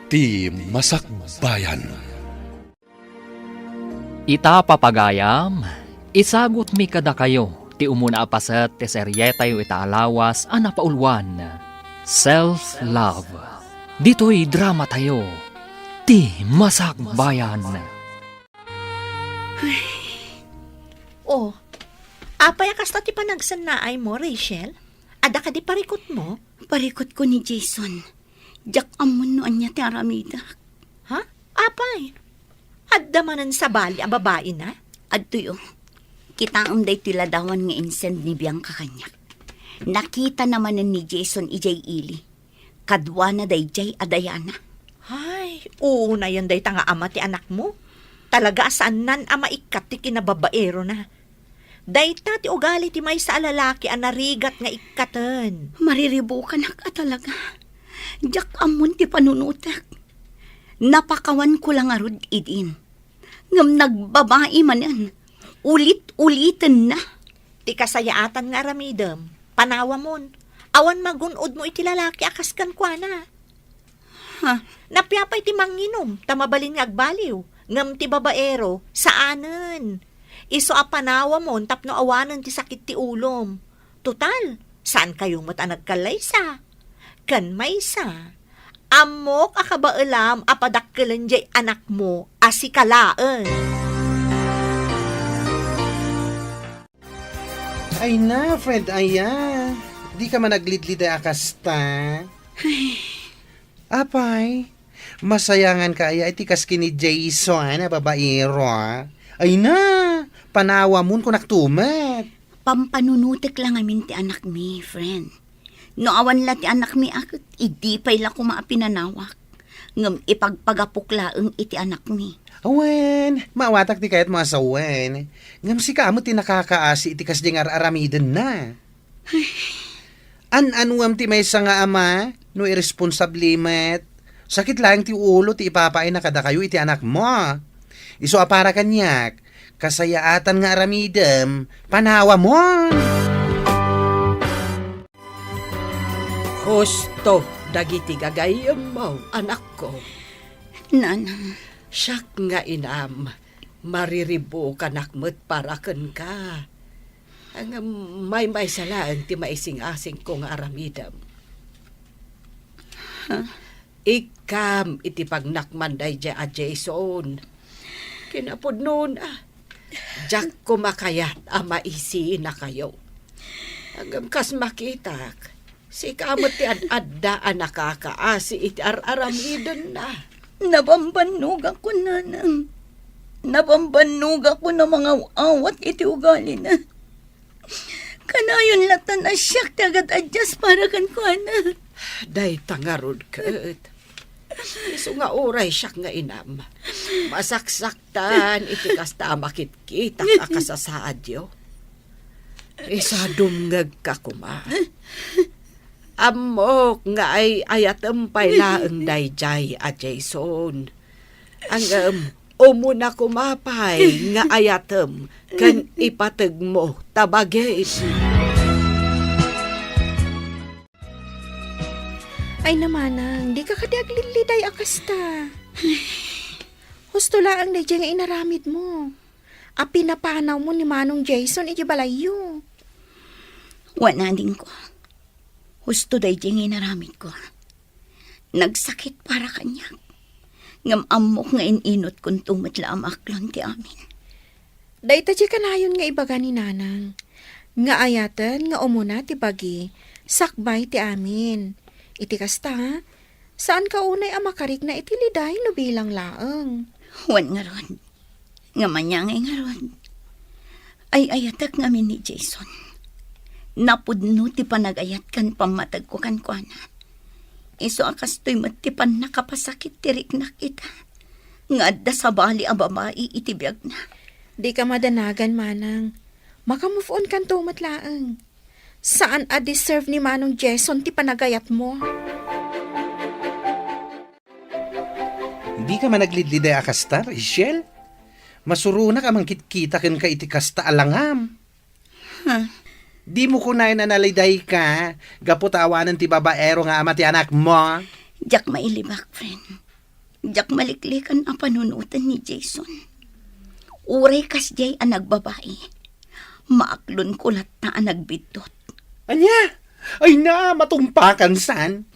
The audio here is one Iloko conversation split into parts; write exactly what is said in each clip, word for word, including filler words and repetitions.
Ti Masakbayan. Ita, papagayam, isagutmi kadakayo ti umuna a paset ti serietayo ita a lawas a napauluan, Self Love. Ditoy dramatayo, Ti Masakbayan. Oh, apay a kasta ti panagsannaaymo, Rachel? Adda kadi parikutmo? Parikutko ni Jason. Diak ammon no ania ti aramidak. Ha? Apay? Adda manen sabali a babaina? Adtoy, oh. Kitaem daytoy ladawan nga insend ni Bianca kaniak. Nakitana manen ni Jason idiay ili. Kaduana daydiay a Diana. Ay, uunayen dayta nga ama ti anakmo. Talaga a saannan a maikkat ti kinababaerona. Dayta ti ugali ti maysa a lalaki a narigat nga ikkaten. Mariribukanak a talaga. Diak ammon ti panunotek. Napakawanko la ngarud idin. Ngem nagbabai manen. Ulit-ulitenna. Ti kasayaatan nga aramidem, panawamon. Awan magun-odmo iti lalaki a kas kenkuana. Ha? Nappiapay ti manginum, ta mabalin nga agbaliw. Ngem ti babaero, saanen. Isu a panawamon tapno awanen ti sakit ti ulom. Total, saankayo met a nagkallaysa. Ken maysa, ammok a kabaelam a padakkelen diay anakmo a sika laeng. Ay na, friend, aya. Di ka man aglidliday a kasta. Ay. Apay, masayangan ka aya iti kas ken ni Jason a babaero, a? Ay na, panawamon kunak tumet. Pampanunotek la ngamin ti anakmi, friend. No awan la ti anakmi a ket, idi pay la koma a pinanawak. Ngem ipagpagapok laeng iti anakmi. Awen, maawatak ti kayatmo a sawen. Ngem sika met ti nakakaasi iti kasdiay nga ar-aramidenna. An-anuam ti maysa nga ama no irresponsable met. Sakit laeng ti ulo ti ipapaayna kadakayo iti anakmo. Isu a para kaniak, kasayaatan nga aramidem, panawamon. Husto dagiti gagayyemmo, anakko. Nanang. Siak nga inam, mariribukanak met para kenka. Ngem maymaysa laeng ti maising-asingko nga aramidem. Ha? Ikkam iti pagnakman daydiay a Jason. Kinapudnona, diak koma kayat a maisinakayo. Ngem kas makitak, sika met ti ad-adda a nakakaasi iti ar-aramidenna. Nabambannogakon, nanang. Nabambannogakon a mangaw-awat iti ugalina. Kanayon latta a siak ti agad-addas para kenkuana. Dayta ngarud ket. Isu nga uray siak nga inam, masaksaktan iti kasta a makitkitak a kasasaadyo. Isu a dumngegka koma. Ammok nga ay-ayatem pay laeng daydiay a Jason. Ngem, umuna koma pay nga ayatem ken ipategmo ta bagim. Ay, namanang, dika kadi aglidliday a kasta. Husto laeng daydiay nga inaramidmo. A pinapanawmo ni Manong Jason iti balayyo. Wen, adingko. Husto daydiay nga inaramidko. Nagsakit para kaniak. Ngem ammok nga in-inutkonto met la a maaklon ti amin. Dayta ti kanayon nga ibaga ni Nanang, nga ayaten nga umuna ti bagi, sakbay ti amin. Iti kasta, saanka unay a makarikna iti liday no bilang laeng. Wen ngarud, nga maniangay ngarud. Ay-ayatek ngamin ni Jason. Napudno ti panagayat ken pammategko kenkuana. Isu a kastoy met ti pannakapasakit ti riknak ita, nga adda sabali a babai iti biagna. Dika madanagan, manang. Maka-move on kanto met laeng. Saan a deserve ni Manong Jason ti panagayatmo. Dika man aglidliday a kasta, Rachel? Masuronak a mangkitkita kenka iti kasta a langam. Huh? Dimo kunaen a nalidayka gapu ta awanen ti babaero nga ama ti anakmo? Diak mailibak, friend. Diak maliklikan a panunoten ni Jason. Uray kasdiay a nagbabai, maaklonko latta a nagbiddut. Ania? Ay na, matumpakan san?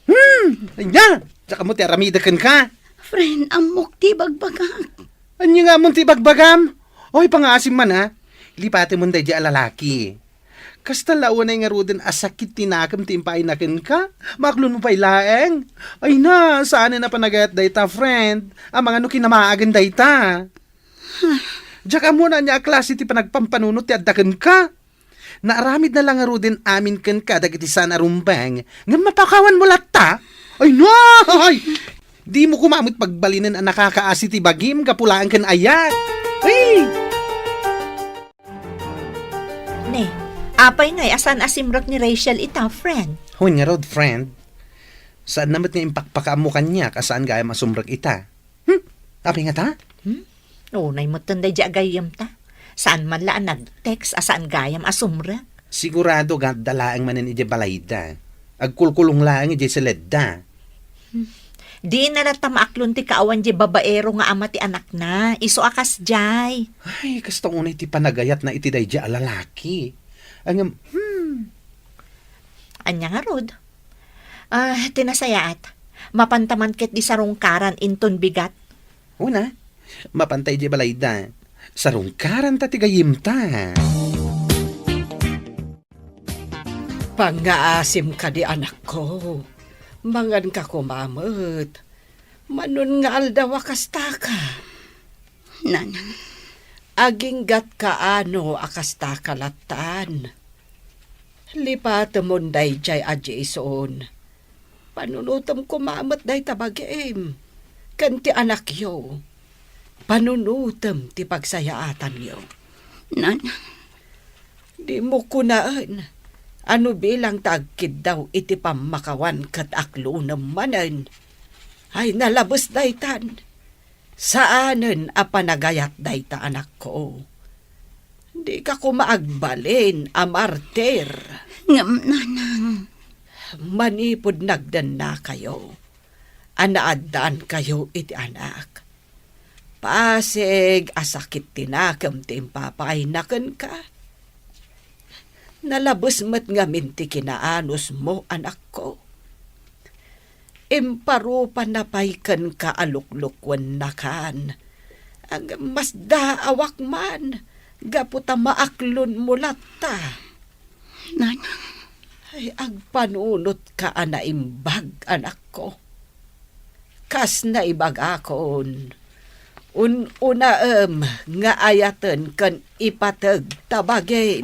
Hmm, ania? Diak ammo ti aramidek kenka. Friend, ammok ti bagbagak. Ania nga ammom ti bagbagam? Oy, pangaasim man, a. Lipatemon daydiay a lalaki. Kasta la unay ngaruden a sakit ti nakem ti impaayna kenka? Maaklonmo pay laeng? Ay na, saanen a panagayat dayta, friend. Amangan no kinamaagen dayta. Diak ammo no ania a klase ti panagpampanunot ti adda kenka. Naaramidna la ngaruden amin kenka dagiti saan a rumbeng, ngem mapakawanmo latta? Ay, no! Ay! Dimo koma met pagbalinen a nakakaasi ti bagim gapu laeng ken ayat. Ay! Ne, apay ngay a saan a simrek ni Rachel ita, friend? Wen ngarud, friend. Saanna met nga impakpakaammo kaniak a saan gayam a sumrek ita. Hmm? Apay ngata? Hmm? Unay metten daydiay a gayyemta. Saan man la a nag-text a saan gayam a sumrek. Sigurado nga adda laeng manen idiay balayda. Agkulkulong laeng idiay siledda. Hmm. Dina latta maaklon ti kaawan diay babaero nga ama ti anakna. Isu a kasdiay. Ay, kasta unay ti panagayatna iti daydiay a lalaki. Ngem, hmm. Ania ngarud? Ah, ti nasayaat, mapanta man ket di sarungkaran inton bigat. Una, mapanta idiay balayda. Sarungkaranta ti gayyemta. Pangngaasim kadi, anakko. Manganka koma met. Mano nga aldaw a kastaka. Nanang. Aginggatka ano a kastaka lattan. Lipatemon daydiay a Jason. Panunotem koma met dayta bagim ken ti anakyo. Panunotem ti pagsayaatanyo. Nanang. Dimo kunaen a no bilang ta agkiddaw iti pammakawan ket aklonem manen. Ay, nalabes daytan. Saanen a panagayat dayta, anakko. Dika koma agbalin a martir. Ngem, nanang. Manipud nagdennakayo a naaddaankayo iti anak, pasig a sakit ti nakem ti impapaayna kenka. Nalabes met ngamin ti kinaanusmo, anakko. Imparupanna pay kenka a luklukuennakan. Ngem masdaawak man gapu ta maaklonmo latta. Nanang. Ay, agpanunotka a naimbag, anakko. Kas naibagakon, un-unaem nga ayaten ken ipateg ta bagim.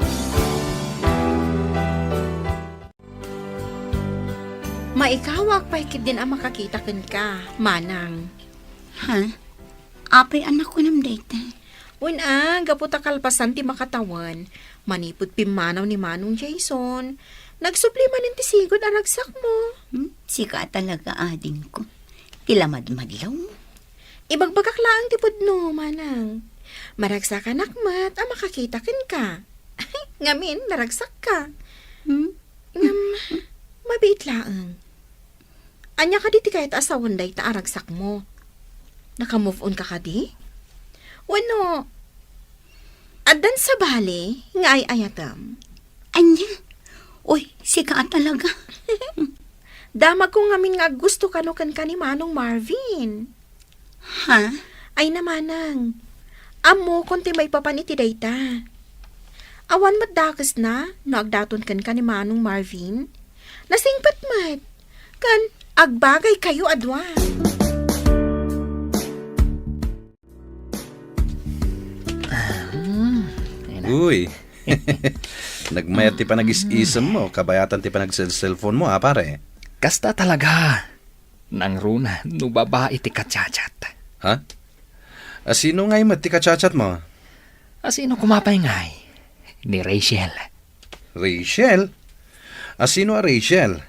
Maikawak pay ketdin a makakita kenka, manang. Ha? Apay a nakunam dayta? Wen a, gapu ta kalpasan ti makatawen, manipud pimmanaw ni Manong Jason, nagsubli manen ti sigud a ragsakmo. Hmm? Sika a talaga, adingko. Ti lamadmadlawmo. Ibagbagak laeng ti pudno, manang. Maragsakanak met a makakita kenka. Ngamin, naragsakka. Hmm? Ngem, mabiit laeng. Ania kadi ti kayat a sawen dayta a ragsakmo? Naka-move on ka kadi? Wenno, addan sabali nga ay-ayatem? Ania? Uy, sika a talaga. Damagko ngamin nga aggusto kano kenka ni Manong Marvin. Ha? Ay na, manang. Ammokon ti maipapan iti dayta. Awan met dakesna no agdaton kenka ni Manong Marvin. Nasingpet met. Ken agbagaykayo a dua. Hmm, ay na. Uy. Nagmayat ti panagis-isem mo, kabayatan ti panagselselpon mo, a, pare. Kasta talaga. Nangruna no babai ti kachat-chat. Ha? A, sino ngay met ti kachat-chat mo? A, sino koma pay ngay? Ni Rachel. Rachel? A, sino a Rachel?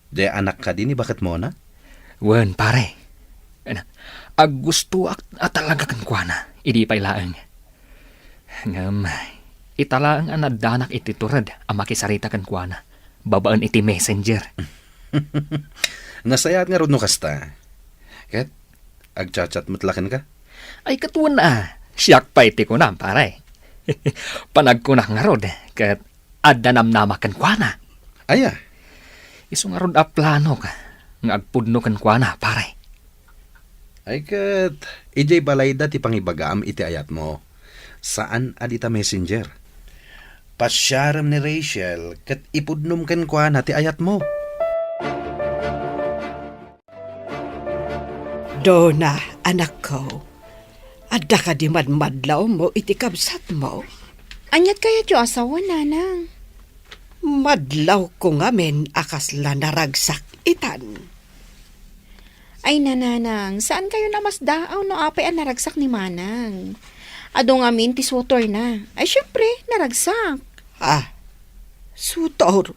Di anak kadi ni baketmona? Wen, pare. Aggustoak a talaga kenkuana, idi pay laeng. Ngem, ita laeng a naddanak iti tured a makisarita kenkuana, babaen iti messenger. Nasayaat ngarud no kasta. Ket, Agchat-chat met la kenka? Ay, ket wen a, siak pay ti kunam, pare. Panagkunak ngarud, ket adda namnama kenkuana. Aya? Isu ngarud a planok nga agpudno kenkuana, pare. Ay ket, idiay balayda ti pangibagaam iti ayatmo. Saan a dita messenger. Pasiarem ni Rachel ket ipudnom kenkuana ti ayatmo. Donna, anakko, adda kadi madmadlawmo iti kabsatmo? Aniat kayatyo a sawen, nanang? Madlawko ngamin a kasla naragsak itan. Ay, nanang, saan kayo namasdaaw no apay a naragsak ni manang? Adu ngamin ti sutorna. Ay, syempre, naragsak. Ah, sutor?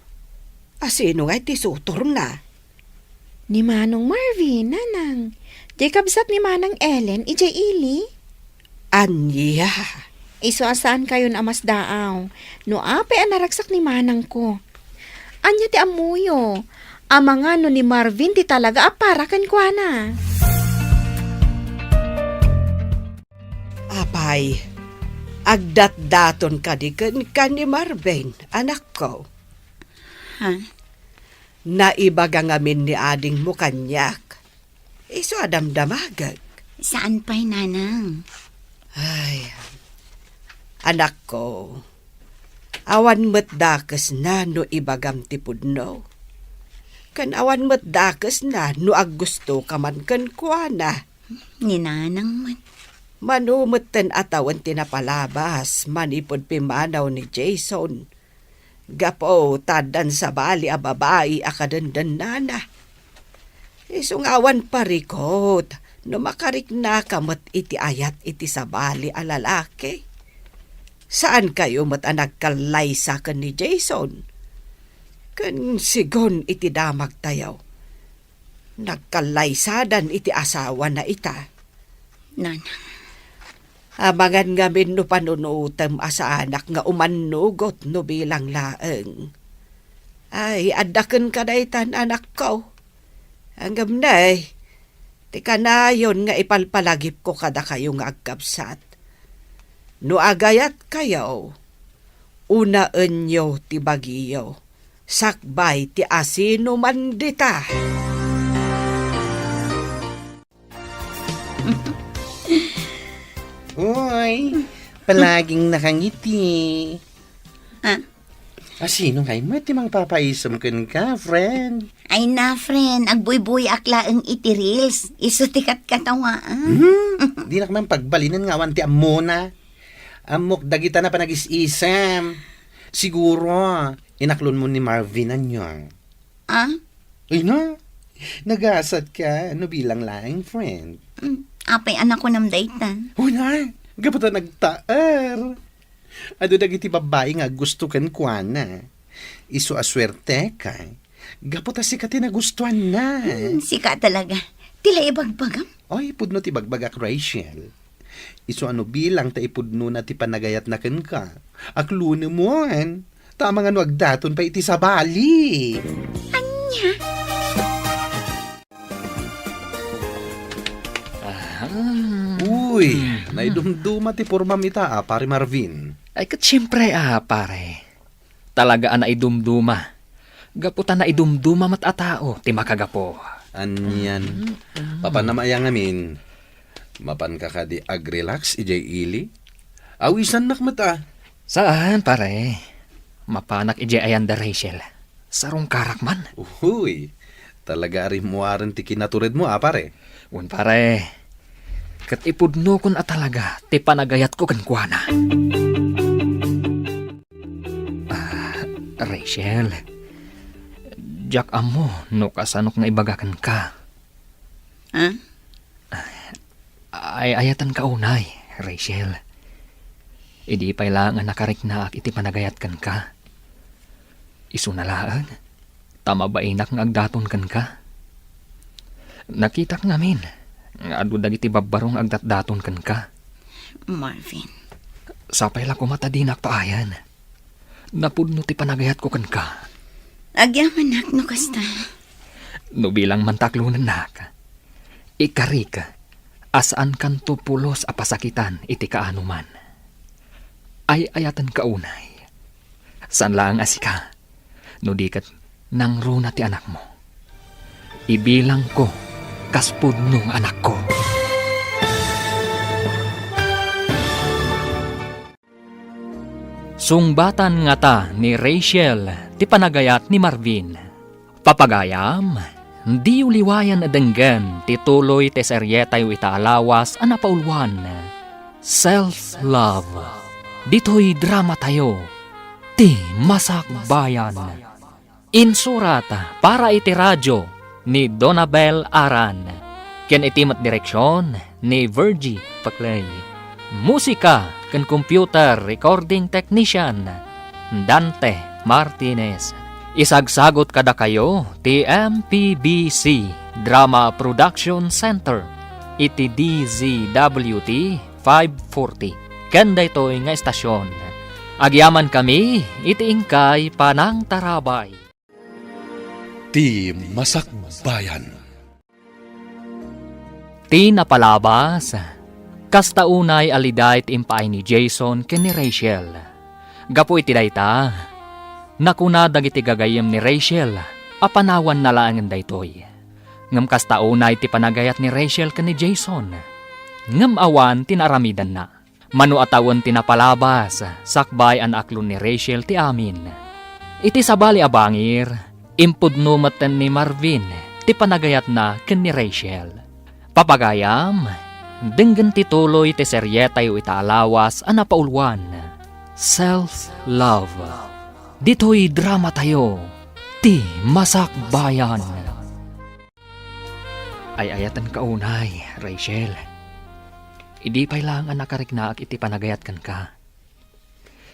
Asino nga iti sutorna? Ni Manong Marvin, nanang. Diay kabsat ni Manang Ellen, idiay ili. Ania? Isu a saan kayon a masdaaw. No apay a naragsak ni manangko. Ania ti ammoyo? Amangan no ni Marvin ti talaga a para kenkuana. Apay, agdatdaton kadi kenka ni Marvin, anakko? Ha? Naibaga ngamin ni adingmo kaniak. Isu a damdamagek. Saan pay, nanang? Ay, anakko, awan met dakesna no ibagam ti pudno. Ken awan met dakesna no aggustoka man kenkuana. Ni nanang met. Mano metten a tawen ti napalabas manipud pimmanaw ni Jason. Gapu ta addan sabali a babai a kadendennana. Isu nga awan parikut no makariknaka met iti ayat iti sabali a lalaki. Saan kayo met a nagkallaysa ken ni Jason? Ken sigun iti damagtayo, nagkallaysadan iti asawana ita. Nanang. Amangan ngamin no panunutem a saanak nga umannugot no bilang laeng. Ay, adda kenka daytan, anakko. Ngem nay, ti kanayon nga ipalpalagipko kadakayo nga agkabsat. No agayatkayo, unaenyo ti bagiyo, sakbay ti asinoman dita. Uy, palaging nakangiti. Ah? Asino ngay met ti mangpapaisem kenka, friend? Ay na, friend, agbuybuyak laeng iti reels. Isu ti katkatawaan. Hmm? Dinak man pagbalinen nga awan ti ammona. Ammok dagita na panagis-isem. Siguro, inaklonmo ni Marvin, ania? Ah? Ay na, nagasatka no bilang laeng, friend. Mm, apay a nakunam dayta? Una, gapu ta nagtaer. Adu dagiti babbai nga aggusto kenkuana. Isu a suerteka. Gapu ta sika ti nagustuanna. Hmm, sika talaga. Ti la ibagbagam? Ay, pudno ti bagbagak, Rachel. Isu a no bilang ta ipudnona ti panagayatna kenka. Aklonem, ta amangan no agdaton pay iti sabali. Ania? Aha. Uy, hmm, naidumduma ti pormam ita, a, Pare Marvin. Ay, ket siempre, a, pare. Talaga a naidumduma. Gapu ta naidumduma met a tao ti makagapu. Anian. Mm, mm. Papanam aya ngamin? Mapanka kadi ag-relax idiay ili? Awisannak met a. Saan, pare. Mapanak idiay ayan da Rachel. Sarungkarak man. Uy, talaga a rimmuaren ti kinaturedmo, a, pare. Wen, pare. Ket ipudnokon a talaga ti panagayatko kenkuana. Ah, Rachel, diak ammo no kasanok nga ibaga kenka. Ah? Ay-ayatenka unay, Rachel. Idi pay la nga nakariknaak iti panagayat kenka. Isuna laeng, ta mabainak nga agdaton kenka. Nakitak ngamin nga adu dagiti babbaro nga agdatdaton kenka. Marvin. Sapay la koma ta dinak paayan. Napudno ti panagayatko kenka. Agyamanak no kasta. No bilang man ta aklonennak, ikarik a saankanto pulos a pasakitan iti kaanoman. Ay-ayatenka unay. Saan laeng a sika, no di ket nangruna ti anakmo. Ibilangko kas pudno nga anakko. Sungbatan ngata ni Rachel ti panagayat ni Marvin. Papagayam, diyo liwayan a denggen ti tuloy ti serietayo ita a lawas a napauluan, Self Love. Ditoy dramatayo, Ti Masakbayan. Insurat para iti radio ni Donabel Aran, ken iti met direksion ni Virgie Paclay. Musika ken computer recording technician, Dante Martinez. Isagsagot kadakayo ti M P B C Drama Production Center iti D Z W T five forty. Ken daytoy nga estasion, agyamankami iti inkay panangtarabay. Ti Masakbayan. Ti napalabas, kasta unay a liday ti impaay ni Jason ken ni Rachel. Gapu iti dayta, nakuna dagiti gagayyem ni Rachel a panawanna laengen daytoy. Ngem kasta unay ti panagayat ni Rachel ken ni Jason. Ngem awan ti naaramidanna. Mano a tawen ti napalabas, sakbay a naaklon ni Rachel ti amin. Iti sabali a bangir, impudno metten ni Marvin ti panagayatna ken ni Rachel. Papagayam, denggen ti tuloy ti serietayo ita a lawas a napauluan, Self Love. Ditoy dramatayo, Ti Masakbayan. Ay-ayatenka unay, Rachel. Idi pay laeng a nakariknaak iti panagayat kenka.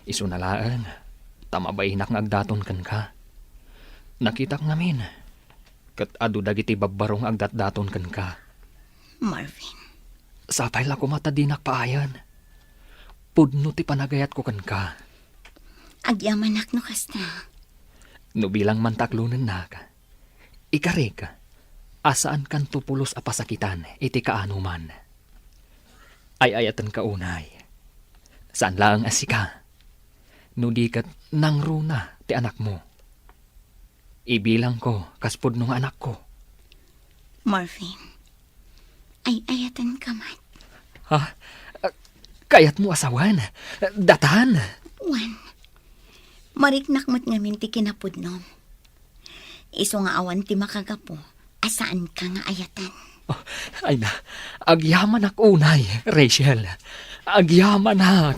Isuna laeng, ta mabainak nga agdaton kenka. Nakitak ngamin, ket adu dagiti babbaro nga agdatdaton kenka. Marvin. Sapay la koma ta dinak paayen. Pudno ti panagayatko kenka. Agyamanak no kasta. No bilang man ta aklonennak, ikarik a saankanto pulos a pasakitan iti kaanoman. Ay-ayatenka unay. Saan laeng a sika, no di ket nangruna ti anakmo. Ibilangko kas pudno nga anakko. Marvin, ay-ayatenka met. Ha? Kayatmo a sawen? Datan? Wen, mariknak met ngamin ti kinapudnom. Isu nga awan ti makagapu a saanka nga ayaten. Oh, ay na, agyamanak unay, Rachel. Agyamanak.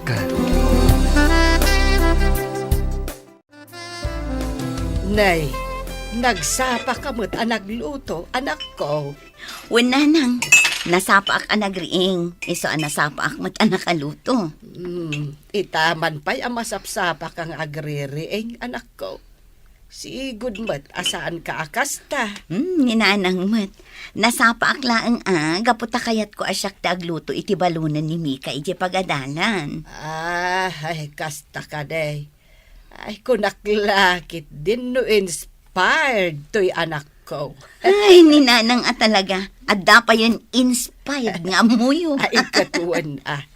Nay, nagsapaka met a nagluto, anakko. Wen, nanang, nasapaak a nagriing, isu a nasapaak met a nakaluto. Hmm, ita man pay a masapsapaka nga agririing, anakko. Sigud met a saanka a kasta. Hmm, ni nanang met. Nasapaak laeng a, gapu ta kayatko a siak ti agluto iti balonen ni Mika idiay pagadalan. Ah, ay, kasta kadi. Ay, kunak la ketdin no inspired toy anakko. Ay, ni nanang a talaga. Adda payen inspired nga ammoyo. Ay, ket wen a.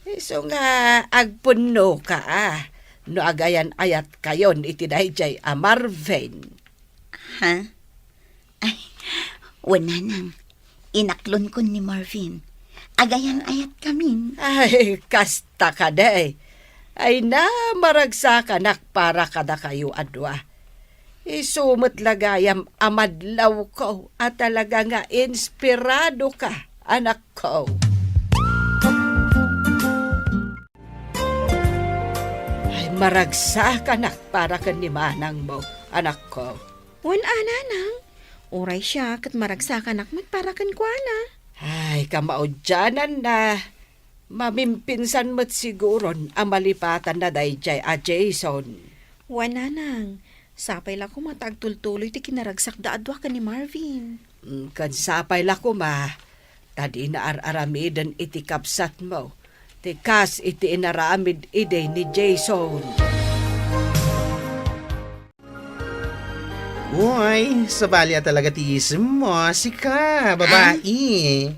Isu nga agpunnoka a, no agayan-ayatkayon iti daydiay a Marvin. Ha? Ay, wen, nanang. Inaklonkon ni Marvin. Agayan-ayatkamin. Ay, kasta kadi. Ay na, maragsakanak para kadakayo a dua. Isu met la gayam a madlawko a talaga nga inspiradoka, anakko. Ay, maragsakanak para ken ni manangmo, anakko. Wen a, nanang. Uray siak ket maragsakanak met para kenkuana. Ay, kamaudiananna. Mamimpinsan met siguron a malipatanna daydiay a Jason. Wen, nanang. Sapay la koma ta agtultuloy ti kinaragsakda a dua ken ni Marvin. Mm, ken sapay la koma ta dina ar-aramiden iti kabsatmo ti kas iti inaramid idi ni Jason. Uy, sabali a talaga ti isemmo, sika, babai. Ah?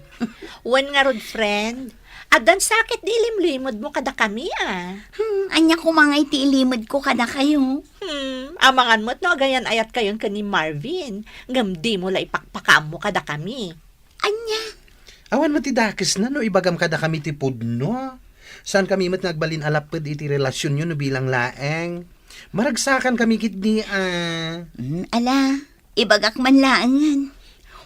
Wen ngarud, friend, addan sakit ti ilimlimedmo kadakami, a. Hmm, ania koma ngay ti ilimedko kadakayo? Hmm, amangan met no agayan-ayatkayon ken ni Marvin, ngem dimo la ipakpakaammo kadakami. Ania? Awan met ti dakesna no ibagam kadakami ti pudno. Saankami met nga agbalin a lapped iti relasionyo no bilang laeng. Maragsakankami ketdi, a. Hmm, ala, ibagak man laengen.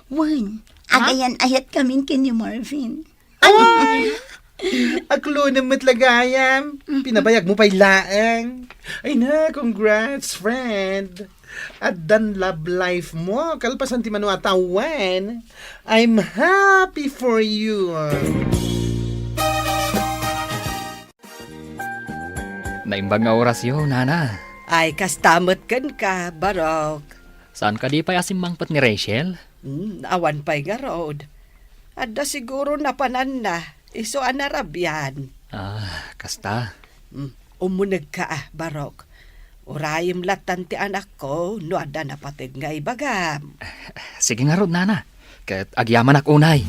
Wen, ha? Agayan-ayatkamin ken ni Marvin. Ay! Aklonem met la gayam. Pinabayagmo pay laeng. Ay na, congrats, friend. Addan love life mo, kalpasan ti mano a tawen. I'm happy for you. Naimbag nga orasyo, nana. Ay, kasta met kenka, Barok. Saan kadi pay a simmangpet ni Rachel? Hmm, awan pay ngarud. Adda siguro napananna, isu a narabian. Ah, kasta. Hmm, umunegka, a, Barok. Urayem lattan ti anakko no adda napateg nga ibagam. Sige ngarud, nana. Ket agyamanak unay.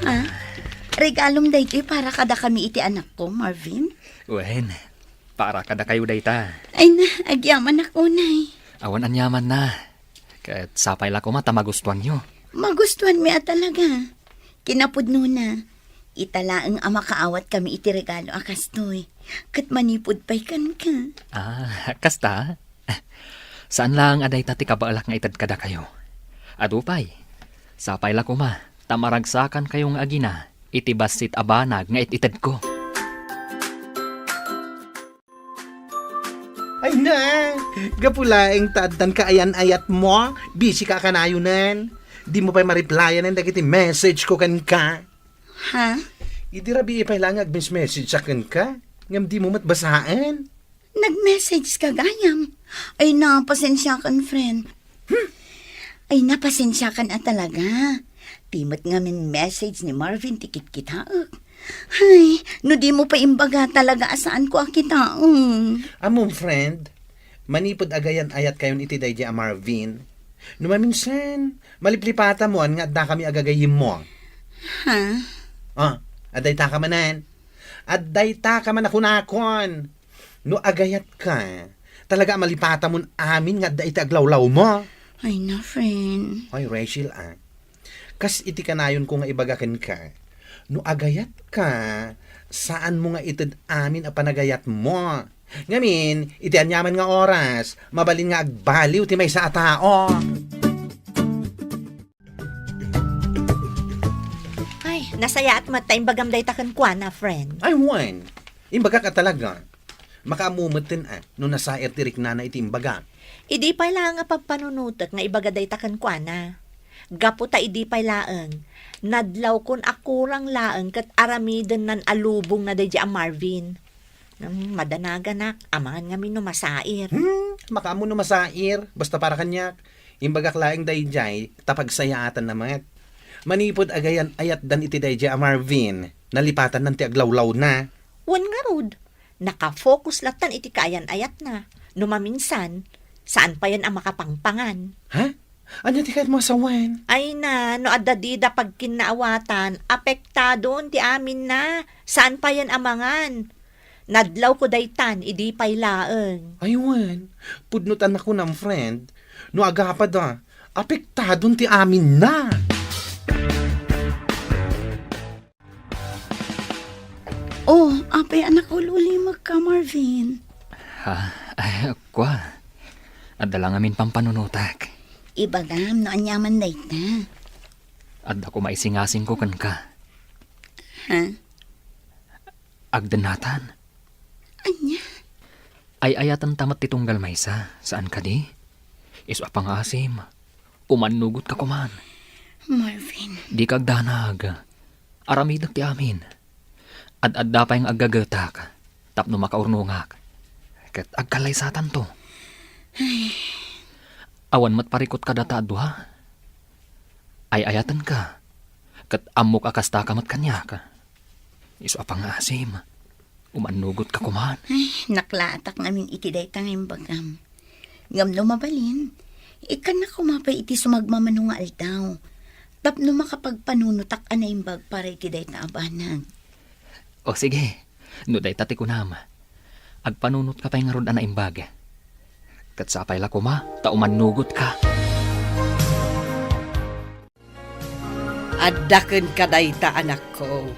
Ha? Regalom daytoy para kadakami iti anakko, Marvin? Wen, para kadakayo dayta. Ay na, agyamanak unay. Awan aniamanna. Ket sapay la koma ta magustuanyo. Magustuanmi a talaga. Kinapudnona, ita laeng a makaawatkami iti regalo a kastoy. Ket manipud pay kenka. Ah, kasta? Saan laeng a dayta ti kabaelak nga ited kadakayo. Adu pay, sapay la koma ta maragsakankayo nga agina iti bassit a banag nga it-itedko. Ay na, gapu laeng ta addan kaayan-ayatmo, busy ka kanayonen. Dimo pay ma-replyanen dagiti message ko kenka. Ha? Idi rabii pay laeng nga agmes-message a kenka, ngem dimo met basaen. Nag-message ka gayam. Ay na, pasensiakan, friend. Hmm. Ay na, pasensiakan a talaga. Ti met ngamin message ni Marvin ti kitkitaek. Ay, no dimo pay imbaga talaga a saanko a kitaen. Ammom, friend, manipud agayan-ayatkayon iti daydi a Marvin, no maminsan, maliplipatamon nga addakami a gagayyemmo. Ha? Ah, addayta ka manen. Addayta ka man a kunakon. No agayatka, talaga a malipatamon amin nga adda iti aglawlawmo. Ay na, friend. Ay, Rachel, a. Kas iti kanayonko nga ibaga kenka, no agayatka, saanmo nga ited amin a panagayatmo. Ngamin, iti aniaman nga oras, mabalin nga agbaliw ti maysa a tao. Ay, nasayaat met ta imbagam dayta kenkuana, friend. Ay, wen. Imbagak a talaga. Makaammo metten a no nasayaat ti riknana iti imbaga. Idi pay laeng a pagpanunotek nga ibaga dayta kenkuana. Gapu ta idi pay laeng, nadlawkon a kurang laeng ket aramidennan a lubongna daydi a Marvin. Hmm, madanaganak, amangan ngamin no masair. Hmm, makaammo no masair, basta para kaniak. Imbagak laeng daydiay, ta pagsayaatanna met. Manipud agayan-ayatdan iti daydiay a Marvin, nalipatannan ti aglawlawna. Wen ngarud, nakafocus lattan iti kaayan-ayatna. No maminsan, saan payen a makapangpangan. Ha? Ania ti kayatmo a sawen? Ay na, no adda dida pagkinnaawatan, apektadon ti aminna. Saan payen a mangan. Nadlawko daytan idi pay laeng. Ay wen, pudno ta nakunam, friend, no agapada, apektadon ti aminna. Oh, apay a nakaul-ulimekka, Marvin? Ha? Ay, kua. Adda la ngamin pampanunotak. Ibagam no aniaman dayta. Adda koma isingasingko kenka. Ha? Agdennatan. Ania? Ay-ayatenta met ti tunggal maysa, saan kadi? Isu a pangaasim, umannugotka koman. Marvin. Dika agdanag. Aramidek ti amin. Ad-adda pay nga aggagetak tapno makaurnongak. Ket agkallaysatanto. Ay. Awan met parikut kadata a dua. Ay-ayatenka. Ket ammok a kastaka met kaniak. Isu a pangaasim, umannugotka koman. Ay, naklaatak ngamin iti dayta nga imbagam. Ngem no mabalin, Ikkannak koma pay iti sumagmamano nga aldaw, tapno makapagpanunotak a naimbag para iti dayta a banag. O sige, no dayta ti kunam, agpanunotka pay ngarud a naimbag. Ket sapay la koma ta umannugotka. Adda kenka dayta, anakko.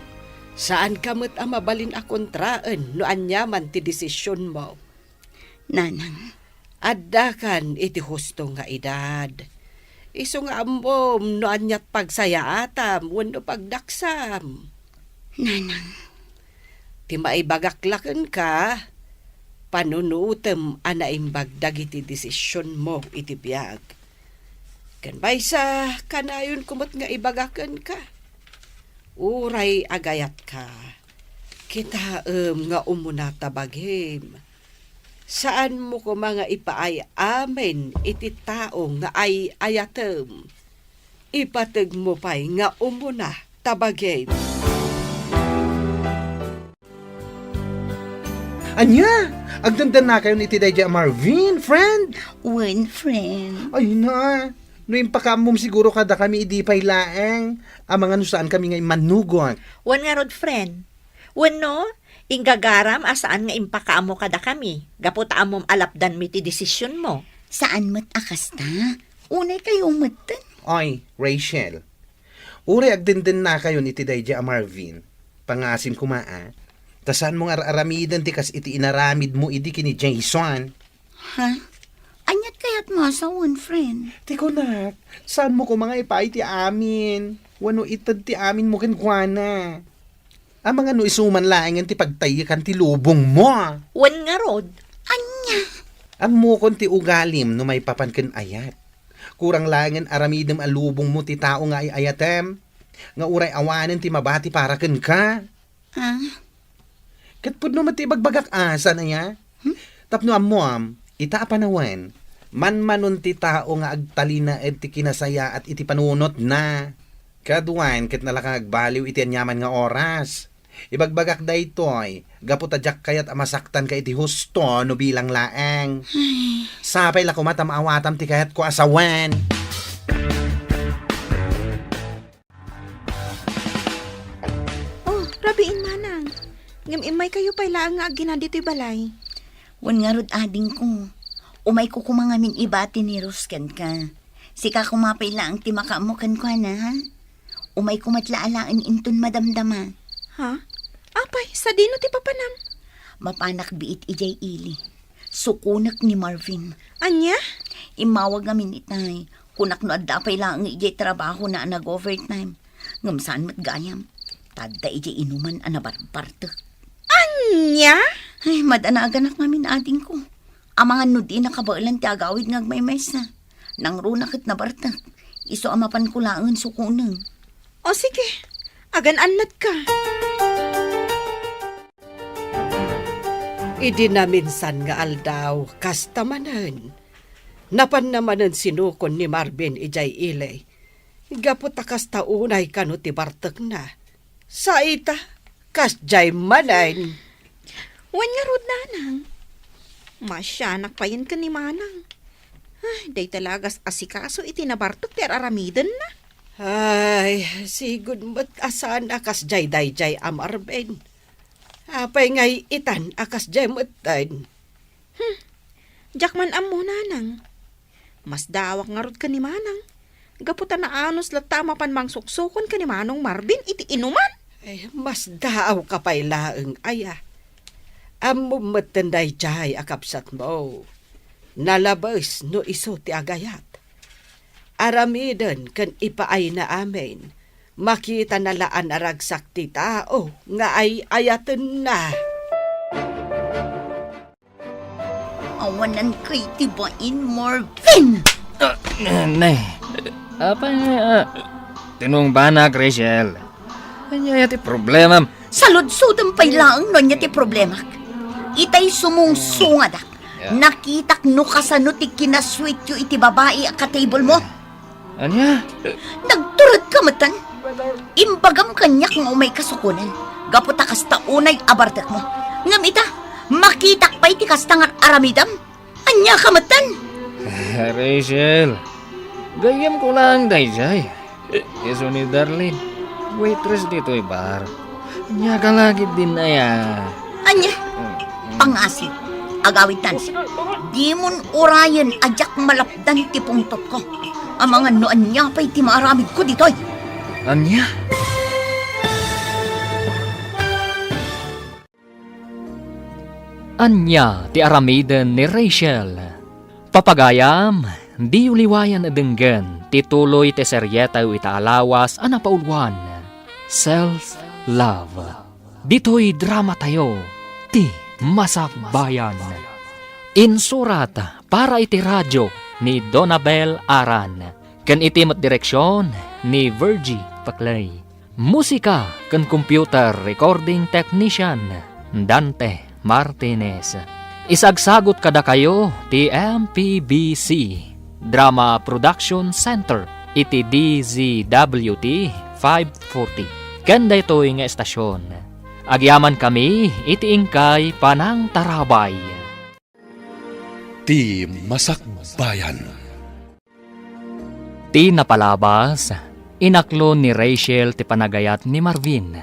Saanka met a mabalin a kontraen no aniaman ti desisionmo. Nanang. Addakan iti husto nga edad. Isu nga ammom no aniat pagsayaatam wenno pagdaksam. Nanang. Ti maibagak la kenka, panunutem a naimbag dagiti desisionmo iti biag. Ken maysa, kanayonko met nga ibaga kenka. Uray agayatka, kitaem nga umuna ta bagim. Saanmo koma nga ipaay amin iti tao nga ay-ayatem. Ipategmo pay nga umuna ta bagim. Ania? Agdendennakayon iti daydiay a Marvin, friend? Wen, friend. Ay na, no impakaammom siguro kadakami idi pay laeng, amangan no saankami nga immannugot. Wen ngarud, friend. Wenno, inggagaram a saan nga impakaammo kadakami, gapu ta ammom a lapdanmi ti desisionmo. Saan met a kasta. Unay kayo metten. Oy, Rachel. Uray agdendennakayon iti daydiay a Marvin, pangasim koma a, ta saanmo nga ar-aramiden ti kas iti inaramidmo idi ken ni Jason. Ha? Aniat kayatmo a sawen, friend? Ti kunak, saanmo koma nga ipaay ti amin? Wenno ited ti aminmo kenkuana? Amangan no isu man laengen ti pagtaykan ti lubongmo. Wen ngarud. Ania? Ammokon ti ugalim no maipapan ken ayat. Kurang laengen aramidem a lubongmo ti tao nga ay-ayatem, nga uray awanen ti mabati para kenka. Ah? Ket pudno met ti ibagbagak a, saan aya? Hmm? Tapno ammom, ita a panawen, manmanon ti tao nga agtalinaed ti kinasayaat iti panunotna. Kaduan ket nalaka nga agbaliw iti aniaman nga oras. Ibagbagak daytoy, gapu ta diak kayat a masaktanka iti husto no bilang laeng. Ay. Sapay la koma ta maawatam ti kayatko a sawen. Oh, rabiin manang. Ngem immaykayo pay laeng nga aggina ditoy balay. Wen ngarud, adingko. Umayko koma ngamin ibati ni Rose kenka. Sika koma pay laeng ti makaammo kenkuana, ha? Umayko met la alaen inton madamdama. Ha? Apay, sadino ti papanam? Mapanak biit idiay ili. Sukonek ni Marvin. Ania? Immawag ngamin itay. Kunak no adda pay laeng idiay trabahona a nag-overtime. Ngem saan met gayam. Ta adda idiay inuman a nabarbartek. Ania? Ay, madanaaganak ngamin, adingko. Amangan no di nakabaelan ti agawid nga agmaymaysa. Nangruna ket nabartek. Isu a mapanko laengen sukonen. O sige, agan-annatka. Idi naminsan nga aldaw, kasta manen. Napanna manen sinukon ni Marvin idiay ili. Gapu ta kasta unay kano ti bartekna. Sa ita, kasdiay manen. Wen ngarud, nanang. Masianak payen ken ni manang. Ay, dayta la a gas-asikaso iti nabartek ti ar-aramidenna. Ay, sigud met a saan a kasdiay daydiay a Marvin. Apay ngay itan a kasdiay metten? Hmm. Diak man ammo, nanang. Masdaawak ngarud ken ni manang. Gapu ta naanus latta a mapan mangsuksukon ken ni manong Marvin iti inuman. Eh, masdaawka pay laeng aya. Ammom metten daydiay a kabsatmo. Nalabes no isu ti agayat. Aramiden ken ipaayna amin. Makitana la a naragsak ti tao nga ay-ayatenna. Awanan kay ti bain, Marvin! Ah, ne. Apay, ah, tinungbanak, Rachel. Ania ti problemam? Saludsodem pay laeng no ania ti problemak. Itay sumungsungadak. Yeah. Nakitak no kasano ti kinasuityo iti babai a ka-table mo. Ania? Nagturedka metten? Imbagam kaniak nga umayka sukonen, gapu ta kasta unay a bartekmo. Ngem ita, makitak pay ti kasta nga ar-aramidem. Ania ka metten? Rachel, gayyemko laeng daydiay. Isu ni Darlene, waitress ditoy bar. Ania ka la ketdin aya? Ania? Mm, mm. Pangasim, agawidtan. Dimon urayen a diak malapdan ti pungtotko. Amangan no ania pay ti maaramidko ditoy. Ania? Ania ti aramiden ni Rachel? Papagayam, diyo liwayan a denggen ti tuloy ti serietayo ita a lawas a napauluan, Self Love. Ditoy dramatayo, Ti Masakbayan. Insurat para iti radio ni Donabel Aran, ken iti met direksion ni Virgie Paclay. Musika ken computer recording technician, Dante Martinez. Isagsagut kadakayo ti M P B C Drama Production Center iti D Z W T five forty. Ken daytoy nga estasion, agyamankami iti inkay panangtarabay. Ti Masakbayan. Ti napalabas, inaklon ni Rachel ti panagayat ni Marvin,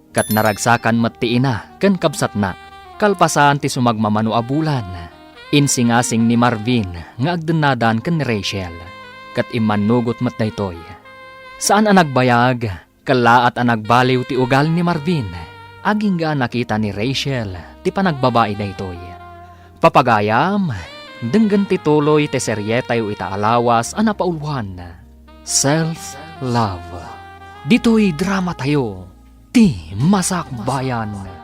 ket naragsakan met ti ina ken kabsatna. Kalpasan ti sumagmamano a bulan, insingasing ni Marvin nga agdennadan ken ni Rachel, ket immannugot met daytoy. Saan a nagbayag, kellaat a nagbaliw ti ugal ni Marvin, agingga a nakita ni Rachel ti panagbabai daytoy. Papagayam, denggen ti tuloy ti serietayo ita a lawas a napauluan, Self Love. Ditoy dramatayo, Ti Masakbayan.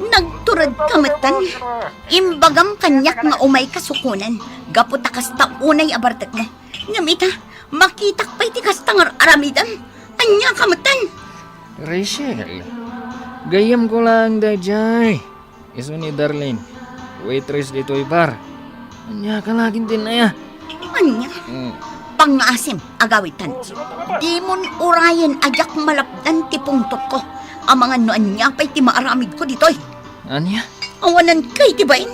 Nagturedka metten. Imbagam kaniak nga umayka sukonen, gapu ta kasta unay a bartekmo. Ngem ita, makitak pay ti kasta nga ar-aramidem. Ania ka metten? Rachel, gayyemko laeng daydiay. Isu ni Darlene, waitress ditoy bar. Ania ka la ketdin aya? Ania? Mm. Pangngaasim, agawidtan. Dimon urayen a diak malapdan ti pungtotko. Amangan no ania pay ti maaramidko ditoy. Ania? Awanan kay ti bain.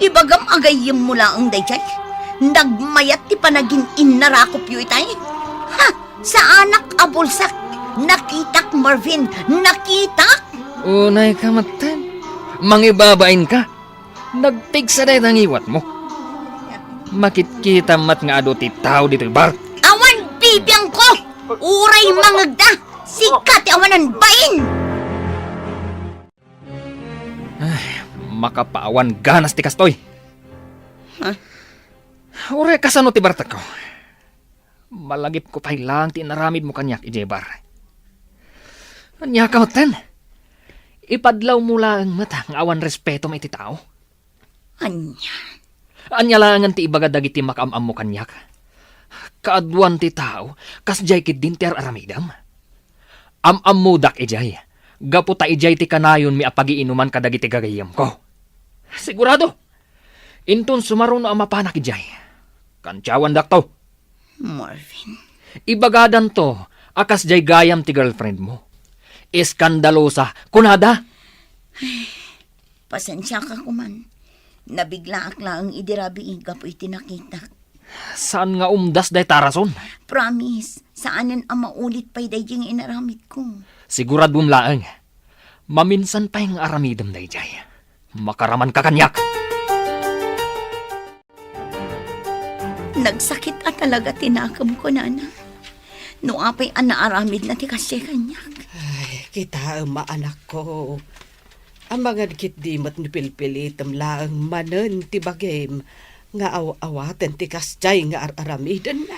Ibagam a gayyemmo laeng daydiay. Nagmayat ti panagin-innarakopyo itay. Ha! Saanak a bulsak. Nakitak, Marvin. Nakitak! Unayka metten. Mangibabainka. Nagpigsa dayta ngiwatmo. Makitkitam met nga adu ti tao ditoy bar. Awan bibiangko! Uray mangegda! Sika ti awanan bain! Ay, makapaawan ganas ti kastoy. Ha? Uray kasano ti bartekko? Malagipko pay laeng ti inaramidmo kaniak idiay bar. Ania ka metten? Ipadlawmo laeng met nga awan respetom iti tao. Ania? Ania laengen ti ibaga dagiti makaam-ammo kaniak? Kaaduan ti tao, kasdiay ketdin ti ar-aramidem. Am-ammodak idiay, gapu ta idiay ti kanayonmi a pagiinuman kadagiti gagayyemko. Sigurado! Inton sumaruno a mapanak idiay, kantiawandakto. Marvin. Ibagadanto a kasdiay gayam ti girlfriendmo. Eskandalosa, kunada. Pasensiaka koman. Nabiglaak laeng idi rabii gapu iti nakitak. Saan nga umdas dayta a rason? Promise, saanen a maulit pay daydi nga inaramidko. Siguradom laeng. Maminsan pay nga aramidem daydiay. Makaramanka kaniak. Nagsakit a talaga ti nakemko, Nana. No apay a naaramidna ti kasdiay kaniak. Ay, kitaem a, anakko. Amangan ketdi met no pilpilitem laeng manen ti bagim nga aw-awaten ti kasdiay nga ar-aramidenna.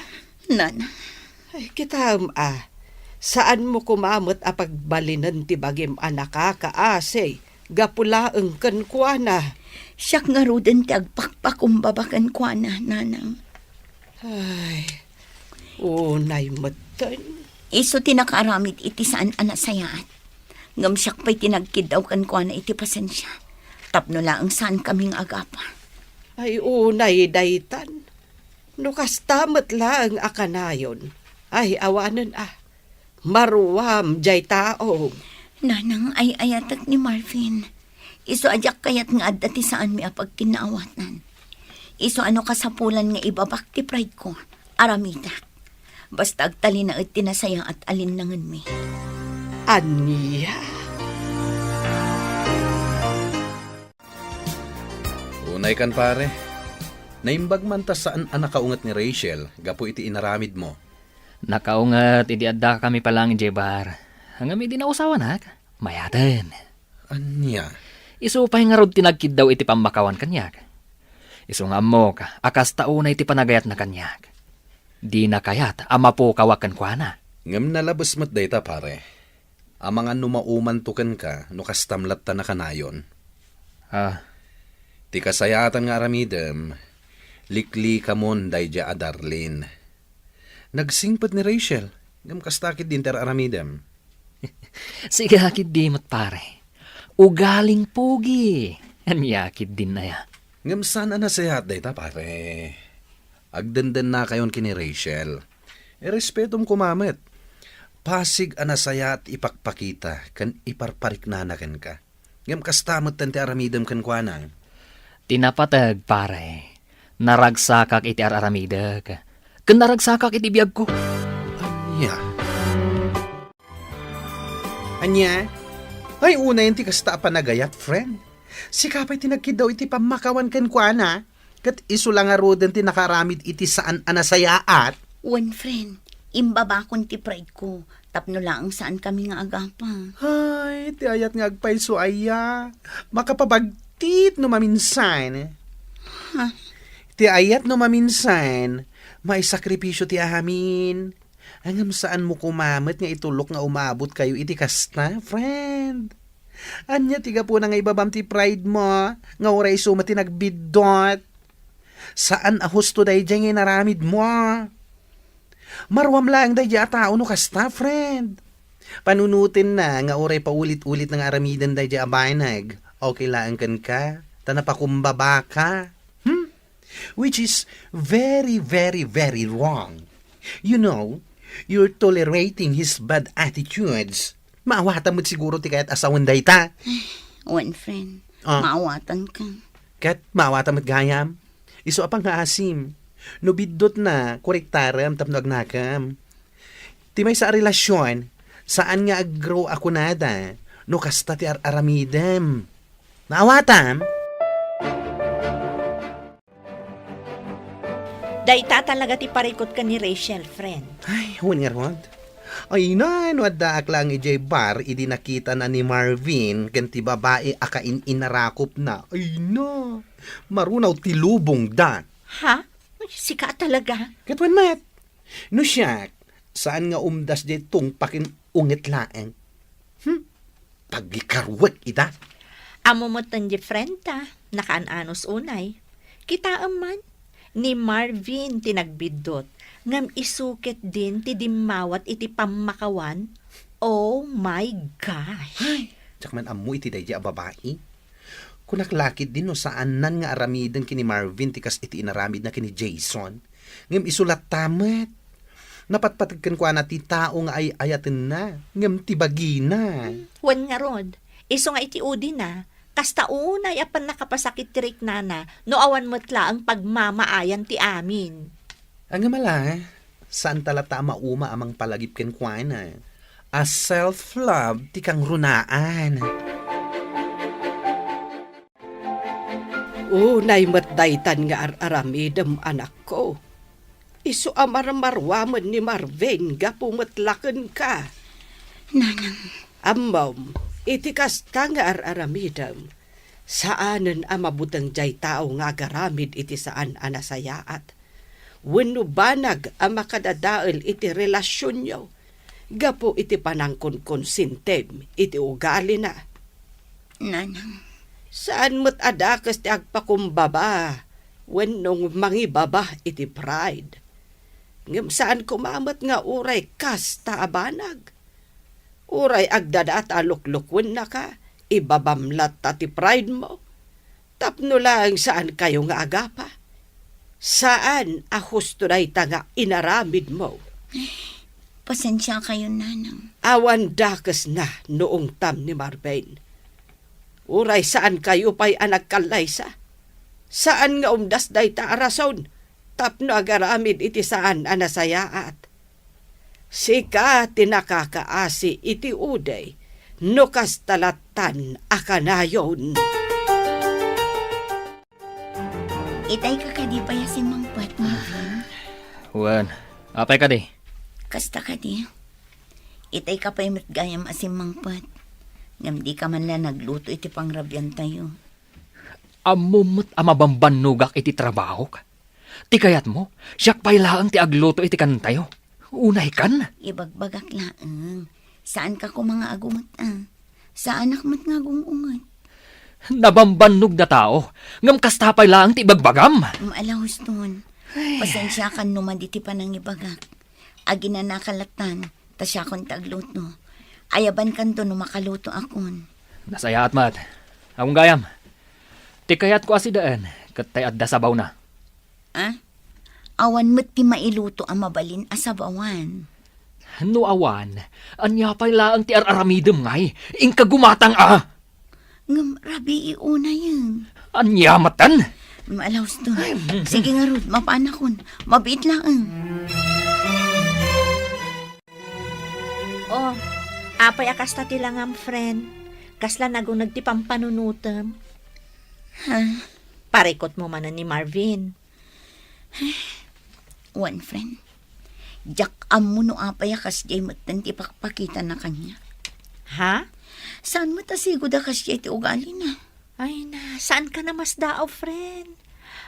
Nana. Ay, kitaem a, saanmo koma met a pagbalinen ti bagim a nakakaasi gapu laeng kenkuana. Siak ngaruden ti agpakpakumbaba kenkuana, Nanang. Ay, unay metten. Isu ti nakaaramid iti saan a nasayaat. Ngem siak pay ti nagkiddaw kenkuana iti pasensia. Tapno laeng saankami nga agapa. Ay, unay daytan. No kasta met laeng a kanayon, ay awanen a, maruam diay tao. Nanang, ay-ayatek ni Marvin. Isu a diak kayat nga adda ti saanmi a pagkinnaawatan. Isu a no kasapulan nga ibabak ti pride ko, aramidak. Basta agtalinaed ti nasayaat a linnangenmi. Ania? Unay kan, pare. Naimbag man ta saan a nakaunget ni Rachel gapu iti inaramidmo. Nakaunget idi addakami pa laeng idiay bar. Ngem idi nausawanak, mayaten. Ania? Isu pay ngarud ti nagkiddaw iti pammakawan kaniak. Isu nga ammok a kasta unay ti panagayatna kaniak. Dina kayat a mapukawak kenkuana. Ngem nalabes met dayta, pare. Amangan no maumanto kenka no kastam latta nakanayon. Ah. Ti kasayaatan nga aramidem, liklikamon daydiay a Darlene. Nagsingpet ni Rachel, ngem kasta ketdin ti ar-aramidem. Siga ketdi met, pare. Ugaling pogi. Ania ketdin aya? Ngem saan a nasayaat dayta, pare. Agdendennakayon ken ni Rachel. Irespetom koma met. Pasig a nasayaat ipakpakita ken iparpariknana kenka. Ngem kasta metten ti aramidem kenkuana. Ti napateg, pare, naragsakak iti ar-aramidek, ken naragsakak iti biagko. Ania? Ania? Ay, unayen ti kasta a panagayat, friend. Sika pay ti nagkiddaw iti pammakawan kenkuana. Ket isu la ngaruden ti nakaaramid iti saan a nasayaat. Wen, friend, imbabakon ti pride ko tapno laeng saankami nga agapa. Ay, ti ayat nga agpayso aya. Makapabagtit no maminsan. Ha? Ti ayat no maminsan, maisakripisyo ti amin. Ngem saanmo koma met nga itulok nga umabotkayo iti kasta, friend. Ania ti gapuna nga ibabam ti pride mo, nga uray isu met ti nagbiddut? Saan a husto daydiay nga inaramidmo. Maruam laeng daydiay a tao no kasta, friend. Panunotenna nga uray paulit-ulit nga aramiden daydiay a banag. Okay laeng kenka, ta napakumbabaka. Hmm? Which is very, very, very wrong. You know, you're tolerating his bad attitudes. Maawatam met siguro ti kayat a sawen dayta. Wen, friend. Ah. Maawatanka. Ket maawatam met gayam. Isu a pangngaasim. No biddutna, korektarem tapno agnakem. Ti maysa a relasyon, saan nga aggrow a kunada no kasta ti ar-aramidem. Naawatam? Dayta talaga ti parikut ken ni Rachel, friend. Ay, wen ngarud. Ay na, no addaak laeng idiay bar idi nakitana ni Marvin ken ti babai a kain-inarakupna. Ay na, marunaw ti lubongda. Ha? Sika talaga? Ket wen met. No siak, saan nga umdas diay tungpaken unget laeng. Hmm? Pagikaruek ida. Ammo met ti friend ta, nakaan-anos unay. Kitaem man, ni Marvin ti nagbiddut, ngem isu ketdin ti dimmawat iti pammakawan. Oh my gosh! Ay, diak man ammo iti daydiay a babai. Kunak la ketdin no saannan nga aramiden ken ni Marvin ti kas iti inaramidna ken ni Jason. Ngem isu latta met. Napatpateg kenkuana ti tao nga ay-ayatenna, ngem ti bagina. Hmm, wen ngarud, isu nga iti udina, kasta unay a pannakapasakit ti riknana no awan met laeng pagmamaayan ti amin. Ngem ala, saanta latta a mauma a mangpalagip kenkuana. A self-love ti kangrunaan. Unay met daytan nga ar-aramidem, anakko. Isu a marmaruamen ni Marvin gapu met la kenka. Nanang. Ammom, iti kasta nga ar-aramidem, saanen a mabuteng diay tao nga agaramid iti saan a nasayaat wenno banag a makadadael iti relasionyo gapu iti panangkonkonsintim iti ugalina. Nanang. Saan met a dakes ti agpakumbaba wenno mangibaba iti pride. Ngem saan koma met nga uray kasta a banag. Uray agdada ta luklukuennaka, ibabam latta ti pride mo. Tapno laeng saankayo nga agapa. Saan a husto dayta nga inaramidmo. Pasensiakayon, Nanang. Awan dakesna no ungtam ni Marvin. Uray saankayo pay a nagkallaysa. Saan nga umdas dayta a rason tapno agaramid iti saan a nasayaat. Sika ti nakakaasi iti uday no kasta lattan a kanayon. Itay ka kadi pay a simmangpet, Marvin? Wen, apay kadi? Kasta kadi. Itay ka pay met gayam a simmangpet. Ngem di ka man la nagluto iti pangrabiantayo. Ammom met a mabambannogak iti trabahok. Ti kayatmo, siak pay laeng ti agluto iti kanentayo. Unaykan? Ibagbagak laeng. Saanka koma nga agunget, a. Saanak met nga agung-unget. Nabambannog da tao, ngem kasta pay laeng ti ibagbagam. Mm, ala, Houston. Ay. Pasensiakan no madi ti panangibagak. Aginanaka lattan, ta siakon ti agluto. Ayabankanto no makaluto akon. Nasayaat met. Awan gayam. Ti kayatko a sidaen, ket tay adda sabawna. Ah? Awan met ti mailuto a mabalin a sabawan. No awan, ania pay laeng ti ar-aramidem ngay? Inka gumatang a! Ngem rabii unayen. Ania metten? Maalaus to. Ay, mm. Sige ngarud, mapanakon. Mabiit laeng. Oh, apay a kasta ti langam, friend? Kasla naguneg ti pampanunotem? Ha? Parikot mo manen ni Marvin. Wen, friend. Diak ammo no apay a kasdiay metten ti pakpakitana kaniak. Ha? Saan met a sigud a kasdiay ti ugalina? Ay na, saan ka namasdaaw, friend?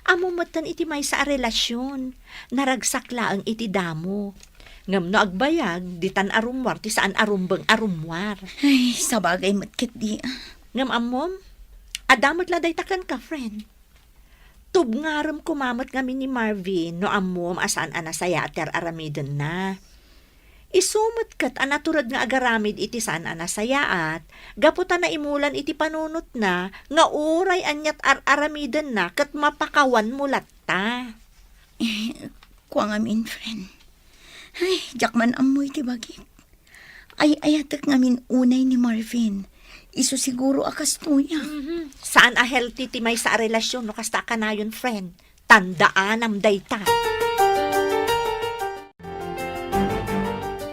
Ammo metten iti maysa a relasyon. Naragsak laeng iti damo. Ngem no agbayag, ditan a rummuar ti saan a rumbeng a rummuar. Ay, sabagay met ketdi, a. Ngem ammom, adda met la dayta kenka, friend. Tubngarem koma met ngamin ni Marvin no ammom a saan a nasayaat ti ar-aramidenna. Isu met ket a natured nga agaramid iti saan a nasayaat, gapu ta naimulan iti panunotna nga uray aniat ar-aramidenna ket mapakawanmo latta. Eh, kua ngamin, friend. Ay, diak man ammo iti bagik. Ay-ayatek ngamin unay ni Marvin. Isu siguro a kastoy, a. Mhm. Saan a healthy ti maysa a relasyon no kasta a kanayon, friend. Tandaanam dayta.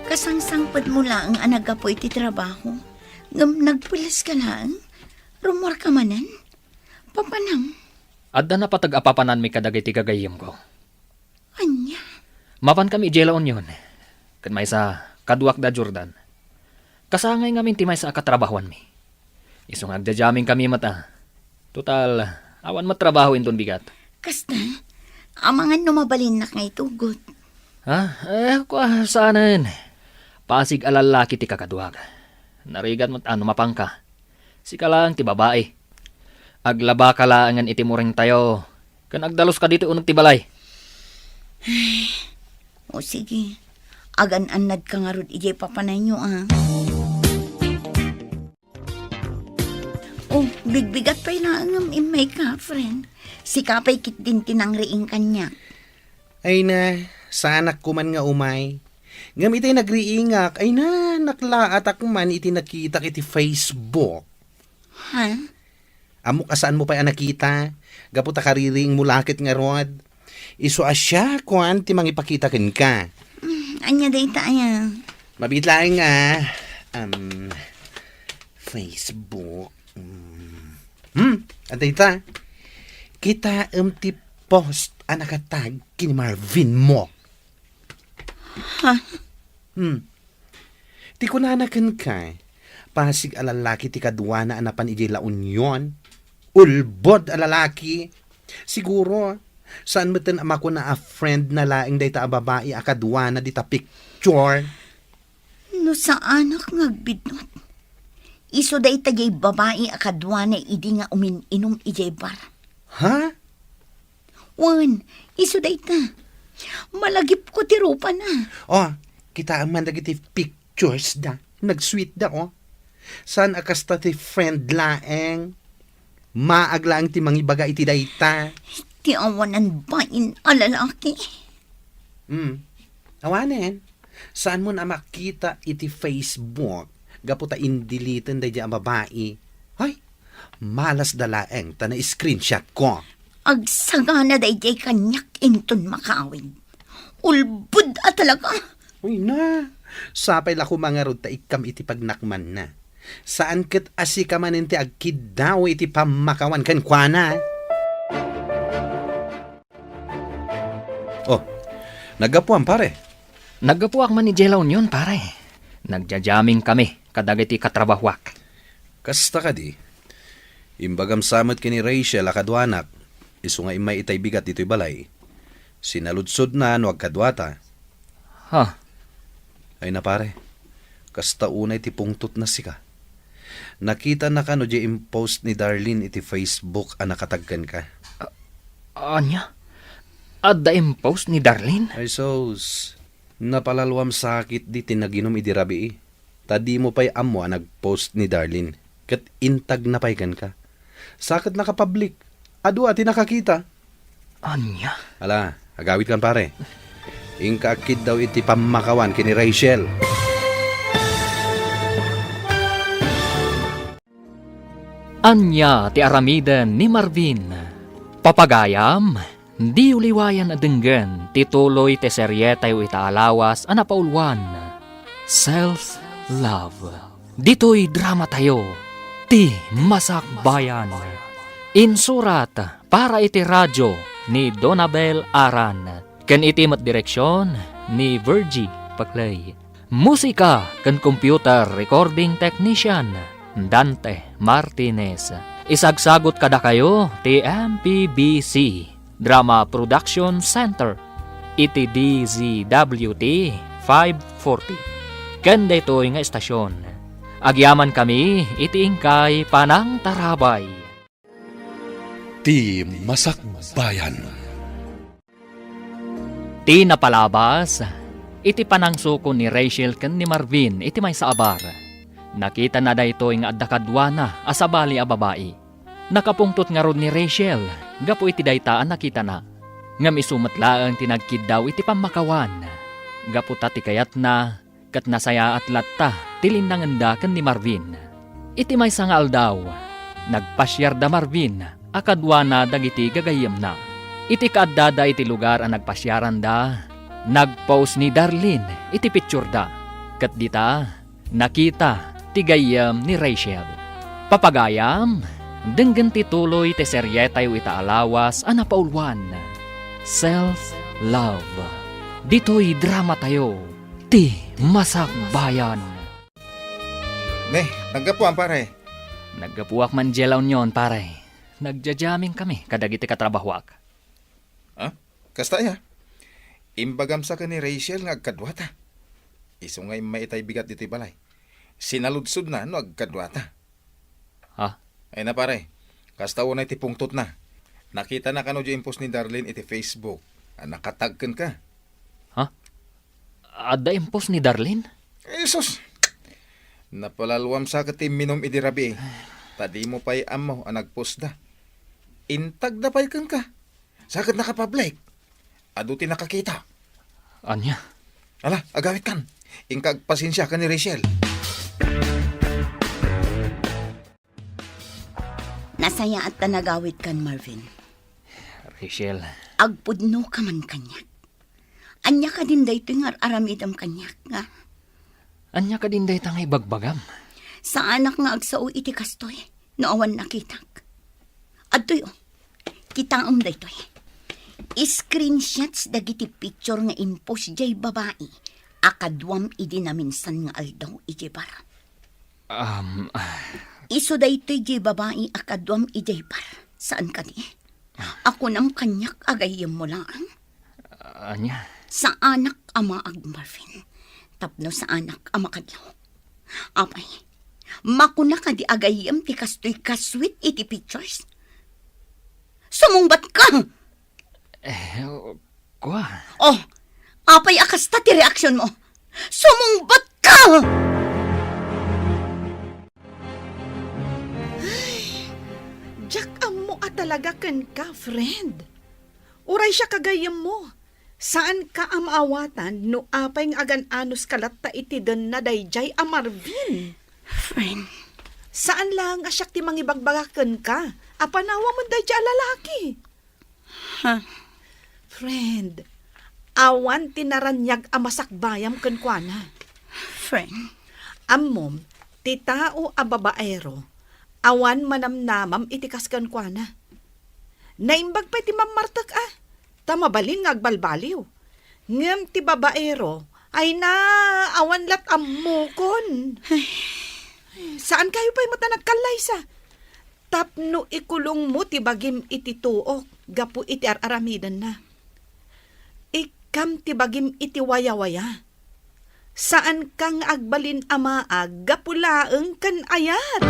Kasangsangpetmo laeng a naggapu iti trabaho, ngem nagpuleska laeng? Rummuarka manen? Papanam? Adda napateg a papananmi kadagiti gagayyemko. Ania? Mapankami idiay La Union. Ket maysa, kaduak da Jordan. Kasangay ngamin ti maysa a katrabahoanmi. Isu nga agdiadiamingkami met, a. Total, awan met trabaho inton bigat. Kasta? Amangan no mabalinnak nga itugot. Ha? Eh, kua, saanen. Pasig a lallaki ti kakaduak. Narigat met a no mapanka. Sika laeng ti babai. Aglabaka laengen iti muringtayo, ken agdaluska ditoy uneg ti balay. O sige, agan-annadka ngarud idiay papananyo, a. O, bigbigat pay laeng ngem immayka, friend. Sika pay ketdin ti nangriing kaniak. Ay na, saanak koman nga umay. Ngem itay nagriingak, ay na, naklaatak man iti nakitak iti Facebook. Ha? Ammok a saanmo pay a nakita, gapu ta kaririingmo la ket ngarud. Isu a siak, kuan, ti mangipakita kenka. Mm, ania dayta aya? Mabiit laeng a, um, Facebook. Mm. Hmm, adda ita. Kitaem ti post a nakatag ken ni Marvin mo. Ha? Hmm. Ti kunana kenka, pasig a lalaki ti kaduana a napan idiay La Union. Ulbod a lalaki. Siguro, saan metten a makuna a friend na laeng dayta a babai a kaduana dita picture. No saanak nga agbidngot, isu dayta diay babai a kaduana idi nga umin-inum idiay bar. Ha? Wen, isu dayta. Malagipko ti rupana. Oh, kitaem man dagiti pictures da. Nagsweet da, oh. Saan a kasta ti friend laeng? Maag laeng ti mangibaga iti dayta. Ti awanan bain a lalaki. Hmm. Awanen. Saanmon a makita iti Facebook gapu ta indeleten daydiay a babai. Hay, malasda laeng ta na-screenshot ko. Agsagana daydiay kaniak inton makawid. Ulbod a talaga. Uy na, sapay la koma ngarud ta ikkam iti pagnakmanna. Saan ket a sika manen ti agkiddaw iti pammakawan kenkuana. Oh, naggapuam, pare. Naggapuak man idiay La Union, pare. Nagja-jamming kami kadagiti katrabahuak. Kasta kadi, imbagam sa met ken ni Rachel a kaduanak, isu nga immay itay bigat ditoy balay. Sinaludsodna no agkaduata. Ha? Ay na, pare, kasta unay ti pungtotna sika. Nakitana kano diay impost ni Darlene iti Facebook a nakatag kenka? A-, ania? Adda impost ni Darlene? Ay sus, napalalwam sakit di ti naginum idi rabii. Ta dimo pay ammo a nagpost ni Darlene, ket intagna pay kenka. Sa ket nakapablik, adu a ti nakakita. Ania? Ala, agawidkan, pare. Inka agkiddaw iti pammakawan ken ni Rachel. Ania ti aramiden ni Marvin? Papagayam, diyo liwayan a denggen ti tuloy ti serietayo ita a lawas a napauluan, Self Love. Ditoy dramatayo, Ti Masakbayan. Insurat para iti radio ni Donabel Aran, ken iti met direksion ni Virgie Paclay. Musika ken computer recording technician, Dante Martinez. Isagsagut kadakayo ti M P B C Drama Production Center iti D Z W T five forty. Ken daytoy nga estasyon, agyamankami iti inkay panangtarabay. Ti Masakbayan. Ti napalabas, iti panangsukon ni Rachel ken ni Marvin iti maysa a bar, nakitana daytoy nga adda kaduana a sabali a babai. Nakapungtot ngarud ni Rachel gapu iti dayta a nakitana. Ngem isu met laeng ti nagkiddaw iti pammakawan, gapu ta ti kayatna ket nasayaat latta ti linnangenda ken ni Marvin. Iti maysa nga aldaw, nagpasiar da Marvin a kaduana dagiti gagayyemna. Iti kaaddada iti lugar a nagpasiaranda, nagpost ni Darlene iti pictureda, ket dita, nakita ti gayyem ni Rachel. Papagayam, denggen ti tuloy ti serietayo ita a lawas a napauluan, Self Love. Ditoy dramatayo, Ti Masakbayan. Ne, naggapuam, pare. Naggapuak man diay La Union, pare. Nagja-jamming kami kadagiti katrabahuak. Ha? Kasta aya? Imbagam sa ken ni Rachel nga agkaduata. Isu nga immay itay bigat ditoy balay. Sinaludsodna no agkaduata. Ha? Ay na, pare, kasta unay ti pungtotna. Nakitana kano diay impost ni Darlene iti Facebook a nakatag kenka? Ha? Adda impost ni Darlene? Jesus! Napalalwam sa ket ti imminum idi rabii, ta dimo pay ammo a nagpostda. Intagda pay kenka. Sa ket nakapablik, adu ti nakakita. Ania? Ala, agawidkan. Inka agpasensia ken ni Rachel. Nasayaat ta nagawidkan, Marvin. Rachel. Agpudnoka man kaniak. Ania kadin daytoy nga ar-aramidem kaniak, nga? Ania kadin dayta nga ibagbagam? Saanak nga agsao iti kastoy no awan nakitak. Adtoy, oh. Kitaem daytoy. Screenshots dagiti picture nga impost diay babai a kaduam idi naminsan nga aldaw idiay bar. Um, ah. Isu daytoy diay babai a kaduam idiay bar. Saan kadi? A kunam kaniak a gayyemmo laeng? Ania? Saanak a maag, Marvin, tapno saanak a makadlaw. Apay, makuna kadi a gayyem ti kastoy kasweet iti pictures? Sumungbat ka! Eh, kua. Oh, apay a kasta ti reaksyon mo? Sumungbat ka! Ay, diak ammo a talaga kenka, friend. Uray siak a gayyemmo, saanka a maawatan no apay nga agan-anos ka latta iti denna daydiay a Marvin. Friend. Saan laeng a siak ti mangibagbaga kenka a panawamon daydiay a lalaki. Ha? Friend, awan ti naraniag a masakbayam kenkuana. Friend. Ammom, ti tao a babaero, awan manamnamam iti kas kenkuana. Naimbag pay ti mammartek a, ta mabalin nga agbalbaliw. Ngem ti babaero, ay na, awan lat ammokon. Ay. Saan kayo pay met a nagkallaysa? Tapno ikulongmo ti bagim iti tuok gapu iti ar-aramidenna. Ikkam ti bagim iti wayawaya. Saanka nga agbalin a maag gapu laeng ken ayat.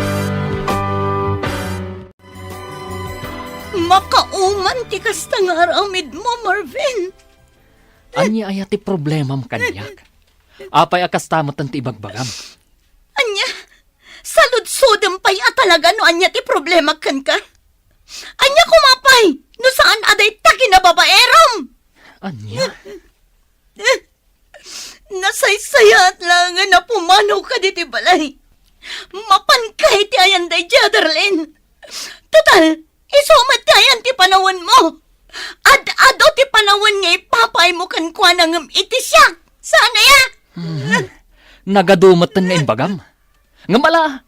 Makauman ti kasta nga aramidmo, Marvin. Ania aya ti problemam kaniak? Apay a kasta met ti ibagbagam? Ania? Saludsodem pay a talaga no ania ti problema kenka? Ania koma pay no saan a dayta kinababaerom? Ania? Nasaysayaat laengen a pumanawka ditoy balay. Mapanka iti ayan daydiay, Darlene. Total, isu met ti ayan ti panawenmo. Ad-adu ti panawen nga ipapaaymo kenkuana ngem iti siak. Saan aya? Hmm. Nagadu metten nga imbagam. Ngem ala,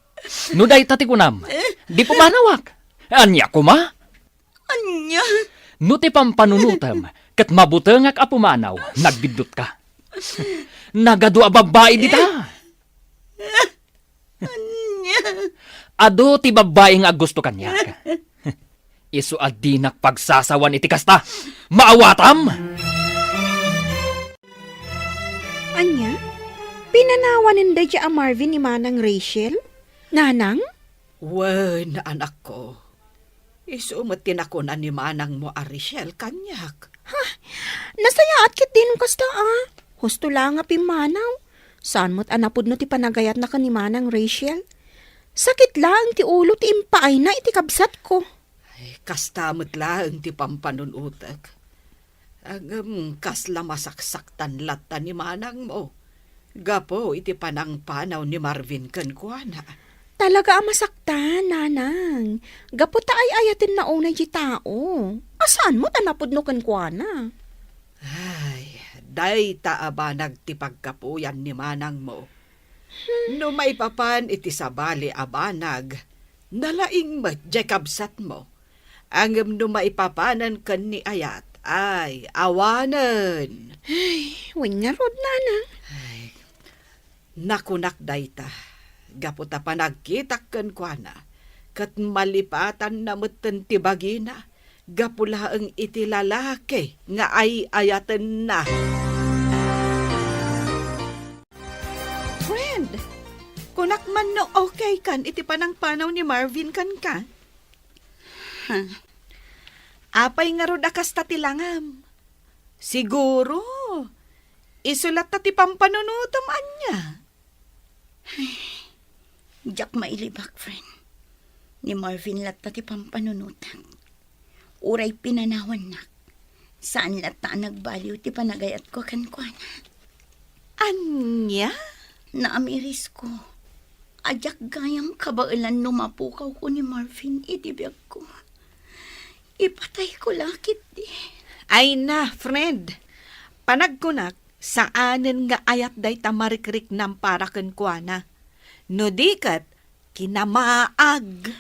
no dayta ti kunam, di pumanawak. Ania koma? Ania? No ti pampanunotem ket mabutengak a pumanaw, nagbiddutka. Nagadu a babbai dita. Ania? Adu ti babbai nga aggusto kaniak. Isu a dinak pagsasawan iti kasta. Maawatam! Ania? Pinanawanen daydiay a Marvin ni Manang Rachel? Nanang? Wen, anakko. Isu met ti nakuna ni manangmo a Rachel kaniak. Ha? Nasayaat ketdi no kasta a. Husto la nga pimmanaw. Saan met a napudno ti panagayatna ken ni Manang Rachel. Sakit laeng ti ulo ti impaayna iti kabsatko. Ay, kasta met laeng ti pampanunotek. Ngem kasla masaksaktan latta ni manangmo gapu iti panangpanaw ni Marvin kenkuana. Talaga a masaktan, nanang. Gapu ta ay-ayatenna unay ti tao. A saan met a napudno kenkuana. Ay, dayta a banag ti paggapuyan ni manangmo. No maipapan iti sabali a banag, nalaing met diay kabsatmo. Ngem no maipapanen ken ni ayat, ay, awanen. Ay, wen ngarud, nanang. Ay, nakunak dayta, gapu ta panagkitak kenkuana, ket malipatanna metten ti bagina, gapu laeng iti lalaki nga ay-ayatenna. Friend, kunak man no okay kan iti panangpanaw ni Marvin kenka? Ha? Apay ngarud a kasta ti langam? Siguro, isu latta ti pampanunotem ania? Ay, diak mailibak, friend. Ni Marvin latta ti pampanunotak. Uray pinanawannak, saan latta a nagbaliw ti panagayatko kenkuana. Ania? Naamirisko a diak gayam kabaelan no mapukawko ni Marvin iti biagko. Ipatayko la ketdi. Ay na, friend. Panagkunak, saanen nga ayat dayta marikriknam para kenkuana. No di ket, kinamaag.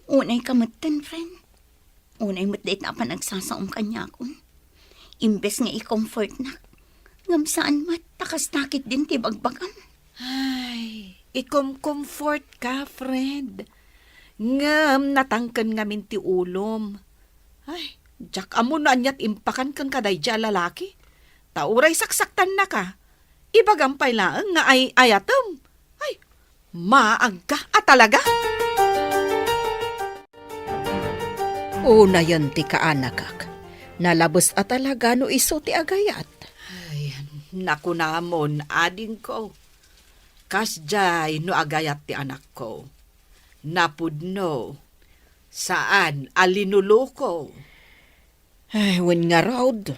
Unay ka metten, friend. Unay met dayta a panagsasaom kaniakon. Imbes nga i-comfortnak, ngem saan met ta kasta ketdin ti bagbagam. Ay, ikomkomfort ka, friend. Ngem natangken ngamin ti ulom. Ay, diak ammo no aniat impakan ken kadaydi a lalaki. Ta uray saksaktannaka, ibagam pay laeng nga ay-ayatem. Ay, maagka a talaga. Unayen ti kaanakak. Nalabes a talaga no isu ti agayat. Ay, nakunamon, adingko. Kasdiay no agayat ti anakko. Napudno. Saan a linuluko. Ay, wen ngarud.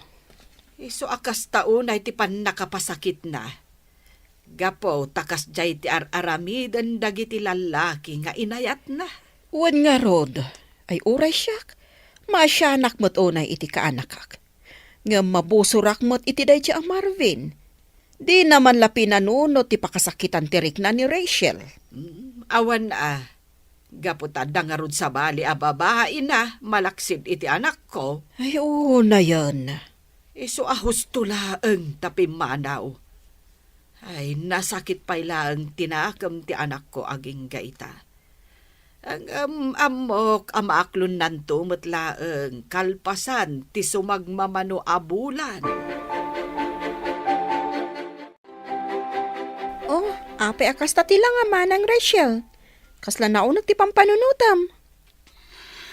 Isu a kasta unay ti pannakapasakitna. Gapu ta kasdiay ti ar-aramiden dagiti lallaki nga inayatna. Wen ngarud, ay uray siak, Maasianak met unay iti kaanakak. Ngem mabusorak met iti daydi a Marvin. Dina man la pinanunot ti pakasakitan ti rikna ni Rachel. Mm, awan a. Gapu ta adda ngarud sabali a babaina malaksid iti anakko. Ay, unayen. Isu a husto laeng ta pimmanaw. Ay, nasakit pay laeng ti nakem ti anakko agingga ita. Ngem ammok a maaklonnanto met laeng kalpasan ti sumagmamano a bulan. Oh, apay a kasta ti langa, Manang Rachel? Kasla nauneg ti pampanunotem.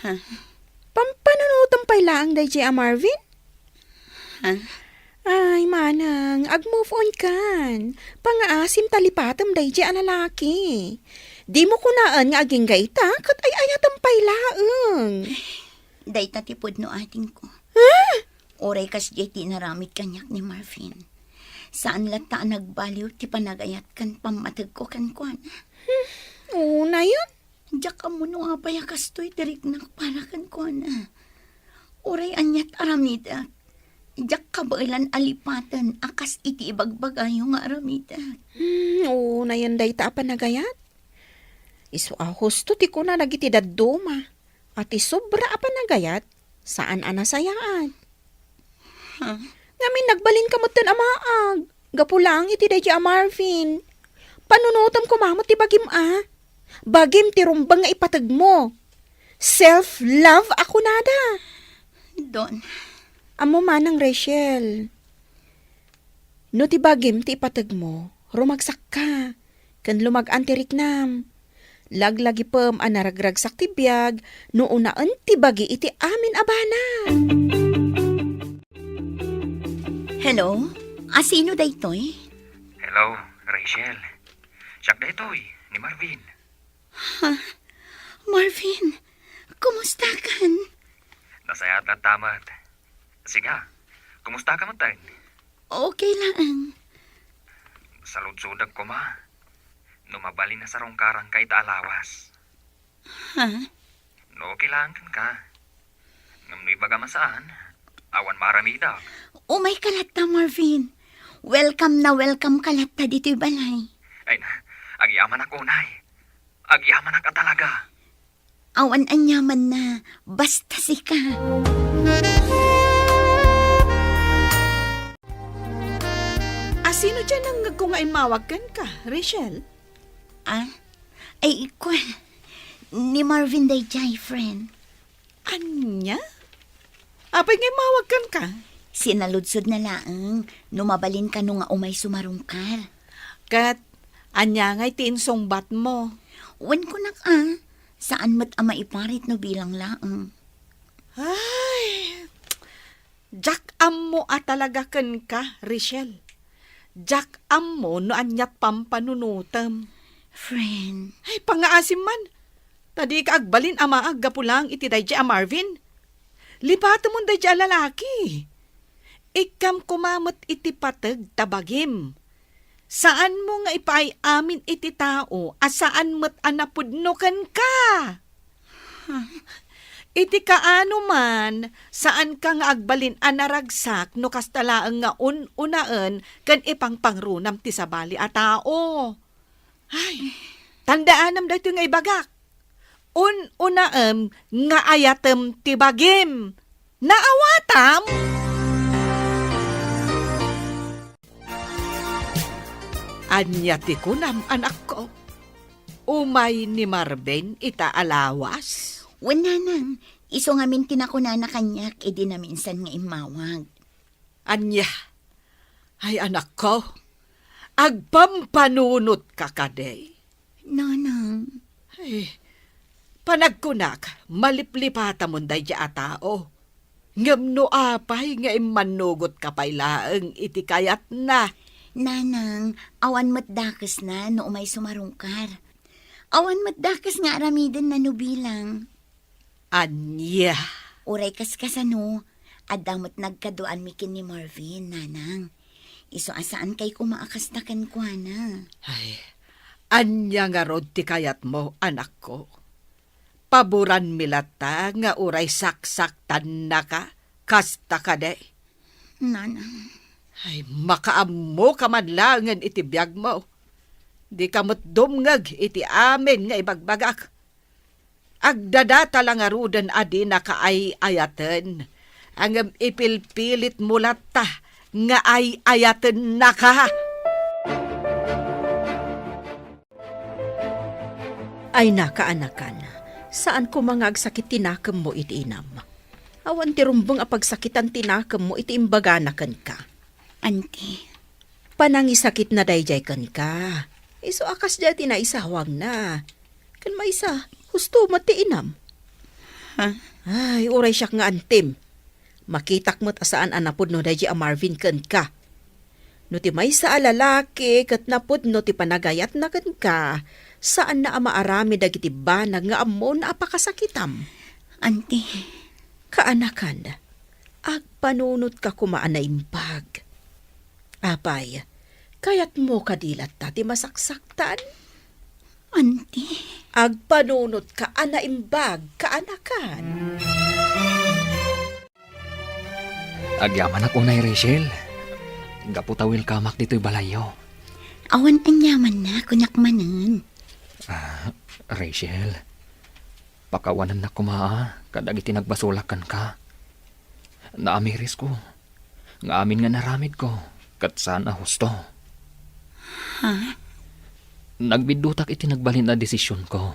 Ha? Pampanunotem pay laeng daydi a Marvin? Ha? Ay, Manang, ag-move on kan. Pangaasim ta lipatem daydi a lalaki. Dimo kunaen nga agingga ita, ket ay-ayatem pay laeng. Dayta ti pudno, adingko. Ha? Uray kasdiay ti inaramid kaniak ni Marvin, saan latta a nagbaliw ti panagayat ken pammategko kenkuana. Hmm, unayen. Diak ammo no apay a kastoy ti riknak para kenkuana. Uray aniat aramidek, diak kabaelan a lipaten a kas iti ibagbagayo nga aramidek. Hmm, unayen dayta a panagayat. Isu a husto ti kuna dagiti dadduma a ti sobra a panagayat, saan a nasayaat. Huh? Ngamin, nagbalinka metten a maag gapu laeng iti daydi a Marvin. Panunotem koma met ti bagim a. Bagim ti rumbeng nga ipategmo. Self-love a kunada. Don. Ammo, Manang Rachel, no ti bagim ti ipategmo, rumagsakka ken lumag-an ti riknam. Laglagipem a naragragsak ti biag no unaen ti bagi iti amin a banag. Hello? Asino daytoy? Hello, Rachel. Siak daytoy, ni Marvin. Ha? Marvin, kumusta kan? Nasayaat latta met. Siak, kumusta ka metten? Okay laeng. Saludsodek koma no mabalin a sarungkaranka ita a lawas. Ha? No okay laeng kenka. Ngem no ibagam a saan, awan maaramidek. Umayka latta, Marvin. Welcome na welcome ka latta ditoy balay. Ay na, agyamanak unay. Agyamanak a talaga. Awan aniamanna, basta sika. Asino diay nangngegko nga immawag kenka, Rachel? Ah? Ay, ikua. Ni Marvin daydiay, friend. Ania? Apay nga immawag kenka? Sinaludsodna laeng no mabalin kano nga umay sumarungkar. Ket ania ngay ti insungbatmo? Wen kunak a, saan met a maiparit no bilang laeng. Ay, diak ammo a talaga kenka, Rachel. Diak ammo no aniat pampanunotem. Friend. Ay, pangaasim man. Ta dika agbalin a maag gapu laeng iti daydiay a Marvin. Lipatemon daydiay a lalaki. Ikkam koma met iti pateg ta bagim. Saanmo nga ipaay amin iti tao a saan met a napudno kenka. Iti kaano man, saanka nga agbalin a naragsak no kasta laeng nga un-unaen ken ipangpangrunam ti sabali a tao. Ay, tandaanam daytoy nga ibagak. Un-unaem nga ayatem ti bagim. Naawatam? Ania ti kunam, anakko? Umay ni Marvin ita a lawas? Wen, nanang, isu ngamin ti nakunana kaniak idi naminsan nga immawag. Ania? Ay, anakko, agpampanunotka kadi? Nanang. Ay, panagkunak, maliplipatamon daydi a tao. Ngem no apay nga immannugotka pay laeng iti kayatna? Nanang, awan met dakesna no umay sumarungkar. Awan met dakes nga aramidenna no bilang. Ania? Uray kaskasano, adda met nagkaduaanmi ken ni Marvin, nanang. Isu a saankay koma a kasta kenkuana. Ay, ania ngarud ti kayatmo, anakko? Paboranmi latta nga uray saksaktannaka, kasta kadi? Nanang. Ay, makaammoka man laengen iti biagmo. Dika met dumngeg iti amin nga ibagbagak. Agdadata la ngaruden a dinaka ay-ayaten, ngem ipilpilitmo latta nga ay-ayatennaka. Ay, nakaanakan, saan koma nga agsakit ti nakemmo iti inam. Awan ti rumbeng a pagsakitan ti nakemmo iti imbagana kenka. Anti. Panangisakitna daydiay kenka. Isu a kasdiay ti naisawangna. Ken maysa, husto met ti inam. Ha? Ay, uray siak nga antim. Makitak met a saan a napudno daydiay a Marvin kenka. No ti maysa a lalaki ket napudno ti panagayatna kenka, saanna a maaramid dagiti banag nga ammona a pakasakitam. Anti. Kaanakan, agpanunotka koma a naimbag. Apay, kayatmo kadi latta ti masaksaktan? Anti. Agpanunotka a naimbag, kaanakan. Agyamanak unay, Rachel. Gapu ta welcomeak ditoy balayyo. Awan aniamanna, kunak manen. Ah, Rachel, pakawanennak koma a kadagiti nagbasolak kenka. Naamirisko nga amin nga inaramidko ket saan a husto. Ha? Nagbiddutak iti nagbalin a desisionko,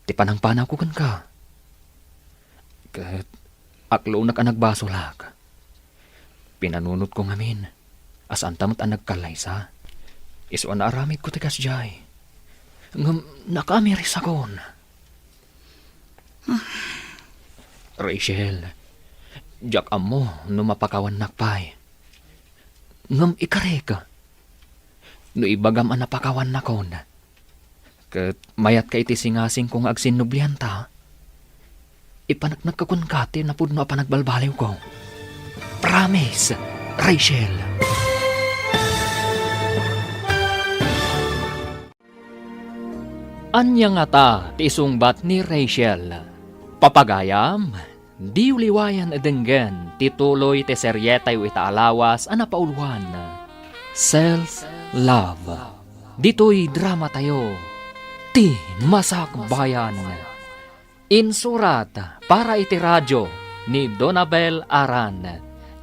ti panangpanawko kenka. Ket aklonak a nagbasolak. Pinanunotko ngamin a saanta met a nagkallaysa. Isu a naaramidko ti kasdiay. Ngem nakaamirisakon. Rachel, diak ammo no mapakawannak pay. Ngem ikarik, no ibagam a napakawannakon, ket mayatka iti singasingko nga agsinnublianta, ipaneknekka kenka ti napudno a panagbalbaliwko. Promise, Rachel. Ania ngata ti isungbat ni Rachel? Papagayam, diyo liwayan a denggen ti tuloy ti serietayo ita a lawas a napauluan, Self Love. Ditoy dramatayo, Ti Masakbayan. Insurat para iti radio ni Donabel Aran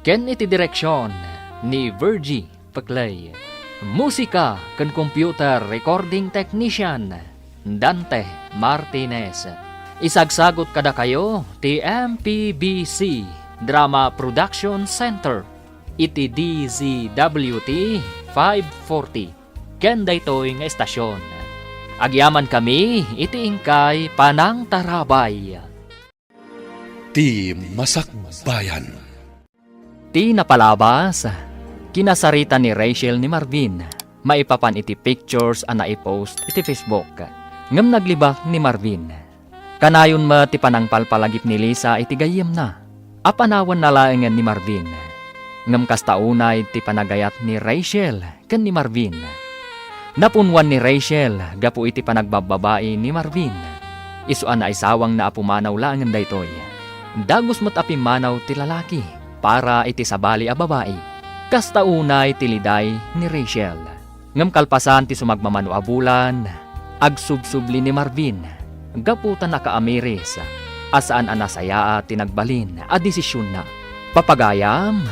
ken iti direksion ni Virgie Peclay. Musika ken computer recording technician, Dante Martinez. Isagsagut kadakayo ti M P B C Drama Production Center iti D Z W T five forty ken daytoy nga estasion. Agyamankami iti inkay panangtarabay. Ti Masakbayan. Ti napalabas, kinasarita ni Rachel ni Marvin maipapan iti pictures a naipost iti Facebook. Ngem naglibak ni Marvin. Kanayon met ti panangpalpalagip ni Lisa iti gayyemna. Apanawanna laengen ni Marvin. Ngem kasta unay ti panagayat ni Rachel ken ni Marvin. Napunwan ni Rachel gapu iti panagbabbabai ni Marvin. Isu a naisawangna a pumanaw laengen daytoy. Dagus met a pimmanaw ti lalaki para iti sabali a babai. Kasta unay ti liday ni Rachel. Ngem kalpasan ti sumagmamano a bulan, agsubsubli ni Marvin gapu ta nakaamiris a saan a nasayaat ti nagbalin a desisionna. Papagayam,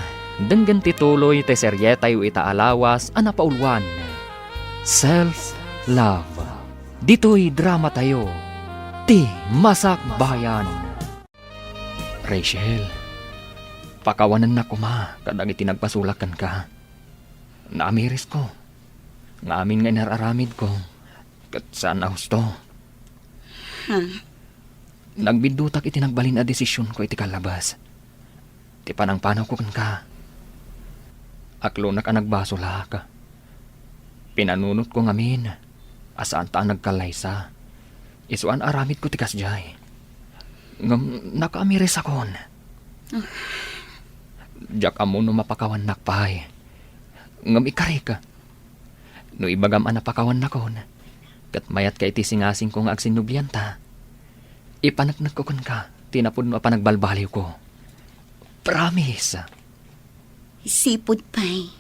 denggen ti tuloy ti serietayo ita a lawas a napauluan, Self Love. Ditoy dramatayo, Ti Masakbayan. Rachel, pakawanennak koma kadagiti nagbasolak kenka. Naamirisko nga amin nga inar-aramidko ket saan a husto. Ha? Nagbiddutak iti nagbalin a desisionko iti kallabas. Ti panangpanawko kenka. Aklonak a nagbasolak. Pinanunotko ngamin a saanta a nagkallaysa. Isu a naaramidko ti kasdiay. Ngem nakaamirisakon. Ah. Diak ammo no mapakawannak pay. Ngem ikarik, no ibagam a napakawannakon, ket mayatka iti singasingko nga agsinnublianta, Ipaneknekko kenka ti napudno a panagbalbaliwko. Promise. Sipud pay,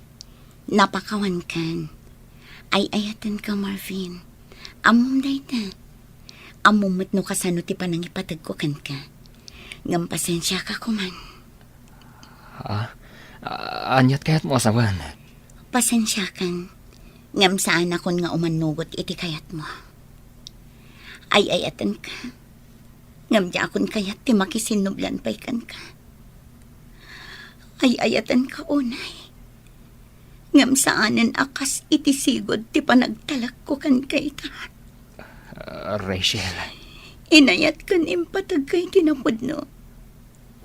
napakawankan. Ay-ayatenka, Marvin. Ammom dayta. Ammom met no kasano ti panangipategko kenka. Ngem pasensiaka koman. Ah, ah, aniat kayatmo a sawen? Pasensiakan, ngem saanakon nga umannugot iti kayatmo. Ay-ayatenka, ngem diakon kayat ti makisinnublan pay kenka. Ay-ayatenka unay, ngem saanen a kas iti sigud ti panagtalekko kenka ita. Ah, Rachel. Inayat ken impateg ka iti napudno.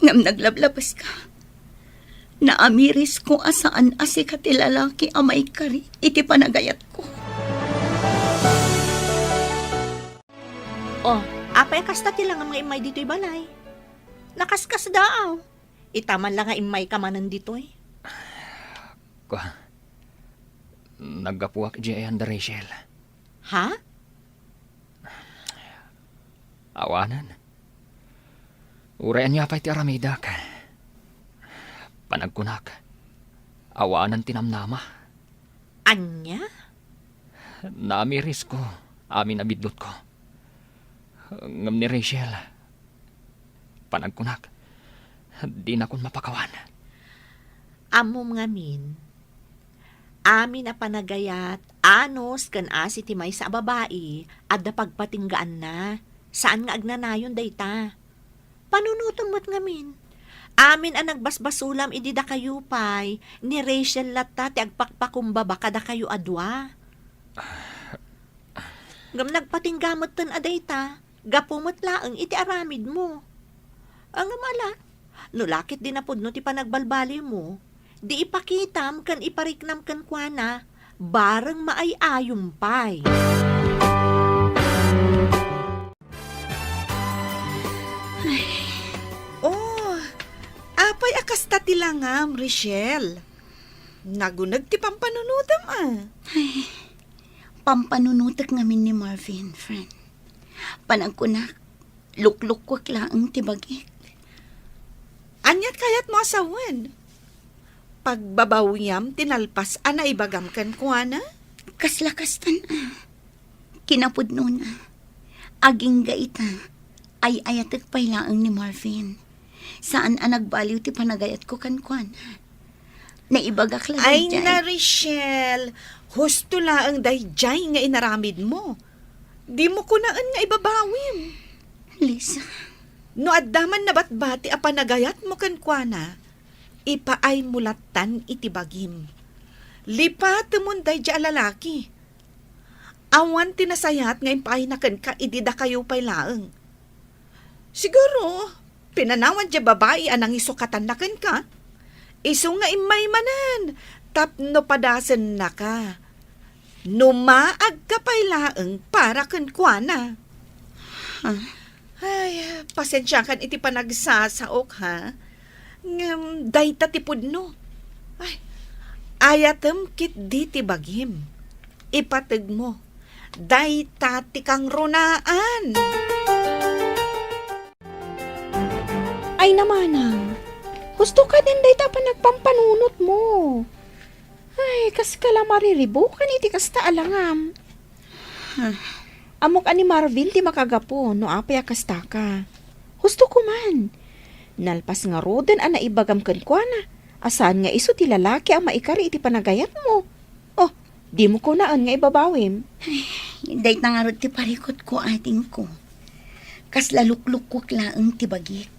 Ngem naglablabaska. Naamirisko a saan a sika ti lalaki a maikari iti panagayatko. Oh, apay a kasta ti langam nga immay ditoy balay? Nakaskasdaaw. Ita man la nga immayka manen ditoy. Kua, naggapuak idiay ayan da Rachel. Ha? Awanen. Uray ania pay ti aramidek. Panagkunak, awanen ti namnama. Ania? Naamirisko amin a biddutko. Ngem ni Rachel, panagkunak, dinakon mapakawan. Ammom ngamin, amin a panagayat, anus ken asi ti maysa a babai, adda pagpatinggaanna. Saan nga agnanayon dayta. Panunotem met ngamin. Amin a nagbasbasulam idi dakayo pay, ni Rachel latta ti agpakpakumbaba kadakayo a dua. Ngem nagpatingga metten a dayta, gapu met laeng iti aramidmo. Ngem ala, no la ket di napudno ti panagbalbaliwmo, di ipakitam ken ipariknam kenkuana, bareng maay-ayom pay. Ay. Oh, apay a kasta ti langam, Rachel? Naguneg ti pampanunotem, a. Ay, pampanunotek ngamin ni Marvin, friend. Panagkunak, luklukkuek laeng ti bagik. Aniat kayatmo a sawen? Pagbabawiam ti nalpas a naibagam kenkuana? Kasla kastan, a. Kinapudnona, agingga ita, ay-ayatek pay laeng ni Marvin. Saan a nagbaliw ti panagayatko kenkuana. Naibagak la daydiay. Ay na, Rachel, husto laeng daydiay nga inaramidmo. Dimo kunaen nga ibabawim. Lisa. No adda man nabatbati a panagayatmo kenkuana, ipaaymo lattan iti bagim. Lipatemon daydiay a lalaki. Awan ti nasayaat nga impaayna kenka idi dakayo pay laeng. Siguro, pinanawan diay babai a nangisukatanna kenka. Isu nga immay manen tapno padasennaka. No maagka pay laeng para kenkuana. Ha? Ay, pasensiakan iti panagsasaok, ha? Ngem dayta ti pudno. Ay, ayatem ketdi ti bagim. Ipategmo. Dayta ti kangrunaan. Ay, namanang. Husto ka din dayta panagpampanunotmo. Ay, kaska la mariribukan iti kasta a langam. Ah. Ammok a ni Marvin ti makagapu no apay a kasta ka. Husto ko man. Nalpas ngaruden a naibagam kenkuana, a saan nga isu ti lalaki a maikari iti panagayatmo. Oh, dimo kunaen nga ibabawim. Ay, dayta ngarud ti parikutko, adingko. Kasla luklukkuek laeng ti bagik.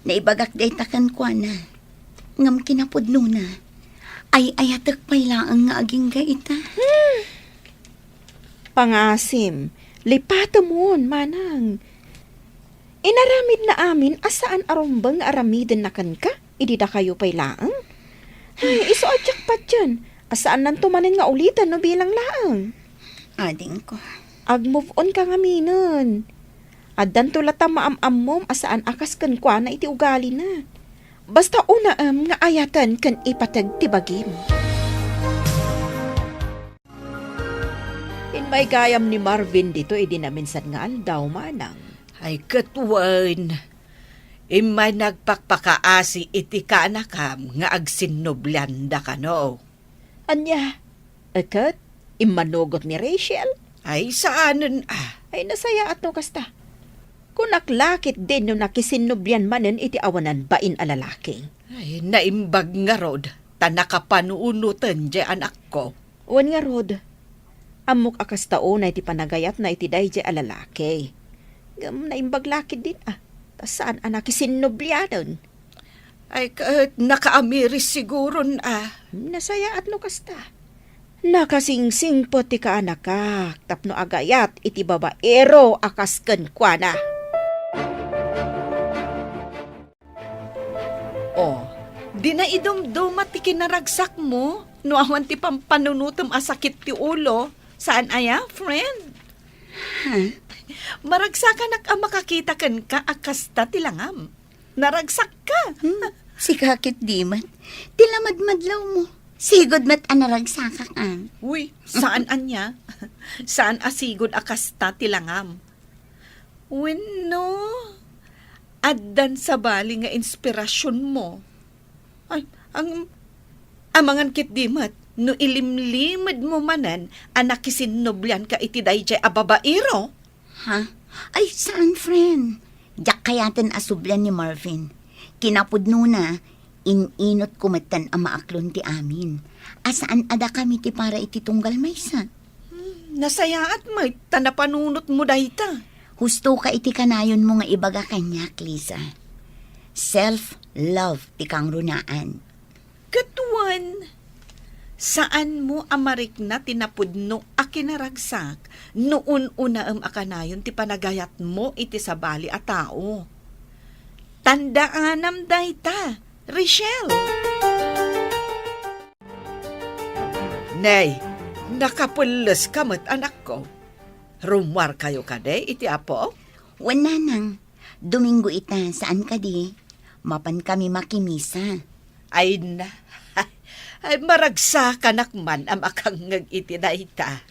Naibagak dayta kenkuana. Ngem kinapudnona, ay-ayatek pay laeng nga agingga ita. Hmm. Pangasim, lipatemon, manang. Inaramidna amin a saan a rumbeng nga aramidenna kenka idi dakayo pay laeng. Ay, isu a diak patien a saannanto manen nga uliten no bilang laeng. Adingko. Ag-move on ka ngaminen. Addanto latta maam-ammom a saan a kas kenkuana iti ugalina. Basta unaem nga ayaten ken ipateg ti bagim. Immay gayam ni Marvin ditoy idi naminsan nga aldaw, manang. Ay, ket wen, immay nagpakpakaasi iti kaanakam nga agsinnublianda kano. Ania? Ket immanugot ni Rachel? Ay, saanen a. Ay, nasayaat no kasta. Kunak la ketdin no nakisinnublian manen iti awanan bain a lalaki. Ay, naimbag ngarud, ta nakapanunoten diay anakko. Wen ngarud, ammok a kasta unay ti panagayatna iti daydiay a lalaki. Ngem naimbag la ketdin a, ta saan a nakisinnublianen. Ay, ket nakaamiris siguron a. Nasayaat no kasta. Nakasingsingpet ti kaanakak tapno agayat iti babaero a kas kenkuana. O, dina idumduma ti kinaragsakmo no awan ti pampanunotem a sakit ti ulo. Saan aya, friend? Ha? Maragsakanak a makakita kenka a kasta ti langam. Naragsakka. Hmm, sika ketdi met. Ti lamadmadlawmo. Sigud met a naragsakak, a. Uy, saan ania? Saan a sigud a kasta ti langam? Wenno, addan sabali nga inspirasionmo? Ay, ang, amangan ketdi met, no ilimlimedmo manen a nakisinnublianka iti daydiay a babaero? Ha? Ay, saan, friend. Diak kayaten a sublian ni Marvin. Kinapudnona, in-inotko metten a maaklon ti amin. A saan a dakami ti para iti tunggal maysa. Hmm, nasayaat met ta napanunotmo dayta. Husto ka iti kanayonmo nga ibaga kaniak, Liza. Self-love ti kangrunaan. Ket wen, saanmo a marikna ti napudno a kinaragsak no un-unaem a kanayon ti panagayatmo iti sabali a tao. Tandaanam dayta, Rachel. Nay, nakapelleska met, anakko. Rummuarkayo kadi iti Apo? Wen, nanang. Domingo ita, saan kadi? Mapankami makimisa. Ay na. Ay, maragsakanak man a makangngeg iti dayta.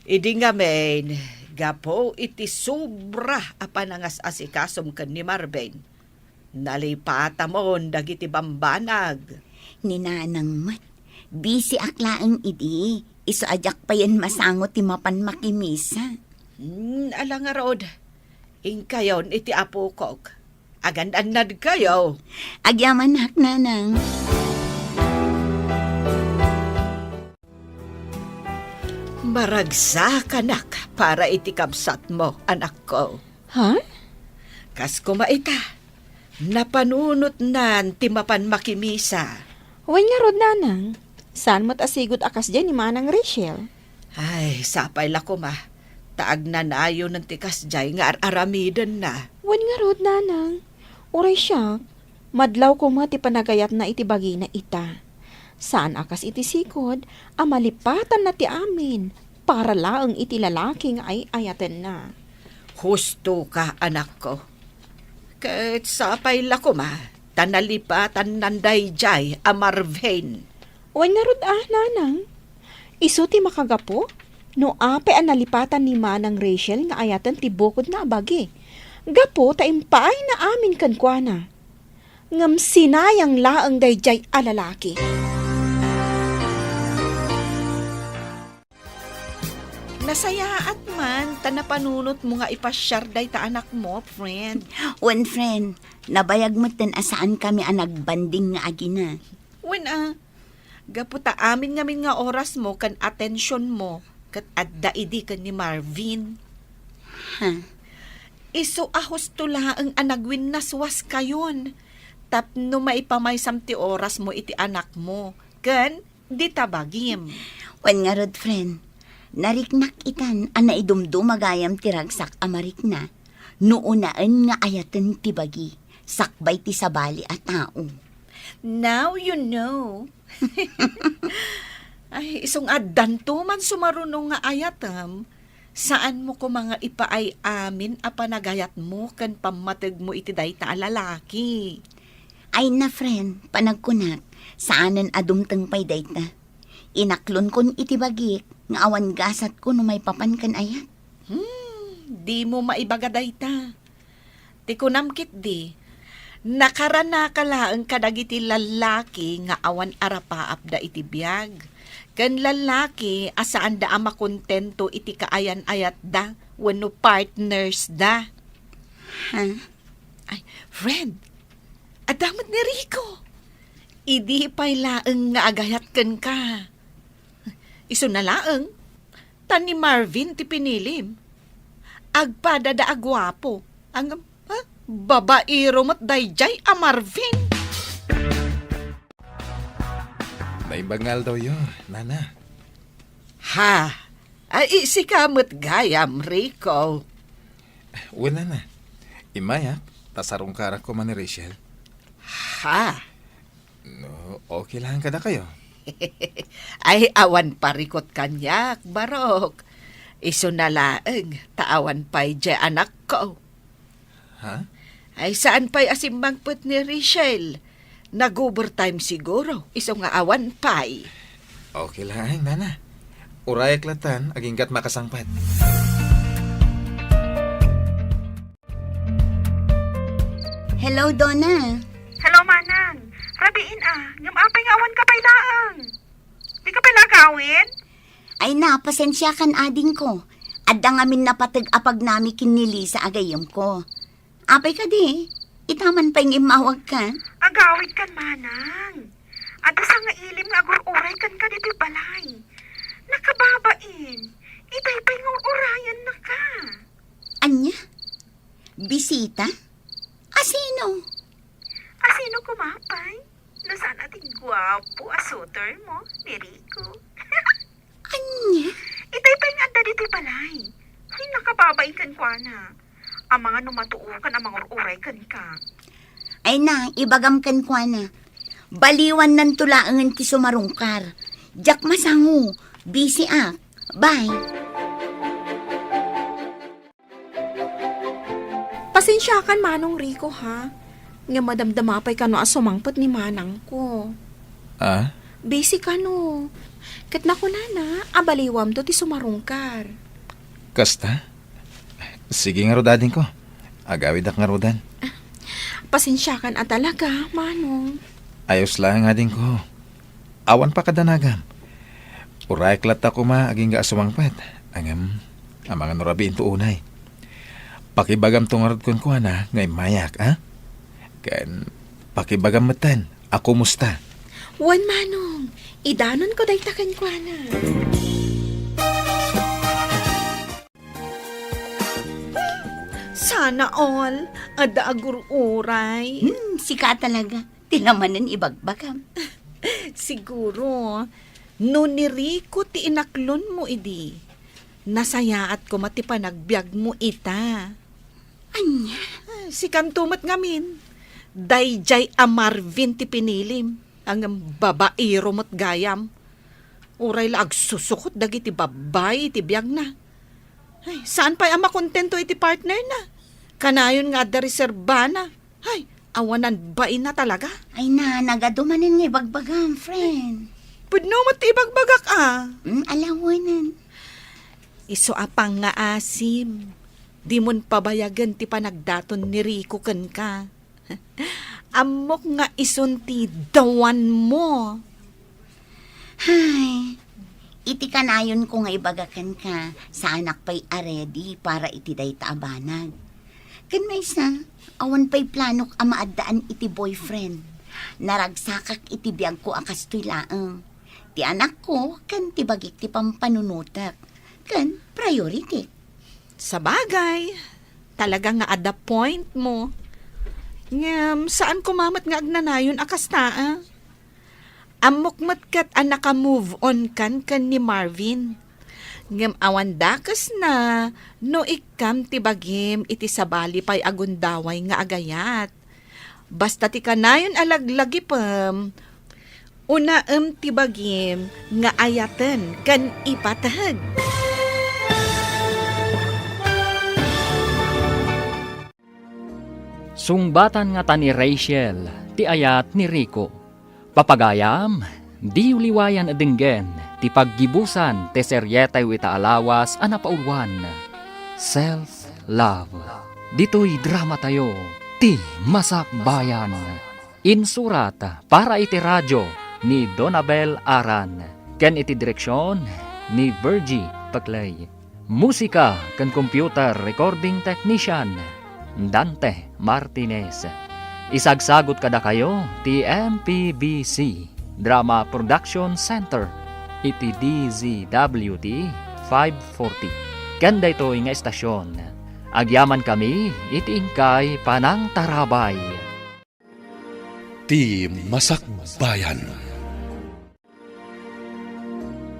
Idi ngamin, gapu iti sobra a panangas-asikasom ken ni Marvin, nalipatamon dagiti bambanag. Ni nanang met, bisiak laeng idi, isu a diak payen masango ti mapan makimisa. Hmm, ala ngarud, inkayon iti apokok. Agan-annadkayo. Agyamanak, nanang. Maragsakanak para iti kabsatmo, anakko. Ha? Kas koma ita, napanunotnan ti mapan makimisa. Wen ngarud, nanang, saan met a sigud a kasdiay ni Manang Rachel. Ay, sapay la koma, ta agnanayonen ti kasdiay nga ar-aramidenna. Wen ngarud, nanang, uray siak, madlaw koma ti panagayatna iti bagina ita. Saan a kas iti sigud a malipatanna ti amin para laeng iti lalaki nga ay-ayatenna. Husto ka, anakko. Ket sapay la koma, ta nalipatannan daydiay a Marvin. Wen ngarud a, nanang. Isu ti makagapu no apay a nalipatan ni Manang Rachel nga ayaten ti bukodna a bagi. Gapu ta impaayna amin kenkuana. Ngem sinayang laeng daydiay a lalaki. Nasayaat man ta napanunotmo nga ipasiar dayta anakmo, friend. Wen, friend, nabayag metten a saankami a nagbanding nga agina. Wen a, gapu ta amin ngamin nga orasmo ken atensionmo ket adda idi ken ni Marvin. Ha? Isu a husto laeng a nagwinnaswaskayon tapno maipamaysam ti orasmo iti anakmo ken dita bagim. Wen ngarud, friend, nariknak itan a naidumduma gayam ti ragsak a marikna no unaen nga ayaten ti bagi sakbay ti sabali a tao. Now you know. Ay, isu nga addanto man sumaruno nga ayatem, saanmo koma nga ipaay amin a panagayatmo ken pammategmo iti dayta a lalaki. Ay na, friend, panagkunak, saanen a dumteng pay dayta. Inaklonkon iti bagik nga awan gasatko no maipapan ken ayat. Hmm, Dimo maibaga dayta. Ti kunam ketdi, nakaranaka laeng kadagiti lallaki nga awan arapaapda iti biag, ken lallaki a saanda a makontento iti kaayan-ayatda wenno partnersda. Ha? Ay, friend, adda met ni Rico. Idi pay laeng nga agayat kenka. Isuna laeng, ta ni Marvin ti pinilim. Agpadada a guapo. Ngem, ha? Babaero met daydiay a Marvin. Naimbag nga aldawyo, Nana. Ha? Ay, sika met gayam, Rico. Wen, Nana. Immayak, ta sarungkarak koma ni Rachel. Ha? No, okay lang kadakayo? Ay, awan parikot kaniak, Barok. Isuna laeng, ta awan pay diay anakko. Ha? Ay, saan pay a simmangpet ni Rachel? Nag-overtime siguro, isu nga awan pay. Okay lang, Nana. Urayak latan, aginggat makasangpet. Hello, Donna. Hello, Manang. Rabiin a, ngem apay nga awan ka pay laeng? Di ka pay lagawin? Ay na, pasensiakan adingko. Adda ngamin napateg a pagnami ken ni Lisa a gayyemko. Apay kadi? Itaman pay nga immawag ka? Agawid kan, Manang. Adda sangailim nga agur-uray kenka ditoy balay. Nakababain. Itay pay nga ur-urayenna ka. Ania? Bisita? Asino? Asino koma pay? No saan a ti guapo a suitor mo, ni Rico. Ania? Itay pay nga adda ditoy balay. Ay, nakababain kenkuana. Amangan no matuokan a mangur-uray kenka. Ay na, ibagam kenkuana. Baliwannanto laengen ti sumarungkar. Diak masango. Busy ak. Bye. Pasensiakan, Manong Rico, ha? Nga madamdama pay kano a sumangpet ni manangko. Ah? Busy kano. Ket nakunana a baliwamto ti sumarungkar. Kasta? Sige ngarud, adingko. Agawidak ngarudan. Pasensiakan a talaga, Manong. Ayos lang, adingko. Awan pakadanagam. Urayak latta koma agingga a sumangpet. Ngem, amangan no rabiinto unay. Pakibagamto ngarud kenkuana nga immayak, a? Ken pakibagam metten a kumusta. Wen, Manong, idanonko dayta kenkuana. Sana all, adda agur-uray. Hmm, sika talaga. Ti lamanen ibagbagam. Siguro, no ni Rico ti inaklonmo idi, nasayaat koma ti panagbiagmo ita. Ania? Sikanto met ngamin, daydiay a Marvin ti pinilim, ngem babaero met gayam. Uray la agsusukot dagiti babbai iti biagna. Ay, saan pay a makontento iti partnerna? Kanayon nga adda reserbana. Ay, awanan baina talaga. Ay na, nagadu manen nga ibagbagam, friend. Pudno met ti ibagbagak, a. Mm, alawanan. Isu a pangngaasim, dimon pabayagen ti panagdaton ni Rico kenka. Ammok nga isun ti dawanmo. Hay, iti kanayonko nga ibaga kenka, saanak pay a ready para iti dayta a banag. Ken maysa, awan pay planok a maaddaan iti boyfriend. Naragsakak iti biagko a kastoy laeng. Ti anakko ken ti bagik ti pampanunotek. Ken priority. Sabagay, talaga nga adda point mo. Ngem, saan koma met nga agnanayon a kasta, a? Ammok met ket a naka-move on kan ken ni Marvin. Ngem awan dakesna no ikkam ti bagim iti sabali pay a gundaway nga agayat. Basta ti kanayon a laglagipem, unaem ti bagim nga ayaten ken ipateg. Sungbatan ngata ni Rachel ti ayat ni Rico. Papagayam, diyo liwayan a denggen ti paggibusan ti serietayo ita a lawas a napauluan, Self Love. Ditoy dramatayo, Ti Masakbayan. Insurat para iti radio ni Donabel Aran, ken iti direksion ni Virgie Paclay. Musika ken computer recording technician, Dante Martinez. Isagsagut kadakayo ti M P B C Drama Production Center iti D Z W T five forty. Ken daytoy nga istasyon, agyamankami iti inkay panangtarabay. Ti Masakbayan.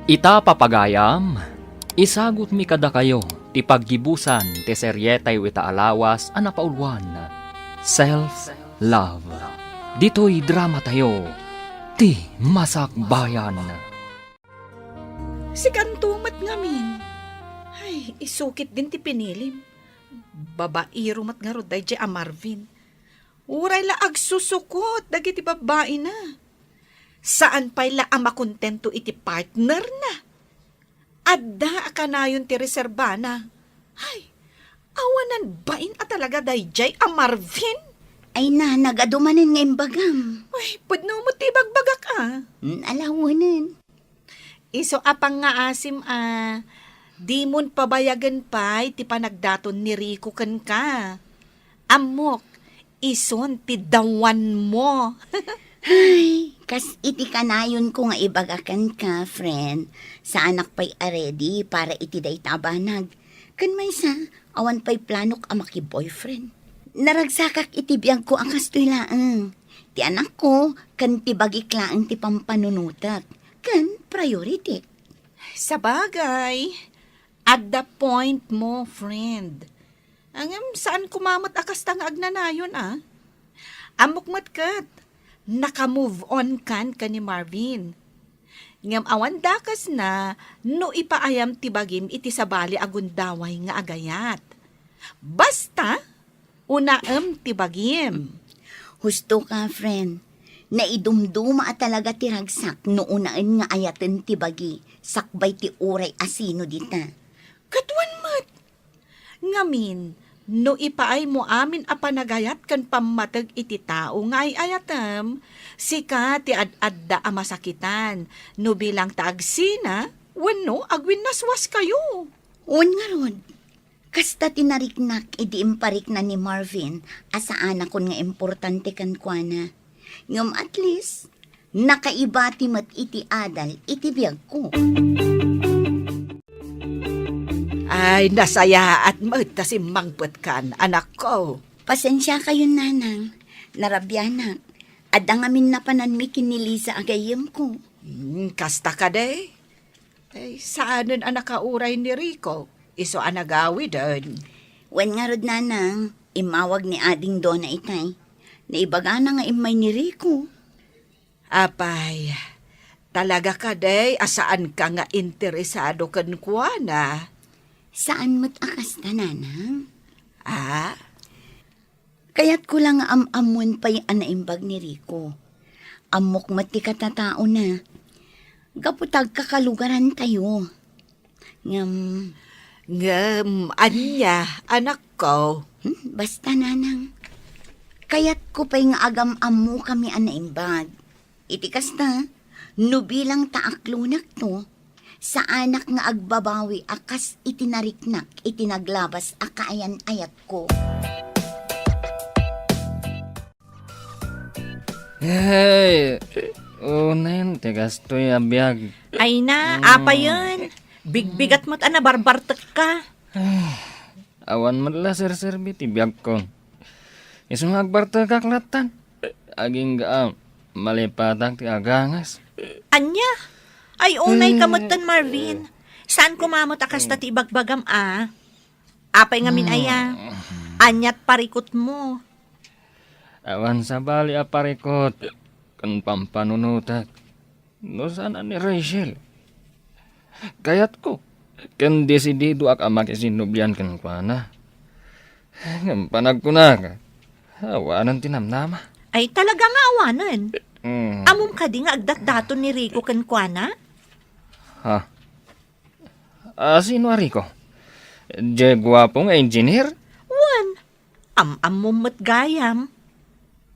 Ita, papagayam, isagutmi kadakayo ti paggibusan ti serietayo ita a lawas a napauluan, Self Love. Ditoy dramatayo, Ti Masakbayan. Sikanto met ngamin. Ay, isu ketdin ti pinilim. Babaero met ngarud daydiay a Marvin. Uray la agsusukot dagiti babbaina. Saan pay la a makontento iti partnerna. Adda a kanayon ti reserbana. Ay, awanan bain a talaga daydiay a Marvin. Ay, nanang, adu manen nga imbagam. Ay, pudno met ti ibagbagak, a. Mm, ala, awanen. Isu a pangngaasim a dimon pabayagen pay ti panagdaton ni Rico kenka. Ammok, isun ti dawanmo. Ay, kas iti kanayonko nga ibaga kenka, friend, saanak pay a ready para iti dayta a banag. Ken maysa, awan pay planok a maki-boyfriend. Naragsakak iti biagko a kastoy laeng. Ti anakko ken ti bagik laeng ti pampanunotek ken priority. Sabagay, adda point mo, friend. Ngem saan koma met a kasta nga agnanayon, a. Ammok met ket, naka-move on kan ken ni Marvin. Ngem awan dakesna no ipaayam ti bagim iti sabali a gundaway nga agayat. Basta, unaem ti bagim. Husto ka, friend. Naidumduma a talaga ti ragsak no unaen nga ayaten ti bagi sakbay ti uray a sino dita. Ket wen met. Ngamin, no ipaaymo amin a panagayat ken pammateg iti tao nga ay-ayatem, sika ti ad-adda a masakitan, no bilang ta agsina wenno agwinnaswaskayo. Wen ngarud, kasta ti nariknak idi imparikna ni Marvin a saanakon nga importante kenkuana. Ngem at least, nakaibati met iti adal iti biagko. Ay, nasayaat met ta simmangpetkan, anakko. Pasensiakayon, nanang. Narabianak. Adda ngamin napananmi ken ni Liza a gayyemko. Hmm, kasta kadi? Ay, saanen a nakauray ni Rico. Isu a nagawiden. Wen ngarud, nanang, immawag ni Ading Dona itay. Naibagana nga immay ni Rico. Apay, talaga kadi a saanka nga interesado kenkuana? Saan met a kasta, nanang. Ah? Kayatko la nga am-ammoen pay a naimbag ni Rico. Ammok met ti katataona. Gapu ta agkakalugarantayo. Ngem, ngem, ania, anakko? Hmm, basta, nanang. Kayatko pay nga agam-ammokami a naimbag. Iti kasta, no bilang ta aklonekto, saanak nga agbabawi a kas iti nariknak iti naglabas a kaayan-ayatko. Hey, unen ti kastoy a biag. Ay na, mm, apayen. Bigbigat met a nabarbartekka. Awan met la serserbi ti biagko. Isu nga agbartekak lattan. Agingga a malipatak ti agangas. Ania? Ay, unay ka metten, Marvin. Saan koma met a kasta ti ibagbagam a? Apay ngamin aya? Aniat parikutmo? Awan sabali a parikut ken pampanunotak. No saan a ni Rachel. Kayatko, ken desididoak a makisinnobian kenkuana. Ngem panagkunak, awanen ti namnama. Ay, talaga nga awanen? Mm. Ammom kadi nga agdatdaton ni Rico kenkuana? Ha? Ah, sino a Rico? Diay guapo nga engineer? Am-ammom met gayam.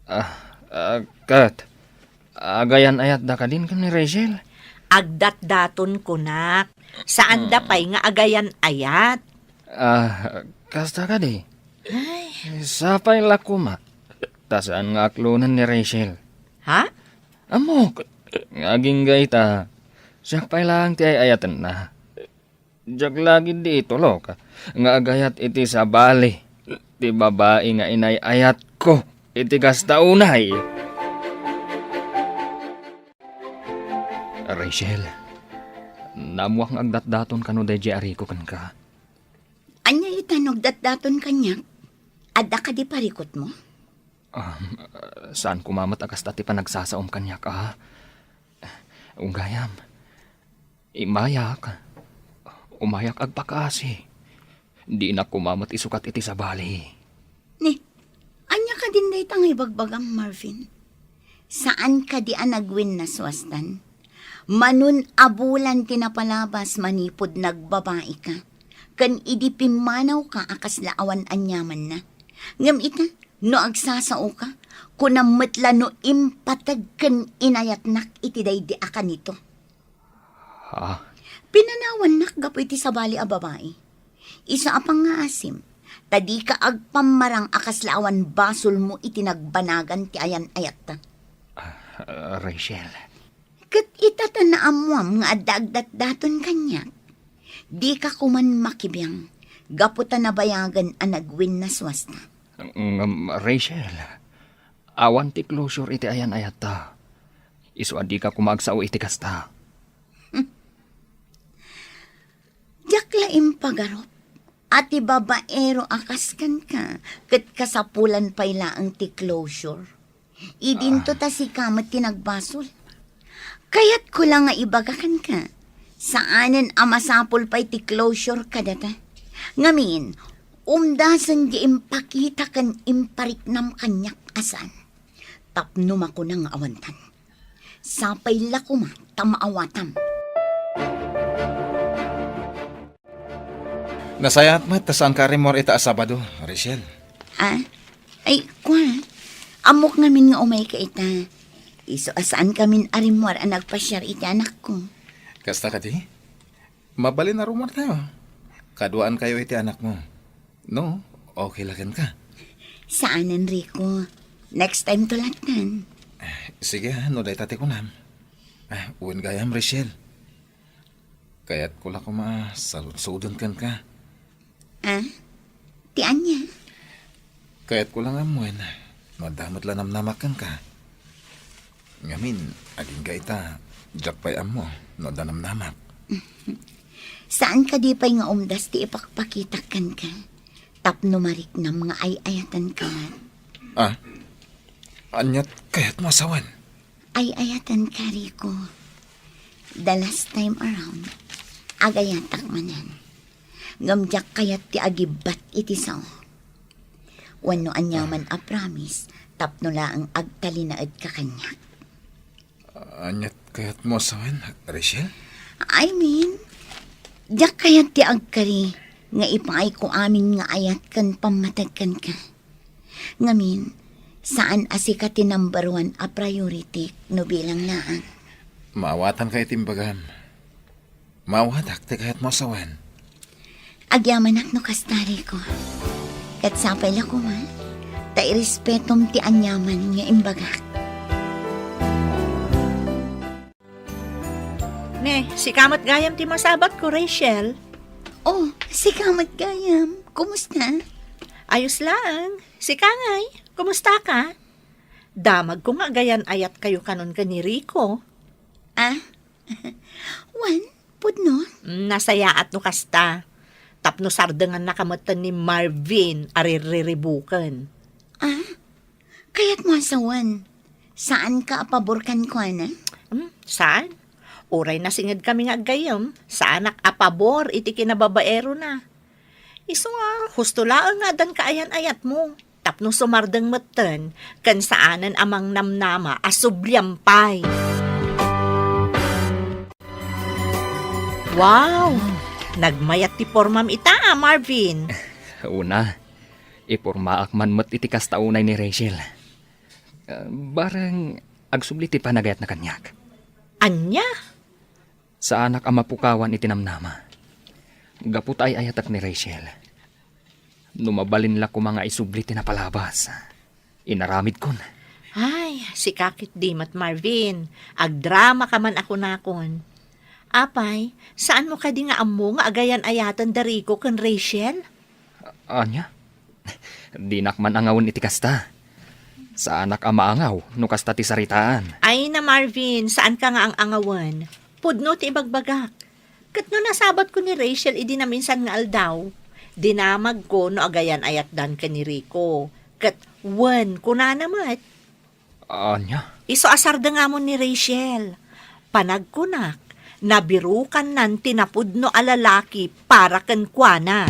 Ah, ah, ket, agayan-ayatda kadin ken ni Rachel? Agdatdaton kunak. Saanda Hmm. pay nga agayan-ayat. Ah, kasta kadi? Ay. Sapay la koma. Ta saan nga aklonen ni Rachel. Ha? Ammok, nga agingga ita, siak pay laeng ti ay-ayatenna. Diak la gid itulok nga agayat iti sabali ti babai nga inay-ayatko iti kasta unay. Rachel, naammoak nga agdatdaton kano daydiay a Rico kenka. Ania ita no agdatdaton kaniak? Adda kadi parikutmo? Um, saan koma met a kasta ti panagsasaom kaniak, a? Gayam, imayak. Umayak agpakaasi. Dinak koma met isukat iti sabali. Ni, ania kadin dayta nga ibagbagam, Marvin? Saan kadi a nagwinnaswastan? Manun a bulan ti napalabas manipud nagbabaika, ken idi pimmanawka a kasla awan aniamanna. Ngem ita, no agsasaoka, kunam met la no impateg ken inayatnak iti daydi a kanito. Ha? Pinanawannak gapu iti sabali a babai. Isu a pangngaasim, ta dika agpammarang a kasla awan basolmo iti nagbanagan ti ayan-ayatta. Ah, Rachel. Ket ita ta naammoam nga adda agdatdaton kaniak, dika koman makibiang gapu ta nabayagen a nagwinnaswasta. Ngem, Rachel, awan ti closure iti ayan-ayatta. Isu a dika koma agsao iti kasta. Diak la impagarup a ti babaero a kas kenka ket kasapulan pay laeng ti closure. Idinto Ah. ta sika met ti nagbasol. Kayatko la nga ibaga kenka, saanen a masapul pay ti closure kadata. Ngamin, umdasen ti impakita ken impariknam kaniak a saan. Tapno makuna nga awantan. Sapay la koma ta maawatam. Nasayaat met ta saanka a rimmuar ita a Sabado, Rachel. Ah? Ay, kua. Ammok ngamin nga umayka ita. Isu a saankamin a rimmuar a nagpasiar iti anakko. Kasta kadi? Mabalin a rummuartayo. Kaduaankayo iti anakmo. No, okay la kenka? Saanen, Rico. Next time to lattan. Sige, ah, no dayta ti kunam. Ah, wen gayam, Rachel. Kayatko la koma a saludsuden kenka. Ah? Ti ania? Kayatko la nga ammoen no adda met la namnamak kenka. Ngamin, agingga ita, diak pay ammo no adda namnamak. Saan kadi pay nga umdas ti ipakpakitak kenka tapno mariknam nga ay-ayatenka met? Ah? Aniat kayatmo a sawen? Ay-ayatenka, Rico. The last time around, agayatak manen. Ngem diak kayat ti agibbat iti sao. Wenno aniaman a promise tapno laeng agtalinaedka kaniak. Aniat kayatmo a sawen, Rachel? I mean, diak kayat ti agkari nga ipaayko amin nga ayat ken pammateg kenka. Ngamin, saan a sika ti number one a priority no bilang laeng. Maawatanka iti imbagam. Maawatak ti kayatmo a sawen. Agyamanak no kasta, Rico. Ket sapay la koma, ta irespetom ti aniaman nga imbagak. Ne, sika met gayam ti masabatko, Rachel. Oh, sika met gayam. Kumusta? Ayos laeng. Sika ngay, kumustaka? Damagko nga agayan-ayatkayo kanon ken ni Rico. Ah? Wen, pudno? Mm, nasayaat no kasta. Tapno sardengannaka metten ni Marvin a ririribuken. Ah? Kayatmo a sawen, saanka a pabor kenkuana? Hmm, saan? Uray nasingedkami nga aggayyem, saanak a pabor iti kinababaerona. Isu nga, husto laeng nga addan kaayan-ayatmo, tapno sumardeng metten, ken saanen a mangnamnama a subliam pay. Wow! Nagmayat ti pormam ita, a, Marvin. Una, Ipormaak man met iti kasta unay ni Rachel. Ah, bareng agsubli ti panagayatna kaniak. Ania? Saanak a mapukawan iti namnama. Gapu ta ay-ayatek ni Rachel. No mabalin la koma nga isubli ti napalabas, inaramidkon. Ay, sika ketdi met, Marvin. Agdramaka man a kunakon. Apay, saanmo kadi nga ammo nga agayan-ayaten da Rico ken Rachel? Ania? Dinak man angawen iti kasta. Saanak a maangaw no kasta ti saritaan. Ay na, Marvin, saanka nga ang-angawen. Pudno ti ibagbagak. Ket no nasabatko ni Rachel idi naminsan nga aldaw, dinamagko no agayan-ayatdan ken ni Rico. Ket wen, kunana met. Ania? Isu a sardengamon ni Rachel. Panagkunak, nabirukannan ti napudno a lalaki para kenkuana.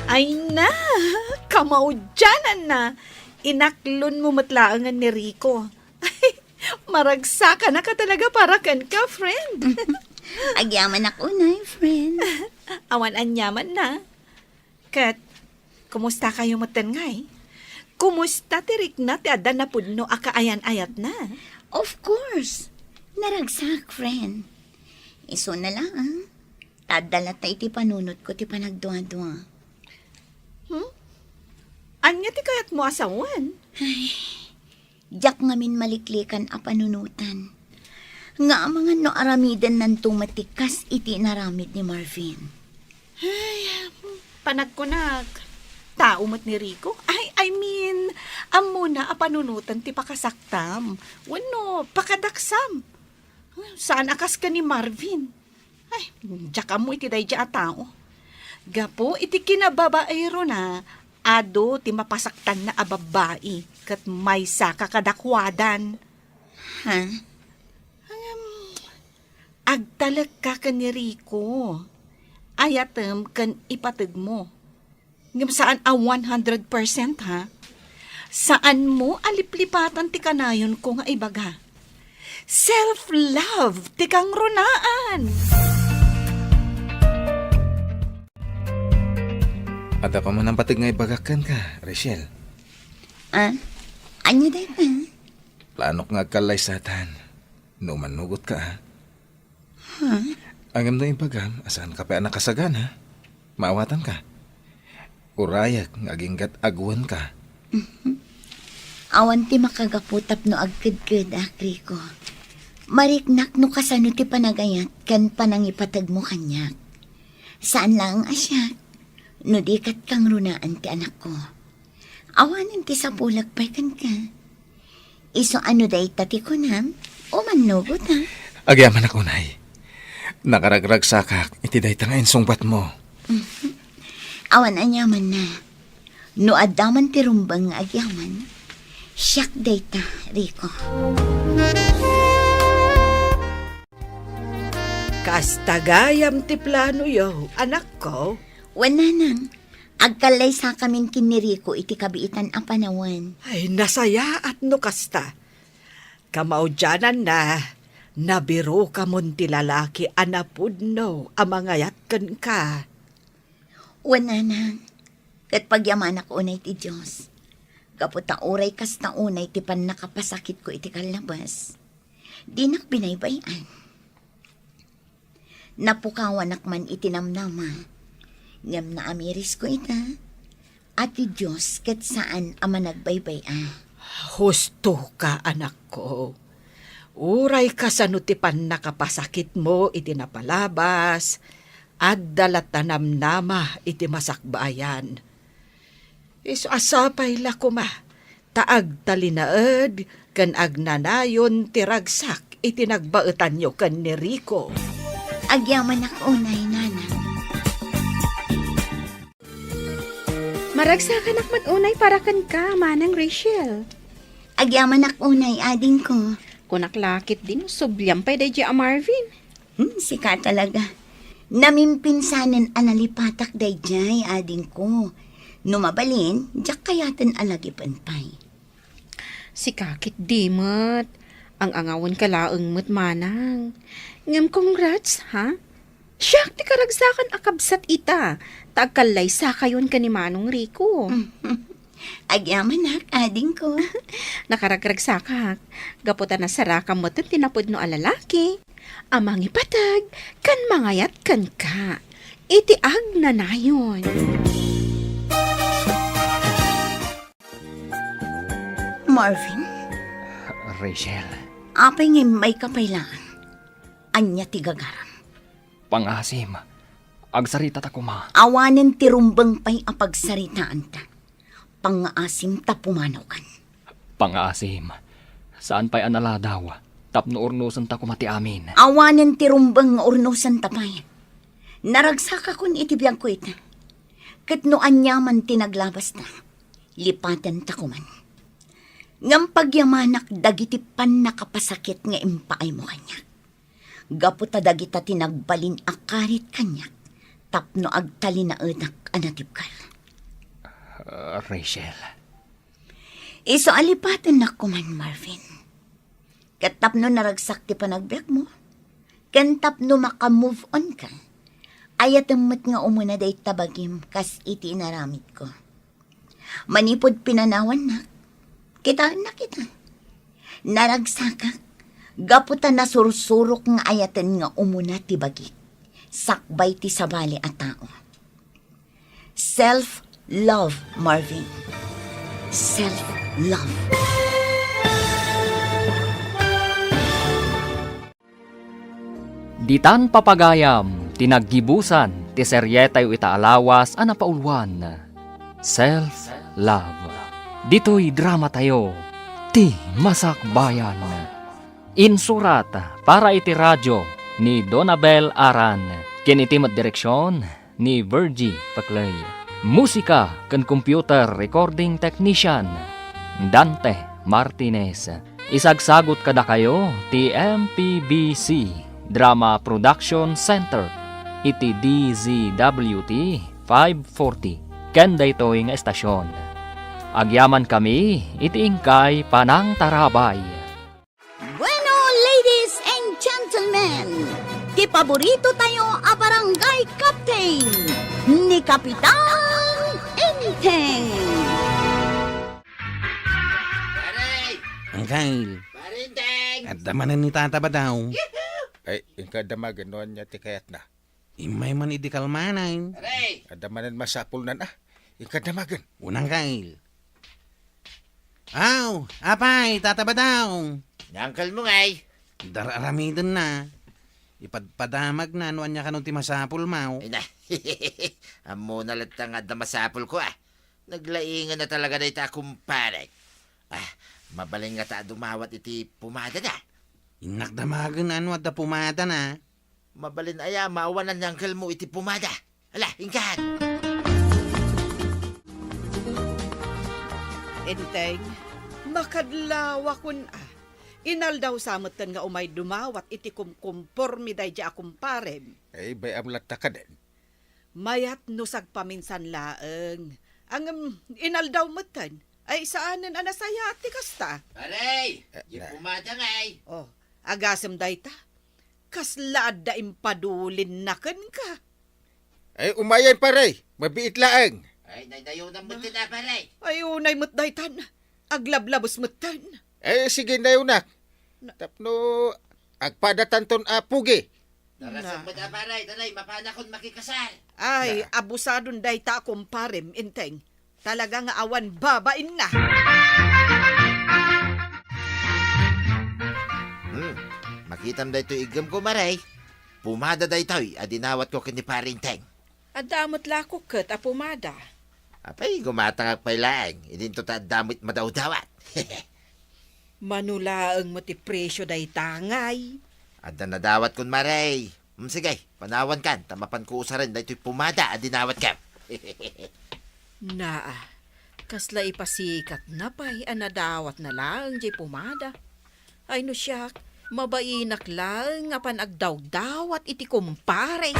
Ay na, kamaudiananna. Inaklonmo met laengen ni Rico. Ay, maragsakanak talaga para kenka, friend. Agyamanak unay, friend. Awan aniamanna. Ket, kumustakayo metten ngay? Kumusta ti rikna ti adda napudno a kaayan-ayatna? Of course. Naragsak, friend. Isuna laeng, ta adda latta iti panunotko ti panagduadua. Hmm? Ania ti kayatmo a sawen? Diak ngamin maliklikan a panunotan nga amangan no aramidennanto met ti kas iti inaramid ni Marvin. Ay, panagkunak, tao met ni Rico? Ay, I mean, ammona a panunotan ti pakasaktam wenno pakadaksam. Saan a kas ken ni Marvin. Ay, diak ammo iti daydiay a tao. Gapu iti kinababaerona, adu ti mapasaktanna a babbai ket maysaka kadakuadan. Ha? Ngem, agtalekka ken ni Rico. Ayatem ken ipategmo. Ngem saan a one hundred percent, ha? Saanmo a liplipatan ti kanayonko nga ibaga. Self-love ti kangrunaan! Adda koma napateg nga ibagak kenka, Rachel. Ah? Ania dayta? Planok nga agkallaysatan. No mannugot ka, ha? Ha? Ngem no ibagam a saanka pay a nakasagana, maawatanka. Urayek nga aginggat agwanka. Awan ti makagapu tapno agkedkedak, Rico. Mariknak no kasano ti panagayat ken panangipategmo kaniak. Saan laeng a siak, no di ket kangrunaan ti anakko. Awanen ti sapulek pay kenka. Isu a no dayta ti kunam, o mannugot, ha? Agyamanak unay. Nakaragragsakak iti dayta nga insungbatmo. Mhm. Awan aniamanna. No adda man ti rumbeng nga agyaman, siak dayta, Rico. Kasta gayam ti planoyo, anakko? Wen, nanang. Agkallaysakamin ken ni Rico iti kabiitan a panawen. Ay, nasayaat no kasta. Kamaudiananna, nabirukamon ti lalaki a napudno a mangayat kenka. Wen, nanang, ket pagyamanak unay ti Dios, gapu ta uray kasta unay ti pannakapasakitko iti kallabes, dinak binaybay-an. Napukawanak man iti namnama, ngem naamirisko ita a ti Dios ket saan a managbaybay-a. Hustoka, anakko. Uray kasano ti pannakapasakitmo iti napalabas, adda latta namnama iti masakbayan. Isu a sapay la koma ta agtalinaed ken agnanayon ti ragsak iti nagbaetanyo ken ni Rico. Agyamanak unay, nanang. Maragsakanak met unay para kenka, Manang Rachel. Agyamanak unay, adingko. Kunak la ketdi no subliam pay daydiay a Marvin. Hmm, sika talaga. Namimpinsanen a nalipatak daydiay, adingko. No mabalin, diak kayaten a lagipen pay. Sika ketdi met. Ang-angawenka laeng met, manang. Ngem congrats, ha? Siak ti karagsakan a kabsat ita, ta agkallaysakayon ken ni Manong Rico. Agyamanak, adingko. Nakaragragsakak. Gapu ta nasarakam metten ti napudno a lalaki a mangipateg ken mangayat kenka iti agnanayon. Marvin? Rachel. Apay nga immayka pay laeng? Ania ti gagaram? Pangaasim. Agsaritata koma. Awanen ti rumbeng pay a pagsaritaanta. Pangaasim ta pumanaw kan. Pangaasim. Saan pay a naladaw tapno urnosenta koma ti amin. Awanen ti rumbeng nga urnosenta pay. Naragsakakon iti biagko ita. Ket no aniaman ti naglabasta, lipatenta koman. Ngem pagyamanak dagiti pannakapasakit nga impaaymo kaniak. Gapu ta dagita ti nagbalin a karit kaniak tapno agtalinaedak a natibker. Ah, Rachel. Isu a lipatennak koman, Marvin. Ket tapno naragsak ti panagbiagmo, ken tapno maka-move on ka, ayatem met nga umuna dayta bagim kas iti inaramidko. Manipud pinanawannak, kitaennak ita. Naragsakak, gapu ta nasursurok nga ayaten nga umuna ti bagik, sakbay ti sabali a tao. Self-love, Marvin. Self-love. Ditan papagayam ti naggibusan ti serietayo ita a lawas a napauluan, Self Love. Ditoy dramatayo, Ti Masakbayan. Insurat para iti radio ni Donabel Aran, ken iti met direksion ni Virgie Paclay. Musika ken computer recording technician, Dante Martinez. Isagsagut kadakayo ti M P B C Drama Production Center iti D Z W T five forty ken daytoy nga estasion. Agyamankami iti inkay panangtarabay. Bueno, ladies and gentlemen, ti paborito tayo a barangay captain, ni Kapitan Enteng. Pare! Angkel. Pare Enteng! Adda manen ni Tata Badaw. Yahoo! Ay, inka damagen no ania ti kayatna. Immay man idi kalmanen. Pare! Adda manen masapulnan, ah. Inka damagen. Unang kail. Aw, apay, Tata Badaw. Ni uncle mo ngay. Dar-aramidenna. Ipadpadamagna no ania kano ti masapulmo. Ay na. Ammona latta nga adda masapulko, ah. Naglaingan na talaga dayta, kumpare. Ah, mabalin ngata a dumawat iti pumadana. Innak damagen no adda pumadana. Mabalin aya maawanan ni uncle mo iti pumada. Ala, inkan! Enteng, makadlawakon a. Inaldaw sa metten nga umay dumawat iti kumkumpormi daydi a kumparem. Ay, bay-am latta kaden. Mayat no sagpaminsan laeng. Ngem, inaldaw metten. Ay, saanen a nasayaat ti kasta. Pare, eh, di na. Pumada ngay. Oh, agasem dayta. Kasla adda impadulinna kenka. Ay, umayen, pare. Mabiit laeng. Ay, naydayunan metten a, pare. Ay, unay met daytan. Aglablabos metten. Ay, sige, nayunak. Na- Tapno agpadatanton a pugi. Narasam met a, pare. Tanay, mapanakon makikasar. Ay, na- abusadon dayta a kumparem, Enteng. Talaga nga awan babainna. Hmm, makitam daytoy iggemko, mare. Pumada daytoy a dinawatko ken ni Pare Enteng. Adda met la ket a pumada. Apay, gumatangak pay laeng, idinto ta adda met madawdawat. Mano laeng met ti presio dayta ngay? Adda nadawatkon, mare. Hmm, sige, panawankan, ta mapanko usaren daytoy pumada a dinawatko. Naa, kasla ipasikatna pay a nadawatna laeng diay pumada. Ay no siak, mabainak laeng a pan-agdawdawat iti kumpare.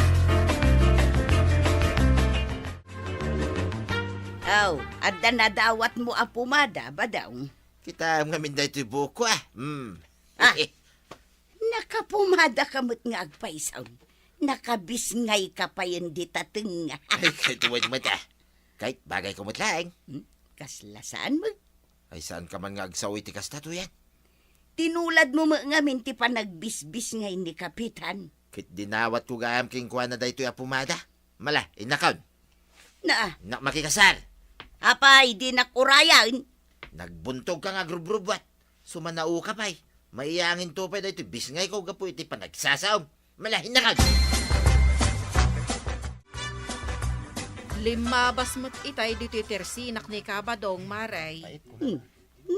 Aw, adda nadawatmo a pumada, Badaw? Kitaem ngamin daytoy buokko, ah. Hmm. Ah, nakapumada ka met nga agpayso. Nakabisngayka payen dita tengnga. Ay, kay tuwad met, ah. Kay, bagay ko met laeng. Hmm? Kasla saan mo? Ay, saan ka man nga agsao iti kasta, Tuyang? Tinulad mo met ngamin ti panagbisbisngay ni Kapitan. Ket dinawat ko gayam kenkuana daytoy a pumada. Mala, innakon. Na. Innak makikasar. Apay, dinak urayan. Nagbuntog ka nga agrubrubuat. Sumanao ka pay. Maiyanginto pay daytoy bisngay ko gapu iti panagsasaom. Mala, innakon. Limmabas met itay ditoy tersinak ni Kabadong, Maray. Hmm.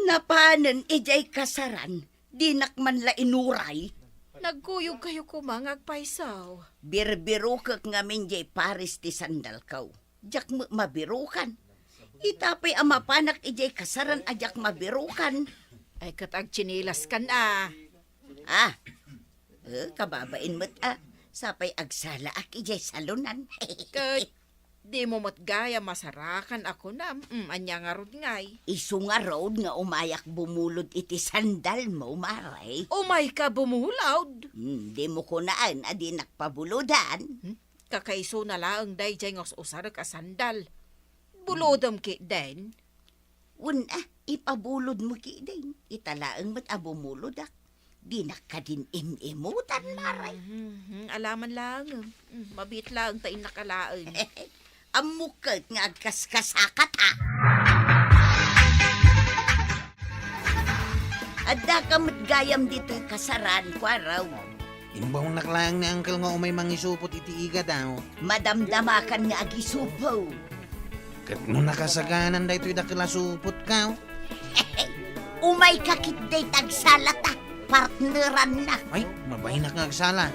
Napanen idiay kasaran, dinak man la inuray. Nagkuyog kayo koma nga agpayso. Birbirokek ngamin diay pares ti sandalko. Diak met mabirokan. Ita pay a mapanak idiay kasaran a diak mabirokan. Ay, ket agtsinilaskan a. Ah, eh, kababain met a. Sapay agsalaak idiay salonan. Ket dimo met gayam masarakan a kunam, mm, ania ngarud ngay? Isu ngarud nga umayak bumulod iti sandalmo, Maray. Umayka bumulod? Hmm, dimo kunaen a dinak pabulodan. Hmm? Kakaisuna laeng daydiay nga us-usarek a sandal. Bulodem ketdin. Wen a, ipabulodmo ketdin. Ita laeng met a bumulodak. Dinak kadin im-imutan, Maray. Mhm, alaman laeng. Mm, mabiit laeng ta innak alaen. Ammok ket nga agkaskasakat, a. Addaka met gayam ditoy kasaran, Kuarog. Imbawnak laeng ni Uncle nga umay mangisupot iti igadaw. Madamdamakan nga agisupo. Ket no nakasaganan daytoy dakel a supotko? Umayka ketdi ta agsalata, partneranna. Ay, mabainnak nga agsala.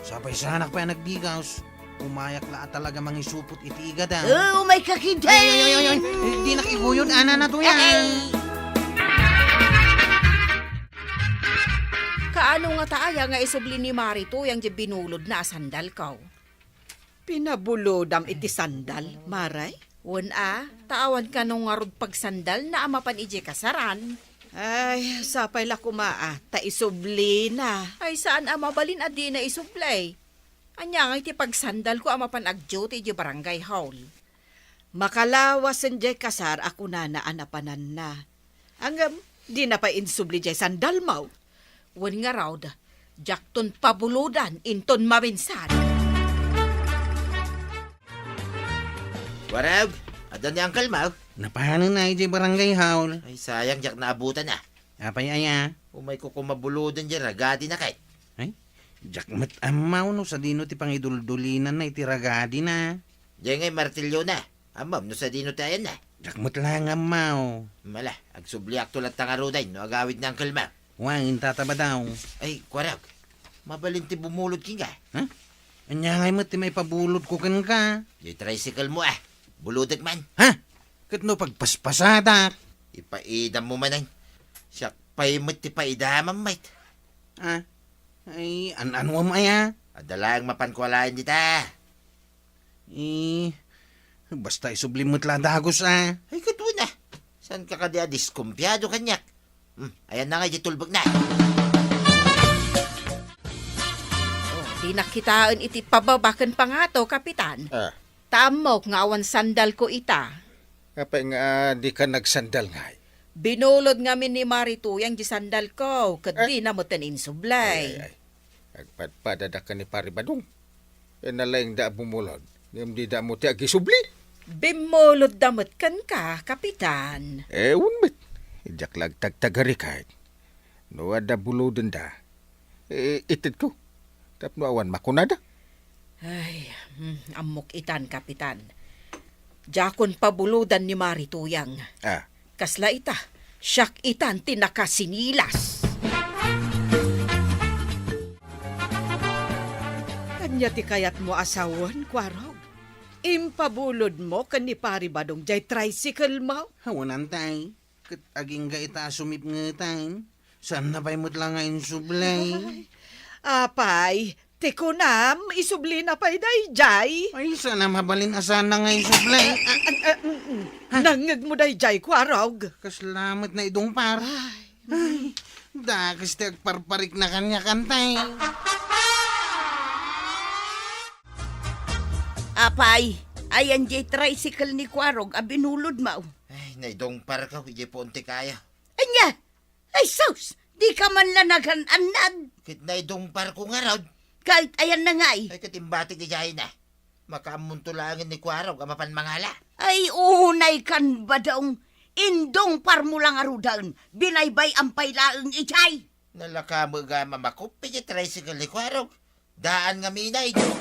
Sapay saanak pay a nagbigaws. Umayak la a talaga mangisupot iti igadaw. Oh, umayka ketdi. Ay, ay, ay, ay, ay. Eh, dinak iguyod, ana na to yan. Ay. Kaano ngata aya nga isubli ni Mari Tuyang diay binulodna a sandalko? Pinabulodam iti sandal, Maray? Wen a, ta awan kano ngarud pagsandalna a mapan idiay kasaran. Ay, sapay la koma a, ta isublina. Ay, saan a mabalin a dina isubli? Ania ngay ti pagsandalko a mapan agduty idiay barangay hall? Makalawasen diay kasar a kunana a napananna. Ngem, dina pay insubli diay sandalmo. Wen ngarud, diakton pabulodan inton maminsan. Warag, adda ni Uncle Mau? Napanen na idiay barangay hall. Ay, sayang, diak naabutan a. Apay aya? Umayko koma buloden diay ragadina ket. Ay, diak met ammo no sadino ti pangiduldulinanna iti ragadina. Diay ngay martiliona. Ammom no sadino ti ayanna? Diak met laeng ammo. Mala, agsubliakto latta ngaruden no agawid ni Uncle Mau. Wen, intatta, Badong. Ay, Kuarog, mabalin ti bumulod kenka? Ha? Ania ngay met ti maipabulodko kenka? Diay tricycle mo a. Bulodek man. Ha? Ket no pagpaspasadak? Ipaidam mo manen. Siak pay met ti paidamam met. Ah, ay, an-anuam aya? Adda laeng mapanko alaen dita. Eh, basta isublim met la dagus a. Ay, ket wen a. Saanka kadi a diskumpiado kaniak? Hmm, ayanna ngay diay tulbekna. Oh, dinak kitaen iti pababa ken pangato, Kapitan. Ah. Ta ammok nga awan sandalko ita. Apay nga, ah, dika nagsandal ngay? Binulod ngamin ni Mari Tuyang diay sandalko, ket dina metten insubli. Ay, ay, ay. Agpadpadadak ken ni Pari Badong. Ken nalaingda a bumulod, ngem dida ammo ti agisubli. Bimmulodda met kenka, Kapitan. Eh, wen met. Diak la agtagtagari ket. No adda bulodenda, eh, itedko. Tapno awan makunada. Ay, hmm, ammok itan, Kapitan. Diakon pabulodan ni Mari Tuyang. Ah. Kasla ita, siak itan ti nakasinilas. Ania ti kayatmo a sawen, Kuarog? Impabulodmo ken ni Pari Badong diay tricycle mo? Awan, Tay. Ket agingga ita a sumipngeten. Saanna pay met la nga insubli. Ay, apay, ti kunam, isublina pay daydiay. Ay, saan a mabalin a saanna nga insubli. Ah, ah, ah, mm, mm. Ha? Nangngegmo daydiay, Kuarog. Kasla met naidungpar. Ay. Ay, dakes ti agparparikna kaniak, Tay. Apay, ayan jay tricycle ni Kuarog a binulodmo? Ay, naidungparko idiay puon ti kayo. Ania? Ay sus! Dika man la nagan-annad. Ket naidungparko ngarud. Ket ayanna ngay? Ay, ket imbatik idiay na. Makaammonto laengen ni Kuarog a mapan mangala. Ay, unaykan, Badong. Indungparmo la ngaruden. Binaybay-am pay laeng idiay. Nalaka met gayam a makup iti tricycle ni Kuarog. Daan ngamin a idiay.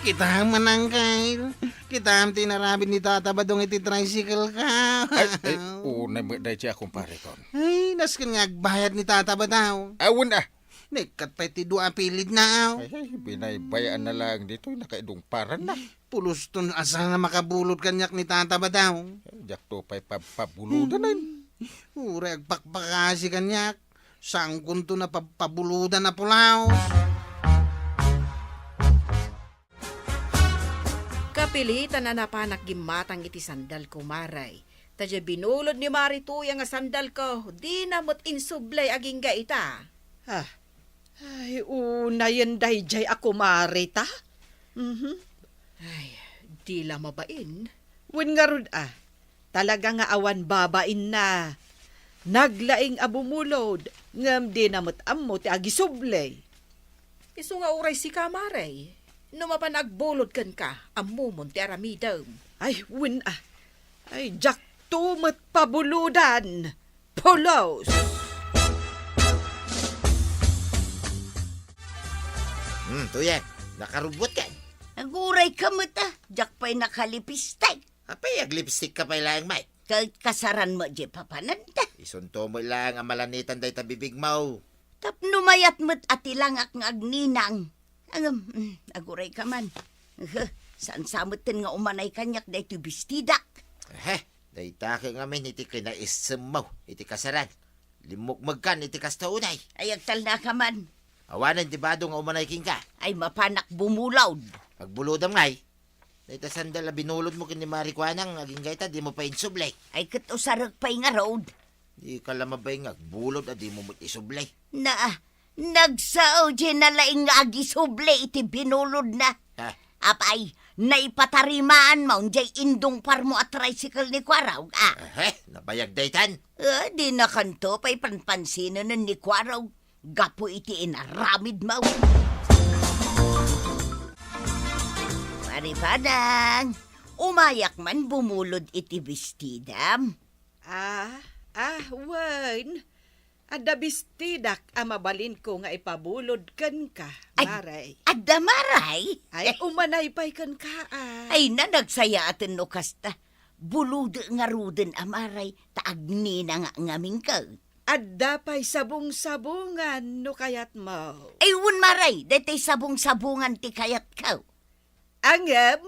Kitam, Manang Kyle. Kitam ti inaramid ni Tata Badong iti tricycle ka. Ay, ay, unay met daydiay a kumparekon. Ay, nasken nga agbayad ni Tata Badong. Awan a. Naikkat pay ti dua a pilidna, aw. Ay, ay, binaybay-anna laeng ditoy, nakaidungparanna. Pulos ton asa na makabulod kaniak ni Tata Badong. Ay, diakto pay pabpabulodan, ay. Hmm. Uray agpakpakasi kaniak. Saankonto na pabpabulodan a pulaw. Kapilitan a napanak gimmatang iti sandalko, Mare. Ta diay binulod ni Mare Tuyang a sandalko, dina met insublay agingga ita. Ah, ay, unayen daydiay a kumare ta? Mhm. Ay, di la mabain. Wen ngarud a, talaga nga awan babainna. Naglaing a bumulod, ngem dina met ammo ti agisublay. Isu nga uray sika, Mare, no mapan agbulod kenka, ammomon ti aramidem. Ay, wen a. Ay, diakto met pabulodan. Pulos! Hmm, Tuyang, nakarubbuatkan. Aguray ka met a, diak pay nakalipistek. Apay, aglipstick ka pay laeng, Mike? Ket kasaran met diay papananda. Isunto met laeng a malanitan dayta bibigmo. Tapno mayat met a ti langak nga agninang. Ngem, mm, aguray ka man. Ehe, saan sa metten nga umanay kaniak daytoy bestidak. Ehe, dayta ket ngamin iti kinaissemmo iti kasaran. Limmukmegkan iti kasta unay. Ay, agtalna ka man. Awanen ti bado nga umanay kenka. Ay, mapanak bumulod. Agbulodam ngay. Dayta sandal a binulodmo ken ni Mare Kuanang, agingga ita, dimo pay insublay. Ay, ket usarek pay ngarud. Dika la mabain nga agbulod a dimo met isublay. Na, nagsao diay nalaing nga agisublay iti binulodna. Ha? Apay, naipatarimaanmo diay indungparmo a tricycle ni Kuarog, a? Ehe, nabayag daytan. Ah, dinakanto pay panpansinen ni Kuarog. Gapu iti inaramidmo. Mare Kuanang, umayak man bumulod iti bestidam. Ah, ah, wen. Adda bestidak a mabalinko nga ipabulod kenka, Ay, Mare. Adda, Mare? Ay, umanay pay kenka, a. Ay, na, nagsayaaten no kasta. Bulodek ngaruden a, Mare, ta agninangak ngamin ket. Adda pay sabong-sabongan no kayatmo. Ay, wen, Mare, daytoy sabong-sabongan ti kayatko. Ngem,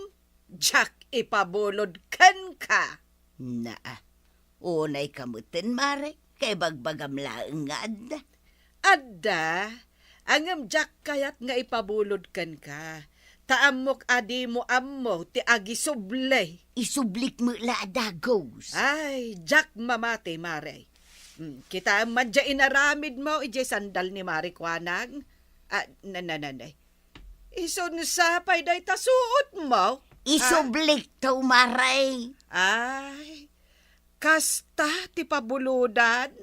diak ipabulod kenka. Naa, unay ka metten, Mare, kaibagbagam laeng nga adda. Adda, ngem diak kayat nga ipabulod kenka. Ta ammok a dimo ammo ti agisublay. Isublik met la a dagus. Ay, diak mamati, Mare. Mm, kitaem man diay inaramidmo idiay sandal ni Mare Kuanang. Ah, na, na, na, na. Isunsa pay dayta suotmo? Isublikto, Mare. Ay, kasta ti pabulodan?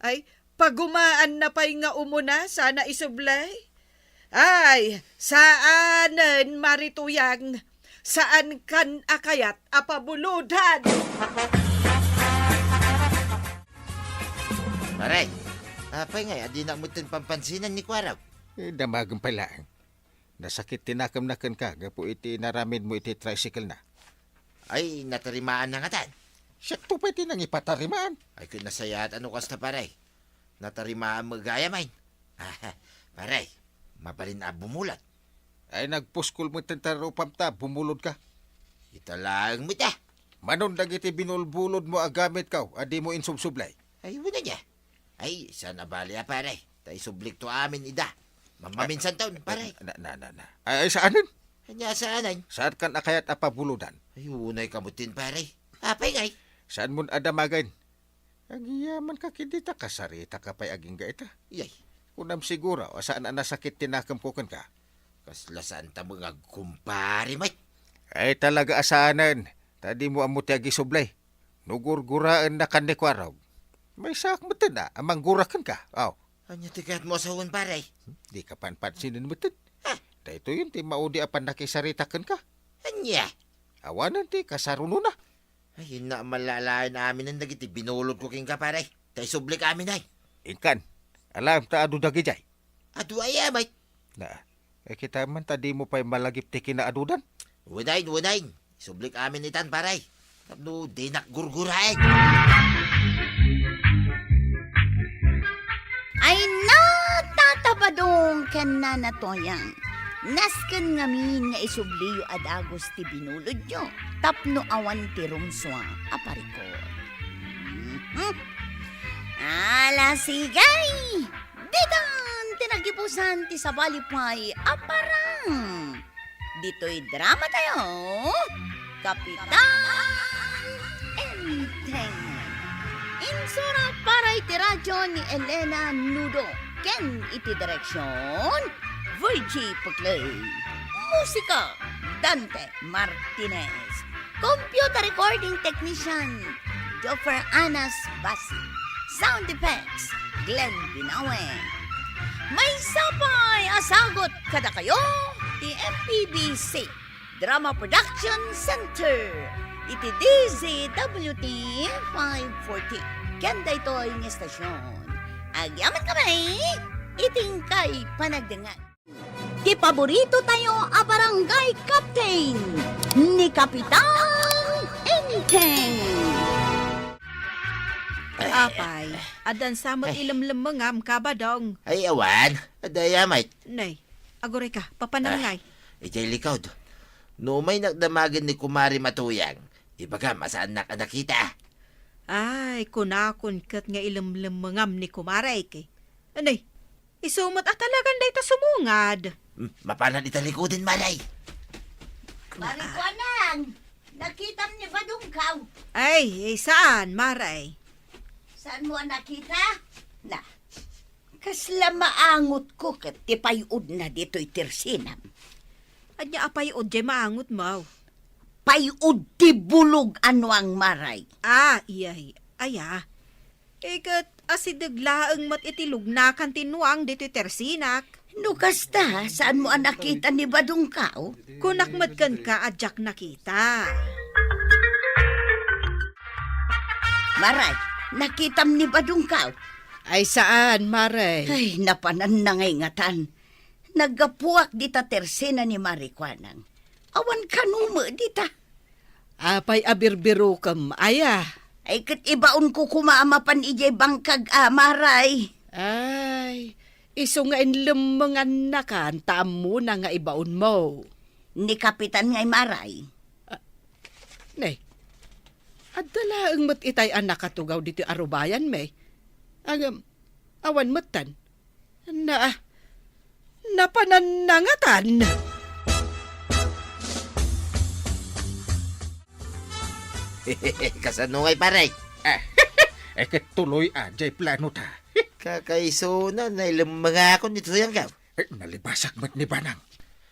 Ay, pagumaanna pay nga umuna sana isublay? Ay, saanen, Mare Tuyang. Saankan a kayat a pabulodan. Mare, apay ngay a dinak metten panpansinan ni Kuarog? Eh, damagen pay laeng. Nasakit ti nakemna kenka gapu iti inaramidmo iti tricycle-na. Ay, natarimaanna ngatan. Siakto pay ti nangipatarimaan. Ay, ket nasayaat a no kasta, pare. Natarimaan met gayam, ay. Pare, mabalin a bumulod. Ay, nagpuskol met ti tarupam ta bumulodka. Ita laeng met a. Manon dagiti binulbulodmo a gamitko a dimo insubsublay? Ay, wen aya. Ay, saan a bali a, pare. Ta isublikto amin ida. Maminsan taon, pare. Na, na, na, na. Ay, ay, saanen? Ania saanen? Saankan a kayat a pabulodan? Ay, unay ka metten, pare. Apay ngay? Saanmon a damagen? Agyamanak ket dita, kasaritaka pay agingga ita. Iyay. Kunam siguro a saan a nasakit ti nakemko kenka. Kasla saan ta nga agkumpare met. Ay, talaga a saanen, ta dimo ammo ti agisubli. No gurguraenna ken ni Kuarog, maysaak metten a, a manggura kenka. Aw. Ania ti kayatmo a sawen, pare? Dika panpansinen metten. Ah. Daytoyen ti maudi a pannakisarita kenka. Ania? Awanen ti kasarunona. Ay, inna, malalaen aminen dagiti binulodko kenka, pare. Ta isublik amin ay. Inkan, alam ta adu dagidiay. Adu aya met? Na, eh, kita man ta dimo pay malagip ti kinaadudan. Unayen, unayen. Isublik amin itan, pare. Tapno dinak gurguraen. Ay na, Tata Badong ken Nana Toyang. Nasken ngamin nga isubliyo a dagus ti binulodyo tapno awan ti rumsua a parikor. Mhm. Ala, sige! Ditan ti nagipusan ti sabali pay a parang. Ditoy drama tayo, Kapitan Enteng. Insurat para iti radyo ni Elena Nudo ken iti direksyon, Virgie Puclay. Musika, Dante Martinez. Computer recording technician, Joffer Anas Basi. Sound effects, Glenn Binawe. Maysa pay a sagut kadakayo ti M P B C Drama Production Center iti D Z W T five forty. Ken daytoy nga estasyon, agyamankami iti inkay panagdengngeg. Ti paborito tayo a barangay captain, ni Kapitan Enteng. Apay, addan sa met ilemlemmengam, Kabadong. Ay, awan. Adda aya met. Nay, agurayka, papanam ngay? Ah, idiay likod. No umay nakdamagen ni Kumare Matuyang, ibagam a saannak a nakita. Ay, kunakon ket nga ilemlemmengam ni Kumarek. Nay, isu met a talagan dayta sumungad. Hmm, mapanan ita likoden, Maray. Mare Kuanang, nakitam ni Badongkaw? Ay, eh, saan, Maray? Saanmo a nakita? Na, kasla maangotko ket ti pay-odna ditoy tersinam. Ania a pay-od diay maangotmo? Pay-od ti bulog a nuang, Maray. Ah, iyay. Aya. Iket asideg laeng met iti lugnakan ti nuang ditoy tersinak. No kasta, saanmo a nakita ni Badongkaw? Kunak met kenka a diak nakita. Maray, nakitam ni Badongkaw? Ay, saan, Maray? Ay, napananna ngay ngatan. Naggapuak dita tersina ni Mare Kuanang. Awan kano met dita. Apay a birbirokem, aya? Ay, ket ibaonko koma a mapan idiay bangkag a, Maray. Ay, isu nga inlemmengannakan ta ammona nga ibaonmo. Ni Kapitan ngay, Maray. Ah, ne, adda laeng met itay a nakatugaw ditoy arubayan, me. Ngem, awan metten. Na, napananna ngatan. Kasano ngay, pare? Ah, eh, ket tuloy a, diay plano ta. Kakaisuna, nailemmengakon ni Tuyang, gaw. Eh, nalibasak met ni Banang.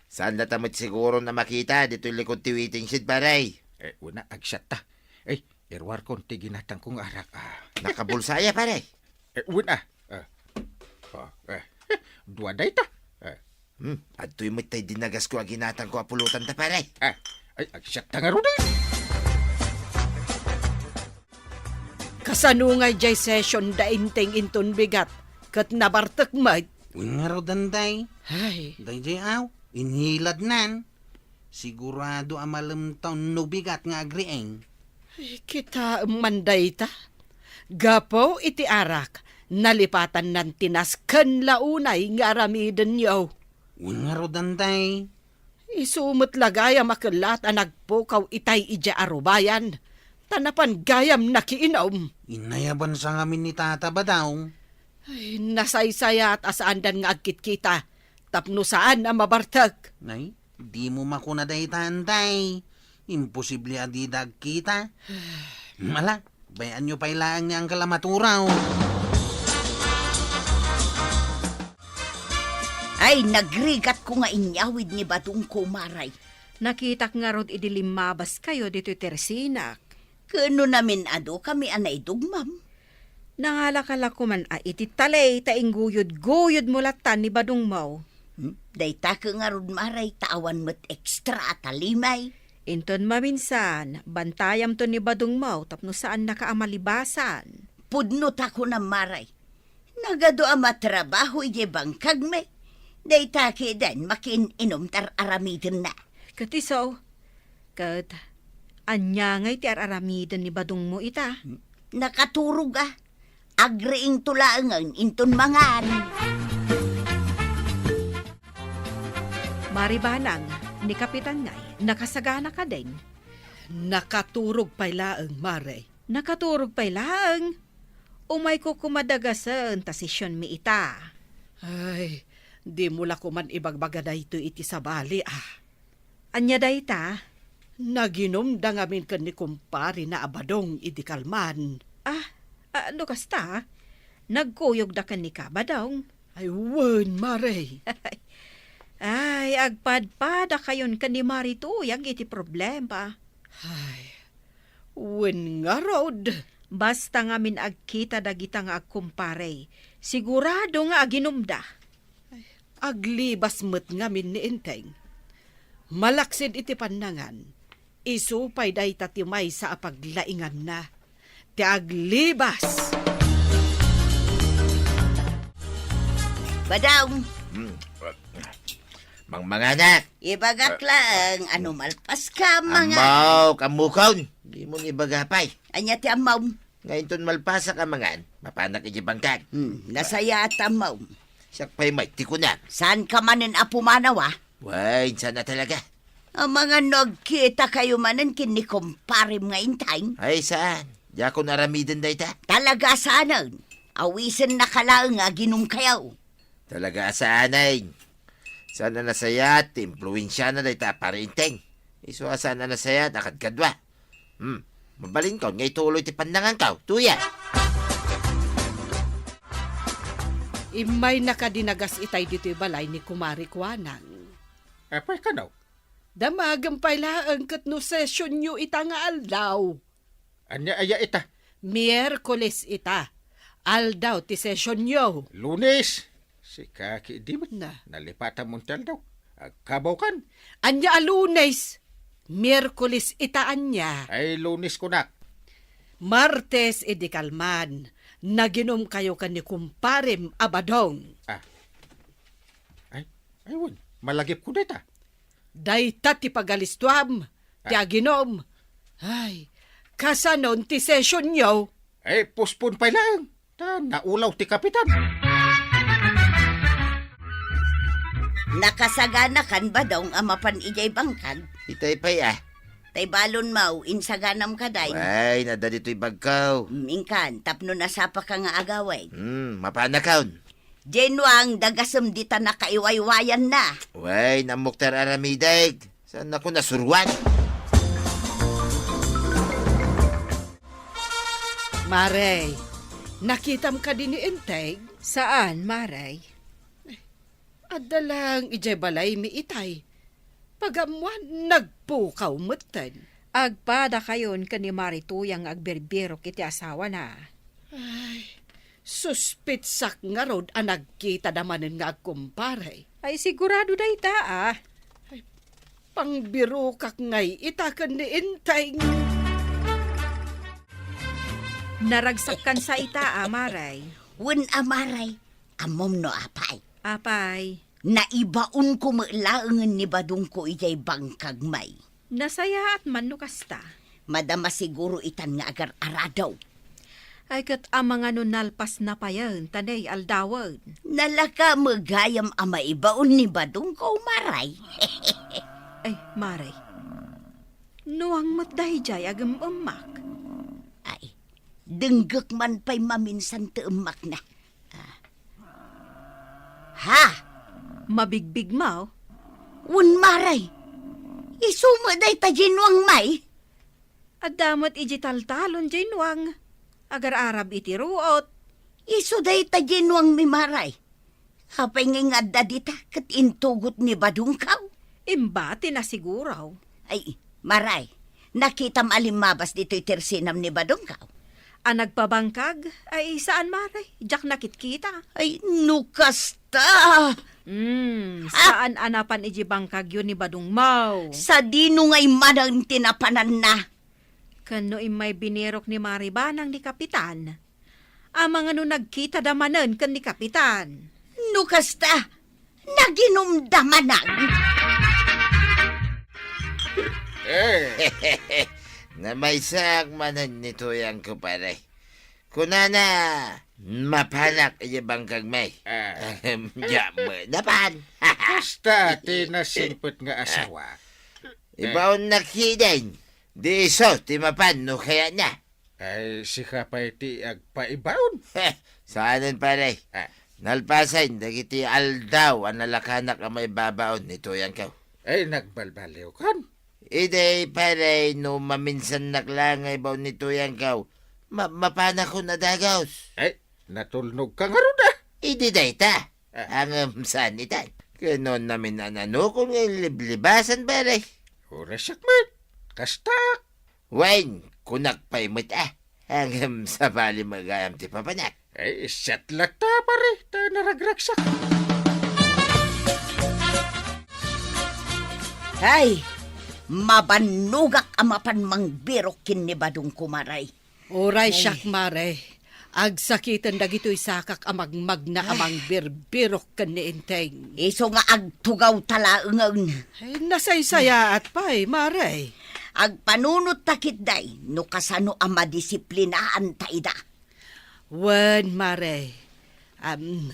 Saan data met siguro a makita ditoy likod ti waiting shed, pare? Eh, una, agsiatta. Eh, iruarkon ti ginatangko nga arak, ah. Nakabulsa aya, pare? Eh, wen, ah. Ah. Oh, eh. Dua dayta. Eh. Hmm, adtoy met tay dinagasko a ginatangko a pulutan ta, pare. Ah. Ay, agsiatta ngaruden. Kasano ngay diay session da Enteng inton bigat ket nabartek met? Wen ngaruden, day. Ay. Daydiay aw, inhiladnan. Sigurado a malemtaw no bigat nga agriing. Ay, kitaem man dayta. Gapu iti arak, nalipatannan ti nasken la unay nga aramidenyo. Wen ngaruden, day. Isu met la gayam a kellat a nagpukaw itay idiay arubayan, ta napan gayam nakiinom. Inayabansa ngamin ni Tata Badong. Ay, nasaysayat a saandan nga agkitkita, tapno saan a mabartek. Nay, dimo makuna dayta, Enteng. Imposible a dida agkita. Ala, bay-anyo pay laeng ni Angkel a maturaw. Ay, nagrigatko nga inyawid ni Badongko, Maray. Nakitak ngarud idi limmabaskayo ditoy tersinak. Ket no namin-adukami a naidugmam. Nangalaka la koman a iti taley ta ingguyod-guyodmo latan ni Badongmo. Hmm? Dayta ket ngarud, Maray, ta awan met extra a talimay. Inton maminsan, bantayamton ni Badongmo tapno saannaka a malibasan. Pudno ta kunam, Maray. Nagadu a matrabaho idiay bangkagmi. Dayta ketdin makiin-inum ti ar-aramidenna. Ket isu, ket ania ngay ti ar-aramiden ni Badongmo ita? Nakaturog a. Agriingto laengen inton mangan. Maribanang, ni Kapitan ngay, nakasagana kadin? Nakaturog pay laeng, Mare. Nakaturog pay laeng? Umayko koma dagasen ta sesionmi ita. Ay, dimo la koman ibagbaga daytoy iti sabali, a. Ania dayta? Naginumda ngamin ken ni kumparena a Badong idi kalman. Ah, ah, no kasta, nagkuyogda ken ni Ka Badong? Ay, wen, Mare. Ay, agpadpadakayon ken ni Mare Tuyang iti problema. Ay, wen ngarud. Basta ngamin agkita dagita nga agkumpare, sigurado nga aginumda. Aglibas met ngamin ni Enteng. Malaksid iti pannangan, isu pay dayta ti maysa a paglainganna. Ti aglibas! Badong! Hmm. Mangmanganak! Ibagak laeng, ano malpaskam, mangan? Ammo, kammukon! Di mo ni baga pay. Ania ti ammom? Nga inton malpasak a mangan, mapanak iti bangkag. Hmm, nasayaat, ammom. Siak pay met ti kunam. Saanka manen a pumanaw, a? Wen, saan a talaga. Amangan no agkitakayo manen ken ni kumparem nga Enteng? Ay, saan? Diakon aramiden dayta. Talaga a saanen. Awisennaka laeng nga aginumkayo. Talaga a saanen. Saan a nasayaat ti impluensiana dayta a Pare Enteng. Isu a saan a nasayaat a kadkadua. Hmm, mabalinkaw nga ituloy ti pannangankaw, Tuyang. Immaynaka dinagas itay ditoy balay ni Kumare Kuanang. Apay kano? Damagem pay laeng ket no sesionyo ita nga aldaw. Ania aya ita? Miyerkules ita. Aldaw ti sesionyo. Lunes. Sika ketdi met. Na. Nalipatam ti aldaw. Agkabawkan. Ania a Lunes? Miyerkules ita ania? Ay, Lunes kunak. Martes idi kalman, naginumkayo ken ni kumparem a Badong. Ah. Ay, ay, wen. Malagipko dayta. Dayta ti pagalistuam, ti Ah. aginum. Ay, kasanon ti sesionyo? Eh, postpone pay laeng. Ta naulaw ti kapitan. Nakasaganakan, Badong, a mapan idiay bangkag? Itay pay, a. Tay balonmo, insaganam kadi. Wen, adda ditoy bagko. Mm, inkan, tapno nasapaka nga agawid. Hmm, mapanakon. Jenwang, dagasem dita nakaiwaywayanna. Wen, ammok ti ar-aramidek. Saannakon a suruan. Mare, nakitam kadi ni Enteng? Saan, Mare? Adda lang idiay balaymi itay. Pag-ammoan, nagpukaw metten. Agpadakayon ken ni Mare Tuyang nga agbirbirok iti asawana. Ay, suspetsak ngarud a nagkitada manen nga agkumpare. Ay, sigurado dayta, a. Ay, pangbirokak ngay ita ken ni Enteng. Naragsakansa ita, a, Mare. Wen a, Mare. Ammom no apay? Apay? Naibaonko met laengen ni badongko idiay bangkag, May. Nasayaat man no kasta. Madama siguro itan nga agar-aradaw. Ay, ket amangan no nalpasna payen ta nay aldawen. Nalaka met gayam a maibaon ni badongko, Maray. Ay, Maray. Nuang met daydiay agem-emmak. Ay, denggek man pay maminsan ti emmakna. Ah. Ha? Mabigbigmo? Wen, Maray. Isu met dayta Jenwang, May. Adda met idiay taltalon Jenwang. Agar-arab iti ruot. Isu dayta Jenwangmi, Maray. Apay ngay nga adda dita ket intugot ni Badongkaw? Imba ti nasigurow. Ay, Maray, nakitam a limmabas ditoy tersinam ni Badongkaw? A nagpabangkag? Ay, saan, Maray. Diak nakitkita. Ay, no kasta! Hmm, saan a napan iti bangkagyo ni Badongmaw? Sadino ngay manen ti napananna? Ken no immay binirok ni Maribanang ni Kapitan, amangan no nagkitada manen ken ni Kapitan. No kasta, naginumda manen. Eh. Namaysaak manen ni Tuyangko, pare. Kunana, mapanak iti bangkagmi. Ah. Ahem, diak met napan. Kasta ti nasingpet nga asawa. Ibaonnak ketdin. Di isu ti mapan no kayatna. Ay, sika pay ti agpaibaon. Heh, saanen, pare. Ah. Nalpasen dagiti aldaw a nalakanak a maibabaon ni Tuyangko. Ay, nagbalbaliwkan. Idi, pare, no maminsannak la nga ibaon ni Tuyangko, ma-, mapanakon a dagus. Ay, natulnogka ngarud, ah. Idi dayta. Ah. Ngem saan itan. Ket no namin a nanukon nga inliblibasan, pare. Uray siak met. Kastak. Wen, kunak pay met, ah. Ngem sabali met gayam ti papanak. Ay, siak latta, pare, ta naragragsak. Ay, mabannogak a mapan mangbirok ken ni Badongko, Maray. Uray siak, Mare. Agsakiten dagitoy sakak a magmagna a mangbirbirok ken ni Enteng. Isu nga agtugawta laengen. Ay, nasaysayaat pay, Mare. Agpanunotta ketdi no kasano a madisiplinaanta ida. Wen, Mare. Am,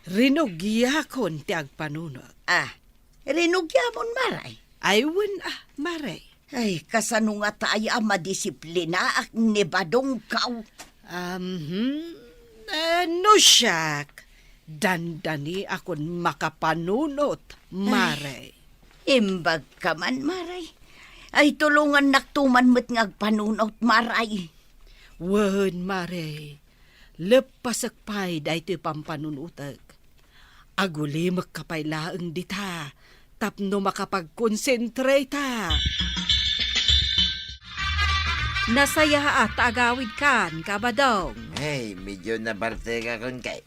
rinugiakon ti agpanunot. Ah, rinugiamon, Mare? Ay, wen, ah, Mare. Ay, kasano ngata aya a madisiplinaak ni Badongkaw? Ahem. Eh, no siak, dandaniakon makapanunot, Mare. Ay, imbagka man, Mare. Ay, tulongannakto man met nga agpanunot, Mare. Wen, Mare. Leppasek pay daytoy pampanunotek. Agulimekka pay laeng dita tapno makapagkonsentrata. Nasayaat ta agawidkan, Kabadong. Ay, medyo nabartekakon kay.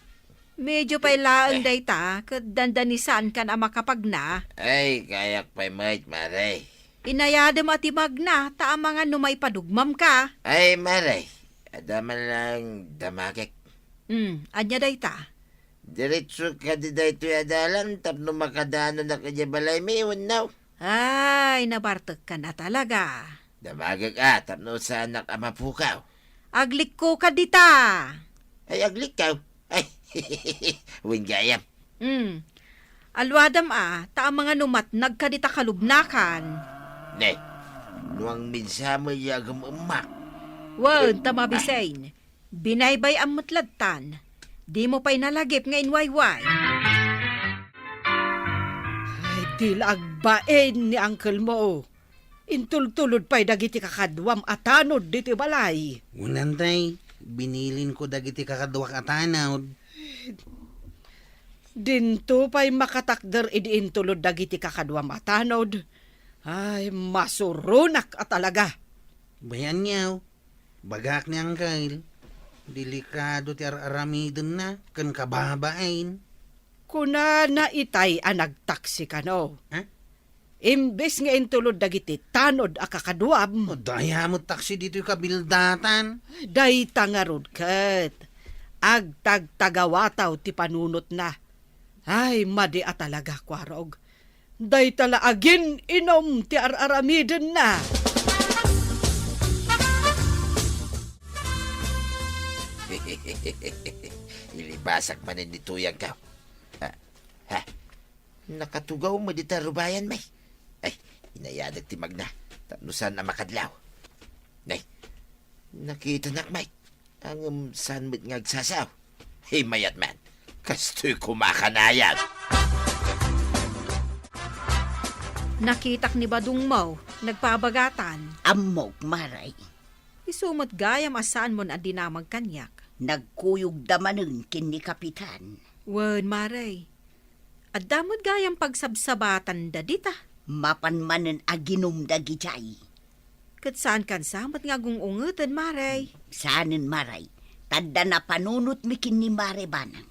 Medyo pay laeng dayta, ket dandanisaankan a makapagna. Ay, kayak pay met, Mare. Inayadem a ti magna, ta amangan no maipadugmamka. Ay, Mare, adda man lang damagek. Hmm, ania dayta? Diretso kadi daytoy a dalan tapno makadanonak idiay balaymi wenno? Ay, nabartekkan a talaga. Damagek a tapno saannak a mapukaw. Aglikko ka dita. Ay, aglikkaw? Ay, wen gayam. Hmm. Aluadam a, ta amangan no matnag ka dita kalubnakan. Ne, no angminsa met ya agem-emmak. Wen, ta mabisin. Binaybay-am met lattan. Dimo pay nalagip nga inwayway. Ay, di la agbain ni uncle mo. Intultulod pay dagiti kakaduam a tanod ditoy balay. Unan tay, binilinko dagiti kakaduak a tanod. Dinto pay makatakder idi intulod dagiti kakaduam a tanod. Ay, masuronak a talaga. Bay-an niyaw, bagak ni Angkel, delikado ti ar-aramidenna ken kababain. Kunana itay a nagtaksi kano. Ha? Imbes nga intulod dagiti tanod a kakaduam. O, daya met taksi ditoy kabildatan. Dayta ngarud ket agtagtagawataw ti panunotna. Ay, madi a talaga, Kuarog. Dayta la agin-inum ti ar-aramidenna. Ilibasak manen ni Tuyangko. Ha? Ha? Nakatugaw met dita rubayan, may. Ay, inayadek ti magna. Tapno saan a makadlaw. Nay, nakitanak, may. Ngem saan met nga agsasao? Ay, mayat man. Kastoy kumakanayag. Nakitak ni Badong Maw, nagpabagatan. Ammok, Maray. Isu met gayam a saanmon a dinamag kaniak. Nagkuyogda manen ken ni Kapitan. Wen, Mare. Adda met gayam pagsabsabatanda dita. Mapan manen a ginum dagidiay. Ket saankan sa met nga agung-ungeten, Mare. Saanen, Mare. Ta adda napanunotmi ken ni Mare Banang.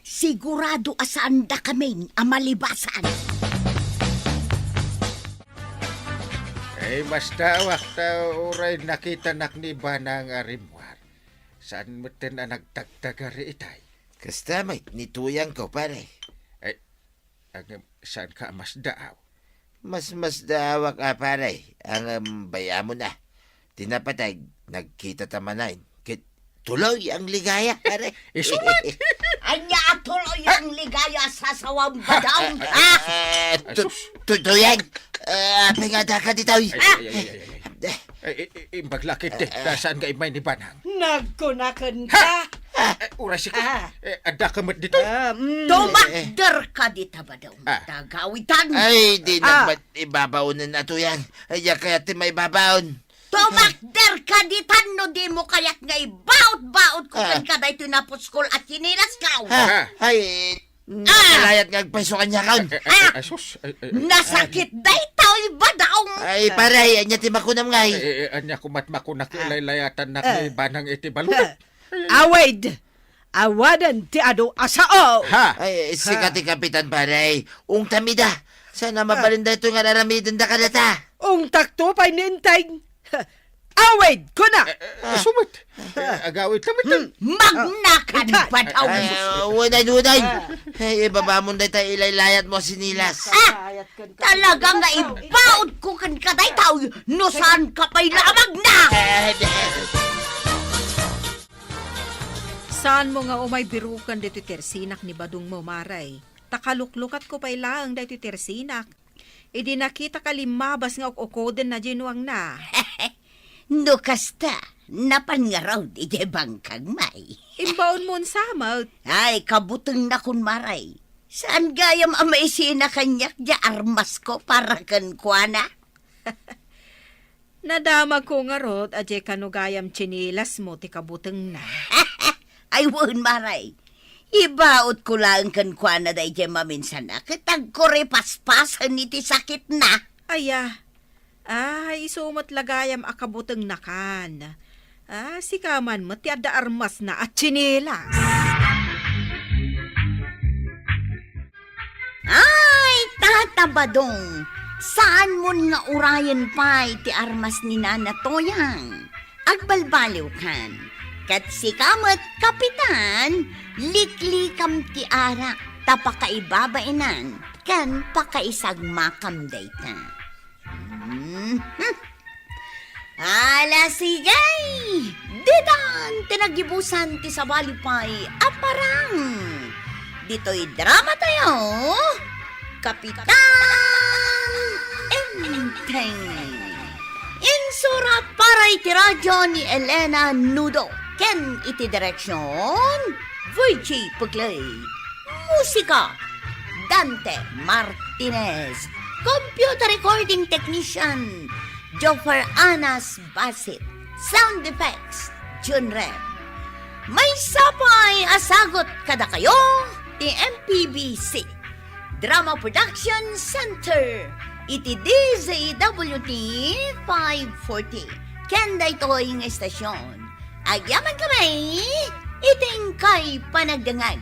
Sigurado a saandakamin a malibasan. Ay, masdaawak ta uray nakitanak ni Banang a rimmuar. Saan metten a nagtagtagari itay? Kasta met ni tuyangko, pare. Ay, ngem, saanka a masdaaw? Mas masdaawak a, pare, ngem bay-amon a. Ti napateg, nagkitata manen. Ket tuloy ang ligaya, pare. Isu met! Ania a tuloy ang ligaya, sasawam, Badaong? Ah, ah, ah, tu-, Asus. Tu-, tuyang. Ah, apay nga adda ka ditoy? Ay, ay, ay, ay, ay, ay. Eh. Ay, i-, i-, imbag la ketdi, ta saanka immay ni Banang? Nagkunaken ka. Ha? Eh, uray sika. Ah. Eh, adda ka met ditoy? Ah, mm. Tumakder ka dita, Badaong. Ah. Tagawitan. Ay, di Ah. na met ibabaonen a tuyang. Ay, diak kayat ti maibabaon. Tumakder ka ditan no dimo kayat nga ibaot-baot ko Ah. kenka daytoy napuskol a tsinilas ko. Ah, Ah. ay, Ah. Nalayat nga agpayso kaniakon. Eh, eh, Ah! eh, sus, eh, eh, eh. Nasakit daytoy, Badaong. Ay, pare, ania ti makunam ngay? Eh, eh, ania koma ti makunak, Ah. laylayatannak Ah. ni Banang iti balud. Ah. Awaid! Awadan ti adu a sao! Ha? Ay, sika Ha? ti kapitan, pare. Ungtam ida. Sana Ah. mabalin daytoy nga aramidenda kadata. Ungtakto pay ni Enteng. Awid, kuna! Eh, eh, isu met. Eh, agawid ta met. Hmm. Magnakan, Ah. Badaong. Ay, ah, unay, unay. Ah. Ay, ibabamon dayta ilaylayat mo, sinilas. Ah! Talaga nga ibaod ko kenka dayta, no saan ka pay lamag na! Eh, eh. Saan mo nga umay biruken ditoy tersinak ni Badong mo, Mare? Ta kaluklukat ko pay laeng daytoy tersinak. Idi nakita ka limmabas nga uk-ukoden na dinuangna. No kasta, napan ngarud idiay bangkag, may. Imbaon mo unsa met? Ay, kabutengnakon, Mare. Saan gayam a maisina kaniak diay armas ko para kenkuana? Nadamagko ngarud a diay kano gayam tsinilas mo ti kabutengna. Ay, wen, Mare. Ibaot ko laeng kenkuana daydiay maminsan a ket agkuripaspasen iti sakitna. Aya. Ay, isu met la gayam a kabutengnakan. Ah, sika man met ti adda armasna a tsinilas. Ay, Tata Badong, saanmon nga urayen pay ti armas ni Nana Toyang. Agbalbaliwkan, ket sika met, Kapitan, liklikam ti arak ta pakaibabainan ken pakaisagmakam dayta. Mhm. Ala, sige! Ditan ti nagibusan ti sabali pay a parang. Ditoy drama tayo, Kapitan Enteng. Insurat para iti radyo ni Elena Nudo ken iti direksyon, Virgie Puglay. Musika, Dante Martinez. Computer recording technician, Joffer Anas Basit. Sound effects, Jun Rem. Maysa pay a sagut kadakayo ti M P B C, Drama Production Center, iti D Z W T five forty. Ken daytoy nga istasyon, agyaman kami iti inkay panagdengngeg.